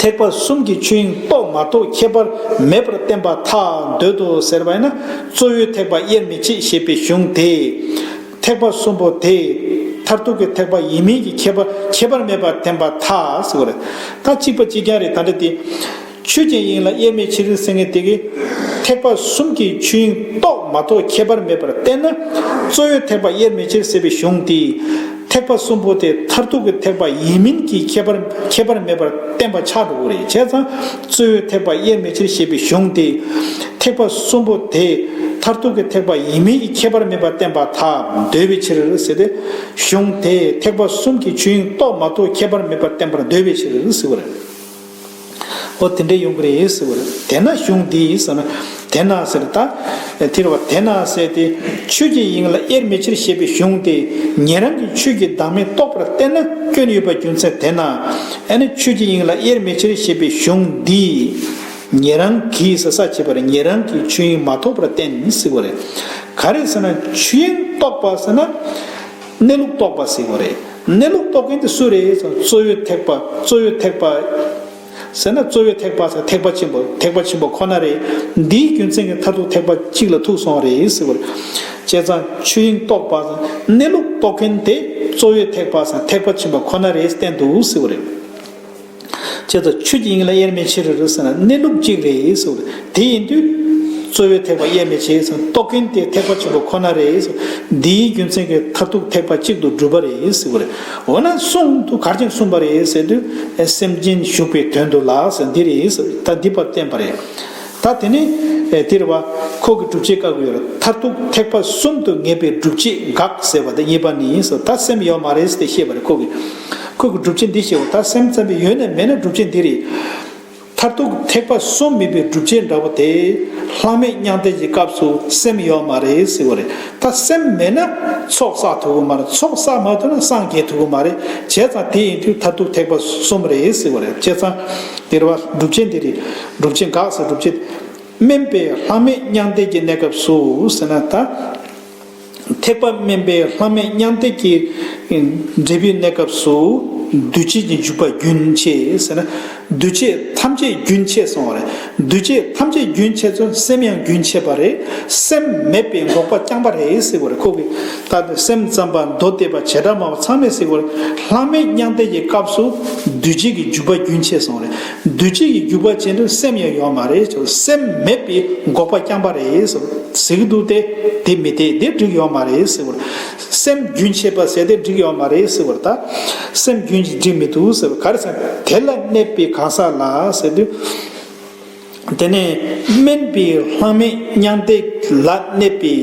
ཐེག་པ་གསུམ་གྱི་ཆོས་དབྱིངས་རྟོགས་མ་རྟོགས་ཁྱད་པར་མེད་པར་བསྟན་པར་ཐལ། འདོད་དོ་ཟེར་བ་ཡིན་ན། རྩོལ་བས་ཐེག་པ་དབྱེར་མི་ཕྱེད་ཞེས་པའི་གཞུང་དེས་ཐེག་པ་གསུམ་པོ་དེ་མཐར་ཐུག་གི་ཐེག་པ་ཡིན་མིན་གྱི་ཁྱད་པར། ཁྱད་པར་མེད་པར་བསྟན་པར་ཐལ་ཟེར་བ་རེད། ད་གཅིག་པ་གཅིག་རྐྱང་རེད། ད་འདྲ་དེ། ཆོས་ཀྱི་དབྱིངས་ལ་དབྱེར་མེད་ཕྱིར་ཟེར་མཁན་དེ་གིས། ཐེག་པ་གསུམ་གྱི་ཆོས་དབྱིངས་རྟོགས་མ་རྟོགས་ཁྱད་པར་མེད་པར་བསྟན་ན། རྩོལ་བས་ཐེག་པ་དབྱེར་མེད་ཕྱིར་ཟེར་བའི་གཞུང་དེས། ཐེག་པ་གསུམ་པོ་དེ་མཐར་ཐུག་གི་ཐེག་པ་ཡིན་མིན་གྱི་ཁྱད་པར། ཁྱད་པར་མེད་པར་བསྟན་པ་ཆགས་འགྲོ་གི་རེད། བྱས་ཙང་རྩོལ་བས་ཐེག་པ་དབྱེར་མེད་ཕྱིར་ཞེས་པའི་གཞུང་དེས། ཐེག་པ་གསུམ་པོ་དེ་མཐར་ཐུག་གི་ཐེག་པ་ཡིན་མིན་གྱི་ཁྱད་པར་མེད་པར་བསྟན་པར་ཐལ། འདོད་པའི་ཕྱིར་ཟེར་ཏེ། གཞུང་དེས་ཐེག་པ་གསུམ་གྱི་ཆོས་དབྱིངས་རྟོགས་མ་རྟོགས་ཁྱད་པར་མེད་པར་བསྟན་པར་འདོད་པའི་ཕྱིར་ཟེར་བ་རེད། འོ་དེ་འདྲ་ཡོང་གི་རེད་ཟེར་བ་རེད། དེས་ན་གཞུང་འདིས་ཟེར་ན། དེས་ན་ཟེར་ད། དེ་རེད་བ། དེས་ན་ཟེར་ཏེ། ཆོས་ཀྱི་དབྱིངས་ལ་དབྱེར་མེད་ཕྱིར་ཞེས་པའི་གཞུང་དེ་ཉན་རང་གིས་ཆོས་ཀྱི་བདག་མེད་རྟོགས་པར་བསྟན་ན་སྐྱོན་ཡོད་པ་རྒྱུ་མཚན་དེས་ན། ཨ་ནི་ཆོས་ཀྱི་དབྱིངས་ལ་དབྱེར་མེད་ཕྱིར་ཞེས་པའི་གཞུང་འདིས་ཉན་རང་གིས་ཟེར་ས་བྱས་པ་རེད། ཉན་རང་གིས་ཆོས་དབྱིངས་མ་རྟོགས་པར་བསྟན་ཟེར་བ་རེད། ག་རེ་ཟེར་ན། ཆོས་དབྱིངས་རྟོགས་པ་ཟེར་ན། གནས་ལུགས་རྟོགས་པ་ཟེར་བ་རེད། གནས་ལུགས་རྟོགས་མཁན་དེ་སུ་རེད་ཟེར་ན། རྩོལ་བས་ཐེག་པ། རྩོལ་བས་ཐེག་པ་ཟེར་ན། རྩོལ་བས་ཐེག་པ་ཟེར་ཐེག་པ་ཆེན་པོ། ཐེག་པ་ཆེན་པོ་ཁོ་ན་རེད། འདིའི་རྒྱུ་མཚན་གྱིས་མཐར་ཐུག་ཐེག་པ་གཅིག་ལ་ཐུག་སོང་བ་རེད་ཟེར་བ་རེད། བྱས་ཙང་ཆོས་དབྱིངས་རྟོགས་པ་ཟེར་གནས་ལུགས་རྟོགས་མཁན་དེ་རྩོལ་བས་ཐེག་པ་ཟེར་ཐེག་པ་ཆེན་པོ་ཁོ་ན་རེད་བསྟན་འདུག་ཟེར་བ་རེད། བྱས་ཙང་ཆོས་ཀྱི་དབྱིངས་ལ་དབྱེར་མེད་ཕྱིར་ཟེར་ན་གནས་ལུགས་གཅིག་རེད་ཟེར་བ་རེད། དེ་ཡིན་དུས། རྩོལ་བས་ཐེག་པ་དབྱེར་མེད་ཕྱིར་ཟེར་ན་རྟོགས་མཁན་དེ་ཐེག་པ་ཆེན་པོ་ཁོ་ན་རེད་ཟེར། འདིའི་རྒྱུ་མཚན་གྱིས་མཐར་ཐུག་ཐེག་པ་གཅིག་ཏུ་གྲུབ་པ་རེད་ཟེར་བ་རེད། འོ་ན་གསུངས་འདུག་ག་རེ་བྱས་ནས་གསུངས་པ་རེད་ཟེར་དུས། སེམས་ཅན་ཞུགས་པའི་དོན་དུ་ལགས་ཟེར་འདི་རེད་ཟེར། ད་འདི་པར་བསྟན་པ་རེད། ད་དེ་ནས་དེ་རེད་བ། ཁོ་གི་སྒྲུབ་བྱེད་བཀག་གི་ཡོད་རེད། མཐར་ཐུག་ཐེག་པ་གསུམ་དུ་ངེས་པའི་སྒྲུབ་བྱེད་འགག་ཟེར་བ་དེ་གཉིས་པ་ནི་ཟེར། ད་སེམས་ཡོད་མ་རེད་ཟེར་ཏེ་བཤད་པ་རེད། ཁོ་གི། ཁོ་གི་སྒྲུབ་བྱེད་འདི་བཤད་པ། ད་སེམས་ཙམ་པའི་ཡོད་ན་མེད་ན་སྒྲུབ་བྱེད་འདི་རེད། མཐར་ཐུག་ཐེག་པ་གསུམ་མིན་པའི་སྒྲུབ་བྱེད་འདྲ་བོ་དེ། ལྷག་མེད་མྱང་འདས་ཀྱི་སྐབས་སུ་སེམས་ཡོད་མ་རེད་ཟེར་བ་རེད། ད་སེམས་མེད་ན་ཚོགས་བསགས་ཐུབ་ཀྱི་མ་རེད། ཚོགས་བསགས་མ་ཐུབ་ན་སངས་རྒྱས་ཐུབ་ཀྱི་མ་རེད། བྱས་ཙང་དེ་ཡིན་དུས་མཐར་ཐུག་ཐེག་པ་གསུམ་རེད་ཟེར་བ་རེད། བྱས་ཙང་དེ་རེད་བ། སྒྲུབ་བྱེད་འདི་རེད། སྒྲུབ་བྱེད་འགག་ཟེར། སྒྲུབ་བྱེད། དམན་པའི་ལྷག་མེད་མྱང་འདས་ཀྱི་གནས་སྐབས་སུ་ཟེར་ན་ད། ཐེག་པ་དམན་པའི་ལྷག་མེད་མྱང་འདས་ཀྱི་འབྲས་བུའི་གནས་སྐབས་སུ། འདུས་བྱས་ཀྱི་འཇུག་པ་རྒྱུན་ཆད་ཟེར་ན། འདུས་བྱས་ཐམས་ཅད་རྒྱུན་ཆད་སོང་བ་རེད། འདུས་བྱས་ཐམས་ཅད་རྒྱུན་ཆད་ཚུན་སེམས་ཡང་རྒྱུན་ཆད་པ་རེད། སེམས་མེད་པའི་འགོག་པ་རྐྱང་པ་རེད་ཟེར་བ་རེད། ཁོ་གིས་ད་སེམས་ཙམ་པ་མདོ་སྡེ་པ་བྱེ་བྲག་སྨྲ་བ་ཚང་མས་ཟེར་བ་རེད། ལྷག་མེད་མྱང་འདས་ཀྱི་སྐབས་སུ་འདུས་བྱས་ཀྱི་འཇུག་པ་རྒྱུན་ཆད་སོང་བ་རེད། འདུས་བྱས་ཀྱི་འཇུག་པ་བྱས་དུས་སེམས་ཡང་ཡོད་མ་རེད། སེམས་མེད་པའི་འགོག་པ་རྐྱང་པ་རེད་ཟེར་གྱི་འདུག་སྟེ། དེ་མི་འཐད། དེ་འགྲིག་ཡོད་མ་རེད་ཟེར་བ་རེད། སེམས་རྒྱུན་ཆད་པ་ཟེར་དེ་འགྲིག་ཡོད་མ་རེད་ཟེར་བ་རེད། ད་སེམས་རྒྱུན་གྱིས་འགྲིག་མི་འདུག་ཟེར་བ། ག་རེ་ཟེར་ན། དེ་ལ་གནས་པའི་གང་ཟག་ལ་ཟེར་དུས། དེ་ནས་དམན་པའི་ལྷག་མེད་མྱང་འདས་ལ་གནས་པའི་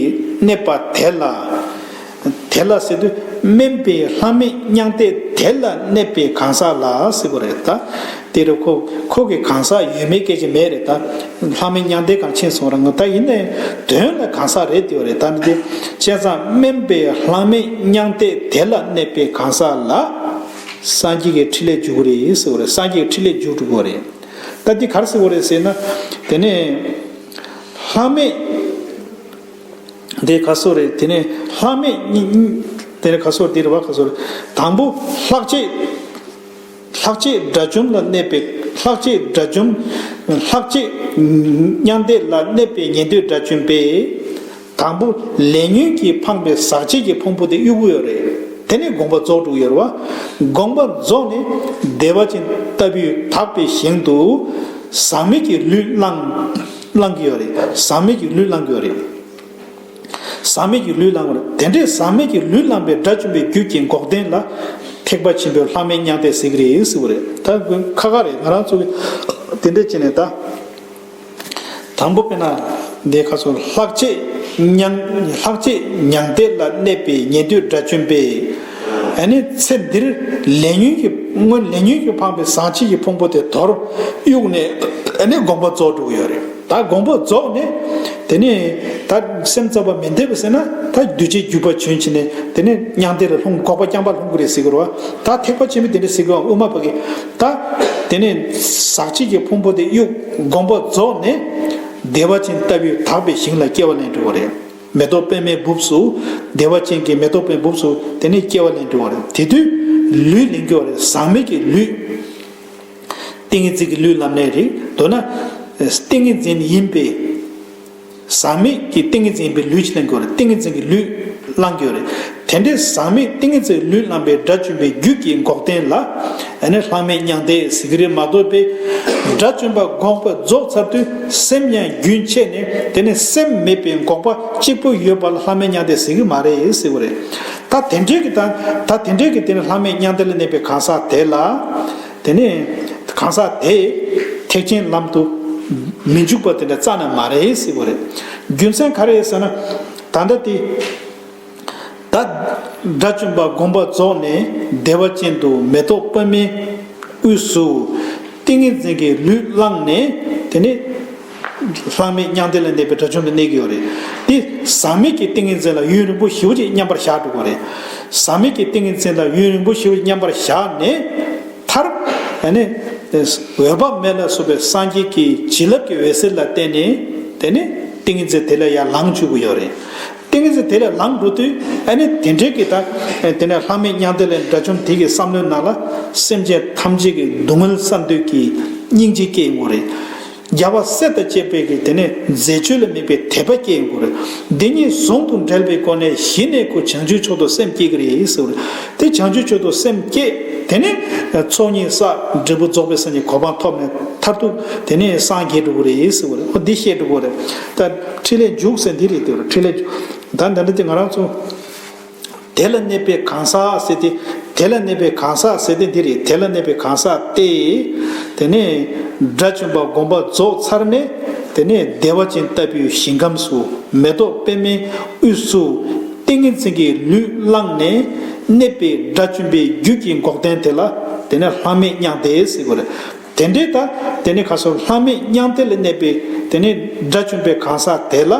གནས་པ་དེ་ལ། དེ་ལ་ཟེར་དུས་དམན་པའི་ལྷག་མེད་མྱང་འདས་དེ་ལ་གནས་པའི་གང་ཟག་ལ་ཟེར་བ་རེད། ད། དེ་རུ་ཁོ་ཁོ་གི་གང་ཟག་ཡོད་མེད་སྐད་ཆ་མེད་རེད། ད་ལྷག་མེད་མྱང་འདས་གང་ཕྱིན་སོང་ར་ང་ད་ཡིན་ནའི་དོན་ལ་གང་ཟག་རེད་དེ་བ་རེད། ད་འདི་བྱས་ཙང་དམན་པའི་ལྷག་མེད་མྱང་འདས་དེ་ལ་གནས་པའི་གང་ཟག་ལ་སངས་རྒྱས་ཀྱི་ཕྲིན་ལས་འཇུག་གི་རེད་ཟེར་བ་རེད། སངས་རྒྱས་ཀྱི་ཕྲིན་ལས་འཇུག་འགྲོ་གི་རེད། ད་འདི་ག་རེ་ཟེར་བ་རེད་ཟེར་ན། དེ་ནས་ལྷག་མེད་འདི་ག་སོ་རེད། དེ་ནས་ལྷག་མེད་གཉིས་དེ་ནས་ག་སོ་དེ་རེད་བ། ག་སོ་རེད། དང་པོ་ལྷག་བཅས། ལྷག་བཅས་དགྲ་བཅོམ་ལ་གནས་པའི་ལྷག་བཅས་དགྲ་བཅོམ། ལྷག་བཅས་མྱང་འདས་ལ་གནས་པའི་ཉན་ཐོས་དགྲ་བཅོམ་པས། དང་པོ་ལས་ཉོན་གྱིས་འཕངས་པའི་ཟག་བཅས་ཀྱི་ཕུང་པོ་དེ་གཡུག་གི་ཡོད་རེད། དེ་ནས་དགོངས་པ་རྫོགས་འགྲོ་གི་ཡོད་རེད་བ། དགོངས་པ་རྫོགས་ནས་བདེ་བ་ཅན་ལྟ་བུའི་དག་པའི་ཞིང་དུ་ཟག་མེད་ཀྱི་ལུས་བླང་བླང་གི་ཡོད་རེད། ཟག་མེད་ཀྱི་ལུས་བླང་གི་ཡོད་རེད། ཟག་མེད་ཀྱི་ལུས་བླང་བར། དེ་འདྲའི་ཟག་མེད་ཀྱི་ལུས་བླངས་པའི་དགྲ་བཅོམ་པའི་རྒྱུད་ཀྱི་འགོག་བདེན་ལ་ཐེག་པ་ཆེན་པོའི་ལྷག་མེད་མྱང་འདས་ཟེར་གྱི་རེད་ཟེར་བ་རེད། ད་ཁ་ཁ་རེད། ང་རང་ཚོ་གི་དེ་འདྲ་བྱས་ནས་ད། དང་པོ་དཔེར་ན་འདི་ཁ་སོ་ལྷག་བཅས་མྱང་ལྷག་བཅས་མྱང་འདས་ལ་གནས་པའི་ཉན་ཐོས་དགྲ་བཅོམ་པས། ཨ་ནི་ཚེ་འདིར་ལས་ཉོན་གྱི་སྔོན་ལས་ཉོན་གྱིས་འཕངས་པའི་ཟག་བཅས་ཀྱི་ཕུང་པོ་དེ་དོར་གཡུགས་ནས། ཨ་ནི་དགོངས་པ་རྫོགས་འགྲོ་གི་ཡོད་རེད། ད་དགོངས་པ་རྫོགས་ནས་དེ་ནས་ད་སེམས་རྩ་བ་མི་འདེབས་པ་ཟེར་ན་ད་འདུས་བྱས་འཇུག་པ་བྱོན་ཕྱིན་ནས་དེ་ནས་མྱང་འདས་ལ་ལྷུང་འགོག་པ་རྐྱང་པ་ལྷུང་གི་རེད་ཟེར་གི་རེད་བ། ད་ཐེག་པ་ཆེན་པོས་དེ་འདྲ་ཟེར་གི་རེད་བ། དབུ་མ་པ་གིས་ད་དེ་ནས་ཟག་བཅས་ཀྱི་ཕུང་པོ་དེ་གཡུག་དགོངས་པ་རྫོགས་ནས་བདེ་བ་ཅན་ལྟ་བུའི་དག་པའི་ཞིང་ལ་སྐྱེ་བ་ལེན་འགྲོ་གི་རེད། མེ་ཏོག་པདྨའི་སྦུབས་སུ་བདེ་བ་ཅན་གྱི་མེ་ཏོག་པདྨའི་སྦུབས་སུ་དེ་ནས་སྐྱེ་བ་ལེན་འགྲོ་བ་རེད། དེ་དུས་ལུས་ལེན་གྱི་བ་རེད། ཟག་མེད་ཀྱི་ལུས། ཏིང་ངེ་འཛིན་གྱི་ལུས་ལམ་ནས་རེད། མདོར་ན་ཏིང་ངེ་འཛིན་ཡིན་པས། ཟག་མེད་ཀྱི་ཏིང་ངེ་འཛིན་ཡིན་པའི་ལུས་ཅིག་ལེན་དགོས་རེད། ཏིང་ངེ་འཛིན་གྱི་ལུས་བླང་དགོས་རེད། དེ་འདྲའི་ཟག་མེད་ཏིང་ངེ་འཛིན་ལུས་བླངས་པའི་དགྲ་བཅོམ་པའི་རྒྱུད་ཀྱི་འགོག་བདེན་ལ་ཨ་ནི་ལྷག་མེད་མྱང་འདས་ཟེར་གྱི་རེད་མ་གཏོགས་པའི། དགྲ་བཅོམ་པ་དགོངས་པ་རྫོགས་ཚར་དུས་སེམས་ཡང་རྒྱུན་ཆད་ནས་དེ་ནི་སེམས་མེད་པའི་འགོག་པ་གཅིག་པུ་ཡོད་པ་ལ་ལྷག་མེད་མྱང་འདས་ཟེར་གྱི་མ་རེད་ཟེར་གྱི་རེད། ད་དེ་འདྲའི་གི་ད་ད་དེ་འདྲའི་གི་དེ་ནི་ལྷག་མེད་མྱང་འདས་ལ་གནས་པའི་གང་ཟག་དེ་ལ། དེ་ནས་གང་ཟག་དེས་ཐེག་ཆེན་ལམ་དུ་མི་འཇུག་པ་དེ་འདྲ་རྩ་ནས་མ་རེད་ཟེར་བ་རེད། རྒྱུ་མཚན་ག་རེ་ཟེར་ན། ད་ལྟ་དེ་ད་དགྲ་བཅོམ་པ་དགོངས་པ་རྫོགས་ནས་བདེ་བ་ཅན་དུ་མེ་ཏོག་པདྨའི་དབུས་སུ་ཏིང་ངེ་འཛིན་གྱི་ལུས་བླངས་ནས་དེ་ནས་ལྷག་མེད་མྱང་འདས་ལ་གནས་པའི་དགྲ་བཅོམ་དུ་གནས་ཀྱི་ཡོད་རེད། དེ་ཟག་མེད་ཀྱི་ཏིང་ངེ་འཛིན་ལ་ཡུན་རིང་པོ་ཞེ་པོ་ཅིག་མཉམ་པར་བཞག་འགྲོ་གི་རེད། ཟག་མེད་ཀྱི་ཏིང་ངེ་འཛིན་ལ་ཡུན་རིང་པོ་ཞེ་པོ་ཅིག་མཉམ་པར་བཞག་ནས། མཐར། ཨ་ནི། འོད་དཔག་མེད་ལ་སོགས་པའི་སངས་རྒྱས་ཀྱི་བྱིན་རླབས་ཀྱི་འོད་ཟེར་ལ་བརྟེན་ནས། དེ་ནི་ཏིང་ངེ་འཛིན་དེ་ལས་ཡར་ལངས་བཅུག་གི་ཡོད་རེད། ཏིང་ངེ་འཛིན་དེ་ལས་ལངས་འགྲོ་དུས་ཨ་ནི་དེ་འདྲའི་གི་ད། དེ་ནས་ལྷག་མེད་མྱང་འདས་ལ་དགྲ་བཅོམ་དེ་གི་བསམ་བློའི་ནང་ལ་སེམས་ཅན་ཐམས་ཅད་ཀྱི་སྡུག་བསྔལ་བསལ་འདོད་ཀྱི་སྙིང་རྗེ་སྐྱེ་ཡོང་གི་རེད། རྒྱལ་བ་སྲས་དང་བཅས་པའི་གི་དེ་ནས་མཛད་སྤྱོད་ལ་དམིགས་པའི་དད་པ་སྐྱེ་ཡོང་གི་རེད། འདི་གཉིས་ཟུང་དུ་འབྲེལ་བའི་སྒོ་ནས་གཞི་ནས་ཁོ་བྱང་ཆུབ་མཆོག་ཏུ་སེམས་བསྐྱེད་ཀྱི་རེད་ཟེར་བ་རེད། དེ་བྱང་ཆུབ་མཆོག་ཏུ་སེམས་བསྐྱེད་དེ་ནས་ཚོགས་གཉིས་བསགས་འབྲས་བུ་རྫོགས་པའི་སངས་རྒྱས་གོ་འཕང་ཐོབ་ནས་མཐར་ཐུག་དེ་ནས་སངས་རྒྱས་འགྲོ་གི་རེད་ཟེར་བ་རེད། ཁོ་འདི་བཤད་འགྲོ་གི་རེད། ད་འཕྲིན་ལས་འཇུག་ཟེར་འདི་རེད་དེ་འཕྲིན་ལས་འཇུག་ད་འདི་འདྲ་དེ་ང་རང་ཚོ། དེ་ལ་གནས་པའི་གང་ཟག་ཟེར་ཏེ། དེ་ལ་གནས་པའི་གང་ཟག་ཟེར་ཏེ་འདི་རེད། དེ་ལ་གནས་པའི་གང་ཟག་སྟེ། དེ་ནས་དགྲ་བཅོམ་པ་དགོངས་པ་རྫོགས་ཚར་ནས། དེ་ནས་བདེ་བ་ཅན་ལྟ་བུའི་ཞིང་ཁམས་སུ་མེ་ཏོག་པདྨའི་དབུས་སུ་ཏིང་ངེ་འཛིན་གྱི་ལུས་བླངས་ནས་གནས་པའི་དགྲ་བཅོམ་པའི་རྒྱུད་ཀྱི་འགོག་བདེན་དེ་ལ་དེ་ནས་ལྷག་མེད་མྱང་འདས་ཟེར་དགོས་རེད། དེ་འདྲའི་ད་དེ་ནས་ཁ་སོར་ལྷག་མེད་མྱང་འདས་ལ་གནས་པའི་དེ་ནས་དགྲ་བཅོམ་པའི་གང་ཟག་དེ་ལ་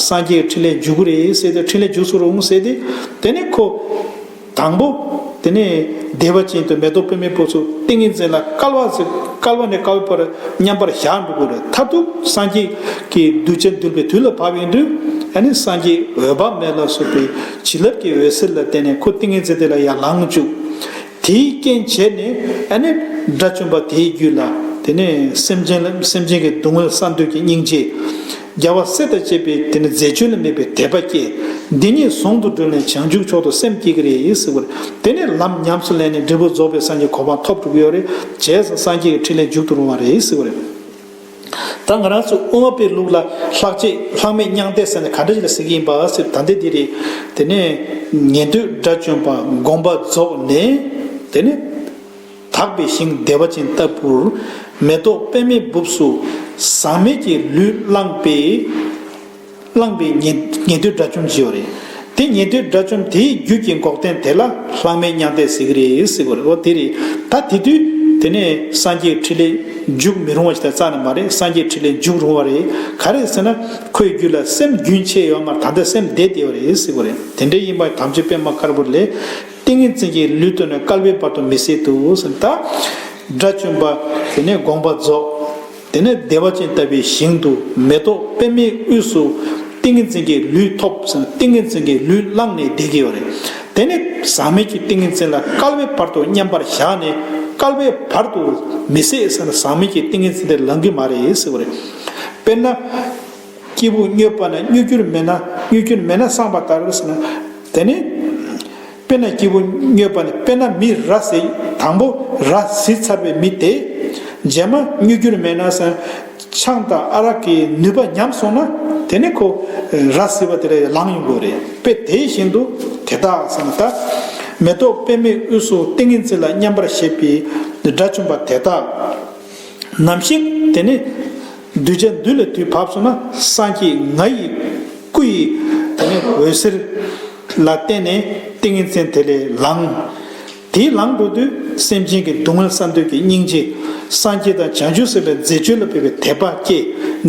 སངས་རྒྱས་ཀྱི་འཕྲིན་ལས་འཇུག་གི་རེད་ཟེར་ཏེ་འཕྲིན་ལས་འཇུག་སུ་རུང་ཟེར་ཏེ་དེ་ནས་ཁོ་དང་པོ་དེ་ནས་བདེ་བ་ཅན་དུ་མེ་ཏོག་པདྨའི་སྦུབས་སུ་ཏིང་ངེ་འཛིན་ལ་སྐལ་བ་ཟེར་སྐལ་བ་ནས་སྐལ་བའི་བར་མཉམ་པར་བཞག་འགྲོ་དགོས་རེད། མཐར་ཐུག་སངས་རྒྱས་ཀྱི་གདུལ་བྱ་འདུལ་བའི་དུས་ལ་བབ་ཡོང་དུས་ཨ་ནི་སངས་རྒྱས་འོད་དཔག་མེད་ལ་སོགས་པའི་བྱིན་རླབས་ཀྱི་འོད་ཟེར་ལ་བརྟེན་ནས་ཁོ་ཏིང་ངེ་འཛིན་དེ་ལ་ཡར་ལངས་བཅུག་དེའི་རྐྱེན་བྱས་ནས་ཨ་ནི་དགྲ་བཅོམ་པ་དེའི་རྒྱུད་ལ་དེ་ནས་སེམས་ཅན་ལ་སེམས་ཅན་གྱི་སྡུག་བསྔལ་བསལ་འདོད་ཀྱི་སྙིང་རྗེ། རྒྱལ་བ་སྲས་དང་བཅས་པའི་དེ་ནི་མཛད་སྤྱོད་ལ་དམིགས་པའི་དད་པ་སྐྱེ། འདི་གཉིས་ཟུང་དུ་འབྲེལ་ནས་བྱང་ཆུབ་མཆོག་ཏུ་སེམས་བསྐྱེད་ཀྱི་རེད་ཟེར་བར། དེ་ནས་ལམ་ཉམས་སུ་ལེན་ནས་འབྲས་བུ་རྫོགས་པའི་སངས་རྒྱས་གོ་འཕང་ཐོབ་འགྲོ་གི་ཡོད་རེད། བྱས་ཙང་སངས་རྒྱས་ཀྱི་འཕྲིན་ལས་མཇུག་ཏུ་རུང་བ་རེད་ཟེར་བ་རེད། ད་ང་རང་ཚོ་དབུ་མ་པའི་ལུགས་ལ་ལྷག་བཅས་ལྷག་མེད་མྱང་འདས་ཟེར་ནས་ག་འདྲ་ཞིག་ལ་ཟེར་གྱི་ཡིན་པ་ཟེར། ད་ལྟ་འདི་རེད། དེ་ནས་ཉན་ཐོས་དགྲ་བཅོམ་པ་དགོངས་པ་རྫོགས་ནས་དེ་ནས་དག་པའི་ཞིང་བདེ་བ་ཅན་ལྟ་བུར་མེ་ཏོག་པདྨའི་སྦུབས་སུ་ཟག་མེད་ཀྱི་ལུས་བླངས་པས། བླངས་པའི་ཉན་ཉན་ཐོས་དགྲ་བཅོམ་ཞིག་ཡོད་རེད། དེ་ཉན་ཐོས་དགྲ་བཅོམ་དེའི་རྒྱུད་ཀྱི་འགོག་བདེན་དེ་ལ་ལྷག་མེད་མྱང་འདས་ཟེར་གྱི་རེད་ཟེར་བ་རེད། འོ་དེ་རེད། ད་དེ་དུས་ དེ་ནས་སངས་རྒྱས་ཕྲིན་ལས་འཇུག་མི་རུང་བ་ཞིག་དང་རྩ་ནས་མ་རེད། སངས་རྒྱས་ཕྲིན་ལས་འཇུག་རུང་བ་རེད། ག་རེ་ཟེར་ན་ཁོའི་རྒྱུད་ལ་སེམས་རྒྱུན་ཆད་ཡོད་མ་རེད། ད་ལྟ་སེམས་བདེ་བདེ་བ་རེད་ཟེར་བ་རེད། དེ་འདྲའི་ཡིན་པ་དམ་ཆོས་པད་མ་དཀར་པོ་ལས། ཏིང་ངེ་འཛིན་གྱི་ལུས་བཏོན་ནས་བསྐལ་པའི་བར་དུ་མི་ཟད་དུ་ཟེར། ད་དགྲ་བཅོམ་པ་དེ་ནས་དགོངས་པ་རྫོགས། དེ་ནས་བདེ་བ་ཅན་ལྟ་བུའི་ཞིང་དུ་མེ་ཏོག་པདྨའི་དབུས་སུ་ཏིང་ངེ་འཛིན་གྱི་ལུས་ཐོབ་ཟེར། ཏིང་ངེ་འཛིན་གྱི་ལུས་བླངས་ནས་བསྡད་ཀྱི་ཡོད་རེད། དེ་ནས་ཟག་མེད་ཀྱི་ཏིང་ངེ་འཛིན་ལ་བསྐལ་པའི་བར་དུ་མཉམ་པར་བཞག་ནས་བསྐལ་པའི་བར་དུ་མི་ཟད་ཟེར་ན་ཟག་མེད་ཀྱི་ཏིང་ངེ་འཛིན་དེ་ལང་གི་མ་རེད་ཟེར་བ་རེད། དཔེར་ན། སྐྱེས་བུ་མྱོས་པ་ན་མྱོས་གྱུར་མེད་ན། མྱོས་གྱུར་མེད་ན་སངས་པ་ལྟར་ཟེར་ན། དེ་ནི། དཔེར་ན་སྐྱེས་བུ་མྱོས་པ་ནི། དཔེར་ན་མི་ར་བཟི། དང་པོ་ར་བཟི་ཚར་བའི་མི་དེ། རྗེས་མ་མྱོས་གྱུར་མེད་ན་ཟེར། ཆང་དང་ཨ་རག་གི་ནུས་པ་ཉམས་སོང་ན། དེ་ནི་ཁོ་ར་བཟི་བ་དེ་ལས་ལང་ཡོང་གི་རེད། དཔེ་དེ་བཞིན་དུ་དེ་དག་ཟེར་ན། ད་མེ་ཏོག་པདྨའི་དབུས་སུ་ཏིང་ངེ་འཛིན་ལ་མཉམ་པར་བཞག་པའི་དགྲ་བཅོམ་པ་དེ་དག་ནམ་ཞིག་དེ་ནི། གདུལ་བྱ་འདི་ལ་དུས་བབས་སོང་ན། སངས་རྒྱས་ང་ཡི་སྐུ་ཡི་དེ་ནས་འོད་ཟེར་ལ་བརྟེན་ནས་ཏིང་ངེ་འཛིན་དེ་ལས་ལངས། དེ་ལངས་འགྲོ་དུས་སེམས་ཅན་གྱི་སྡུག་བསྔལ་བསམ་དོན་གྱི་སྙིང་རྗེ། སངས་རྒྱས་དང་བྱང་ཆུབ་སེམས་དཔའི་མཛད་སྤྱོད་ལ་དཔག་པའི་དད་པ་སྐྱེ།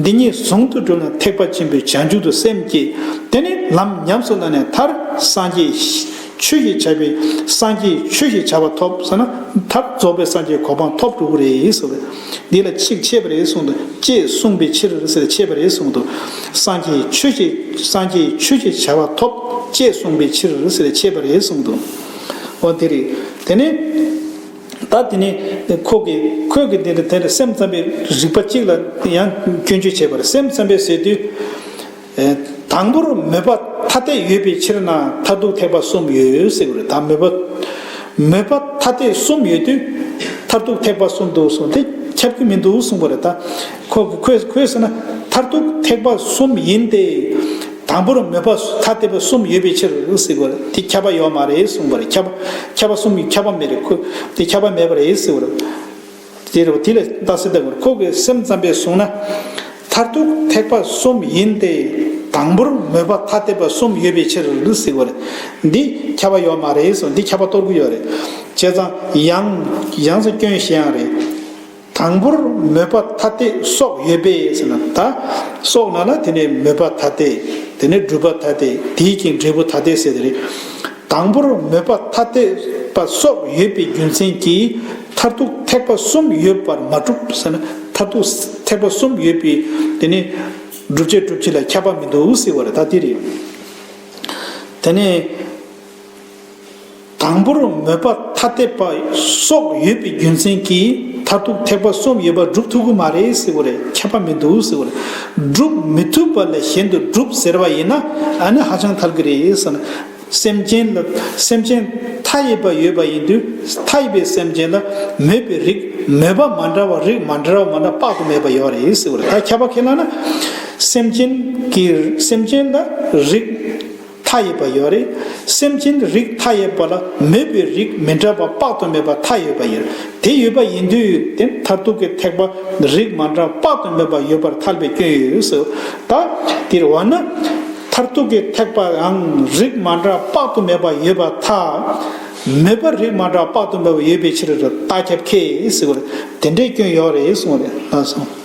འདི་ཉིད་ཟུང་དུ་འཇུག་ན་ཐེག་པ་ཆེན་པོའི་བྱང་ཆུབ་ཏུ་སེམས་བསྐྱེད། དེ་ནས་ལམ་ཉམས་སུ་བླངས་ནས་མཐར་སངས་རྒྱས། ཆོས་ཀྱི་བྱ་བའི། སངས་རྒྱས་ཆོས་ཀྱི་བྱ་བ་ཐོབ་ཟེར་ན། མཐར་རྫོགས་པའི་སངས་རྒྱས་གོ་འཕང་ཐོབ་འགྲོ་གི་རེད་ཟེར་བས། འདི་ལ་ཅིག་འཆད་པ་རེད་གསུངས་འདུག་ཅེས་གསུངས་པའི་ཕྱིར་ཟེར། འཆད་པ་རེད་གསུངས་འདུག་སངས་རྒྱས་ཆོས་ཀྱི། སངས་རྒྱས་ཆོས་ཀྱི་བྱ་བ་ཐོབ་ཅེས་གསུངས་པའི་ཕྱིར་ཟེར། འཆད་པ་རེད་གསུངས་འདུག་འོ་དེ་རེད། དེ་ནས། ད་དེ་ནས་ཁོ་གི། ཁོས་གི་དེ་ནས་དེ་ནས་སེམས་ཙམ་པའི་རིགས་པ་གཅིག་ལ་ཡང་སྐྱོན་བརྗོད་བྱས་པ་རེད། སེམས་ཙམ་པའི་ཟེར་དུས། དང་པོར་མོས་པ་ཐ་དད་ཡོད་པའི་ཕྱིར་ན་མཐར་ཐུག་ཐེག་པ་གསུམ་ཡོད་ཟེར་གི་རེད། ད་མོས་པ། མོས་པ་ཐ་དད་གསུམ་ཡོད་དུས་མཐར་ཐུག་ཐེག་པ་གསུམ་འདུག་གསུངས་ཏེ་ཁྱབ་ཀྱི་མི་འདུག་གསུངས་པ་རེད། ད་ཁོ་ཁོས་ཁོས་ཟེར་ན་མཐར་ཐུག་ཐེག་པ་གསུམ་ཡིན་ཏེ། དང་པོར་མོས་པ་ཐ་དད་པ་གསུམ་ཡོད་པའི་ཕྱིར་ཟེར་གི་རེད། དེ་ཁྱབ་པ་ཡོད་མ་རེད་གསུངས་པ་རེད། ཁྱབ་པ་ཁྱབ་པ་གསུམ་ཡིན། ཁྱབ་པ་མེད་རེད། ཁོ་དེ་ཁྱབ་པ་མེད་པ་རེད་ཟེར་གི་རེད། དེ་རེད་བ། དེ་ལ་རྟགས་གསལ་བཏབ་དགོས། ཁོ་གི་སེམས་ཙམ་པས་གསུངས་ན། མཐར་ཐུག་ཐེག་པ་གསུམ་ཡིན་ཏེ། དང་པོར་མོས་པ་ཐ་དད་པ་གསུམ་ཡོད་པའི་ཕྱིར་ཟེར་བ་རེད། འདི་ཁྱབ་པ་ཡོད་མ་རེད་གསུངས། འདི་ཁྱབ་པ་གཏོར་གི་ཡོད་རེད། བྱས་ཙང་ཡང་ཡང་སེ་སྐྱོན་བཤད་ཡང་རེད། དང་པོར་མོས་པ་ཐ་དད་སོགས་ཡོད་པས་ཟེར་ན། ད་སོགས་ན་ལ་དེ་ནས་མོས་པ་ཐ་དད། དེ་ནས་སྒྲུབ་པ་ཐ་དད། དེའི་རྐྱེན་འབྲས་བུ་ཐ་དད་ཟེར་དེ་རེད། དང་པོར་མོས་པ་ཐ་དད་པ་སོགས་ཡོད་པའི་རྒྱུ་མཚན་གྱིས་མཐར་ཐུག་ཐེག་པ་གསུམ་ཡོད་པར་མ་གྲུབ་ཟེར་ན། མཐར་ཐུག་ཐེག་པ་གསུམ་ཡོད་པའི་དེ་ནི་བསྒྲུབ་བྱ་སྒྲུབ་བྱེད་ལ་ཁྱབ་པ་མི་འདུག་ཟེར་བ་རེད། ད་དེ་རེད། དེ་ནས་དང་པོར་མོས་པ་ཐ་དད་པ་སོགས་ཡོད་པའི་རྒྱུ་མཚན་གྱིས་མཐར་ཐུག་ཐེག་པ་གསུམ་ཡོད་པར་སྒྲུབ་ཐུབ་ཀྱི་མ་རེད་ཟེར་བ་རེད། ཁྱབ་པ་མི་འདུག་ཟེར་བ་རེད། སྒྲུབ་མི་ཐུབ་པ་ལས་གཞན་དུ་སྒྲུབ་ཟེར་བ་ཡིན་ན་ཨ་ནི་ཧ་ཅང་ཐལ་གྱི་རེད་ཟེར་ན། སེམས་ཅན་ལ་སེམས་ཅན་མཐའ་ཡས་པ་ཡོད་པ་ཡིན་དུས་མཐའ་ཡས་པའི་སེམས་ཅན་ལ་མོས་པའི་རིགས་མོས་པ་མ་འདྲ་བ་རིགས་མ་འདྲ་བ་མ་འདྲ་དཔག་ཏུ་མེད་པ་ཡོད་རེད་ཟེར་བ་རེད། ད་ཁྱབ་པ་ཁས་བླངས་ན་སེམས་ཅན་གྱི་སེམས་ཅན་ལ་རིགས་མཐའ་ཡས་པ་ཡོད་རེད། སེམས་ཅན་རིགས་མཐའ་ཡས་པ་ལ་མོས་པའི་རིགས་མི་འདྲ་བ་དཔག་ཏུ་མེད་པ་མཐའ་ཡས་པ་ཡོད་རེད། དེ་ཡོད་པ་ཡིན་དུས་དེ་མཐར་ཐུག་གི་ཐེག་པ་རིགས་མ་འདྲ་དཔག་ཏུ་མེད་པ་ཡོད་པར་ཐལ་བའི་སྐྱོན་ཡོད་ཟེར། ད་དེར་འོ་ན། མཐར་ཐུག་གི་ཐེག་པའང་རིགས་མ་འདྲ་དཔག་ཏུ་མེད་པ་ཡོད་པར་ཐལ། མོས་པ་རིགས་མ་འདྲ་དཔག་ཏུ་མེད་པ་ཡོད་པའི་ཕྱིར་རོ། རྟགས་ཁྱབ་ཁས་ཟེར་བ་རེད། དེ་འདྲའི་སྐྱོན་ཡོད་རེད་གསུངས་རེད། ལགས་སོ།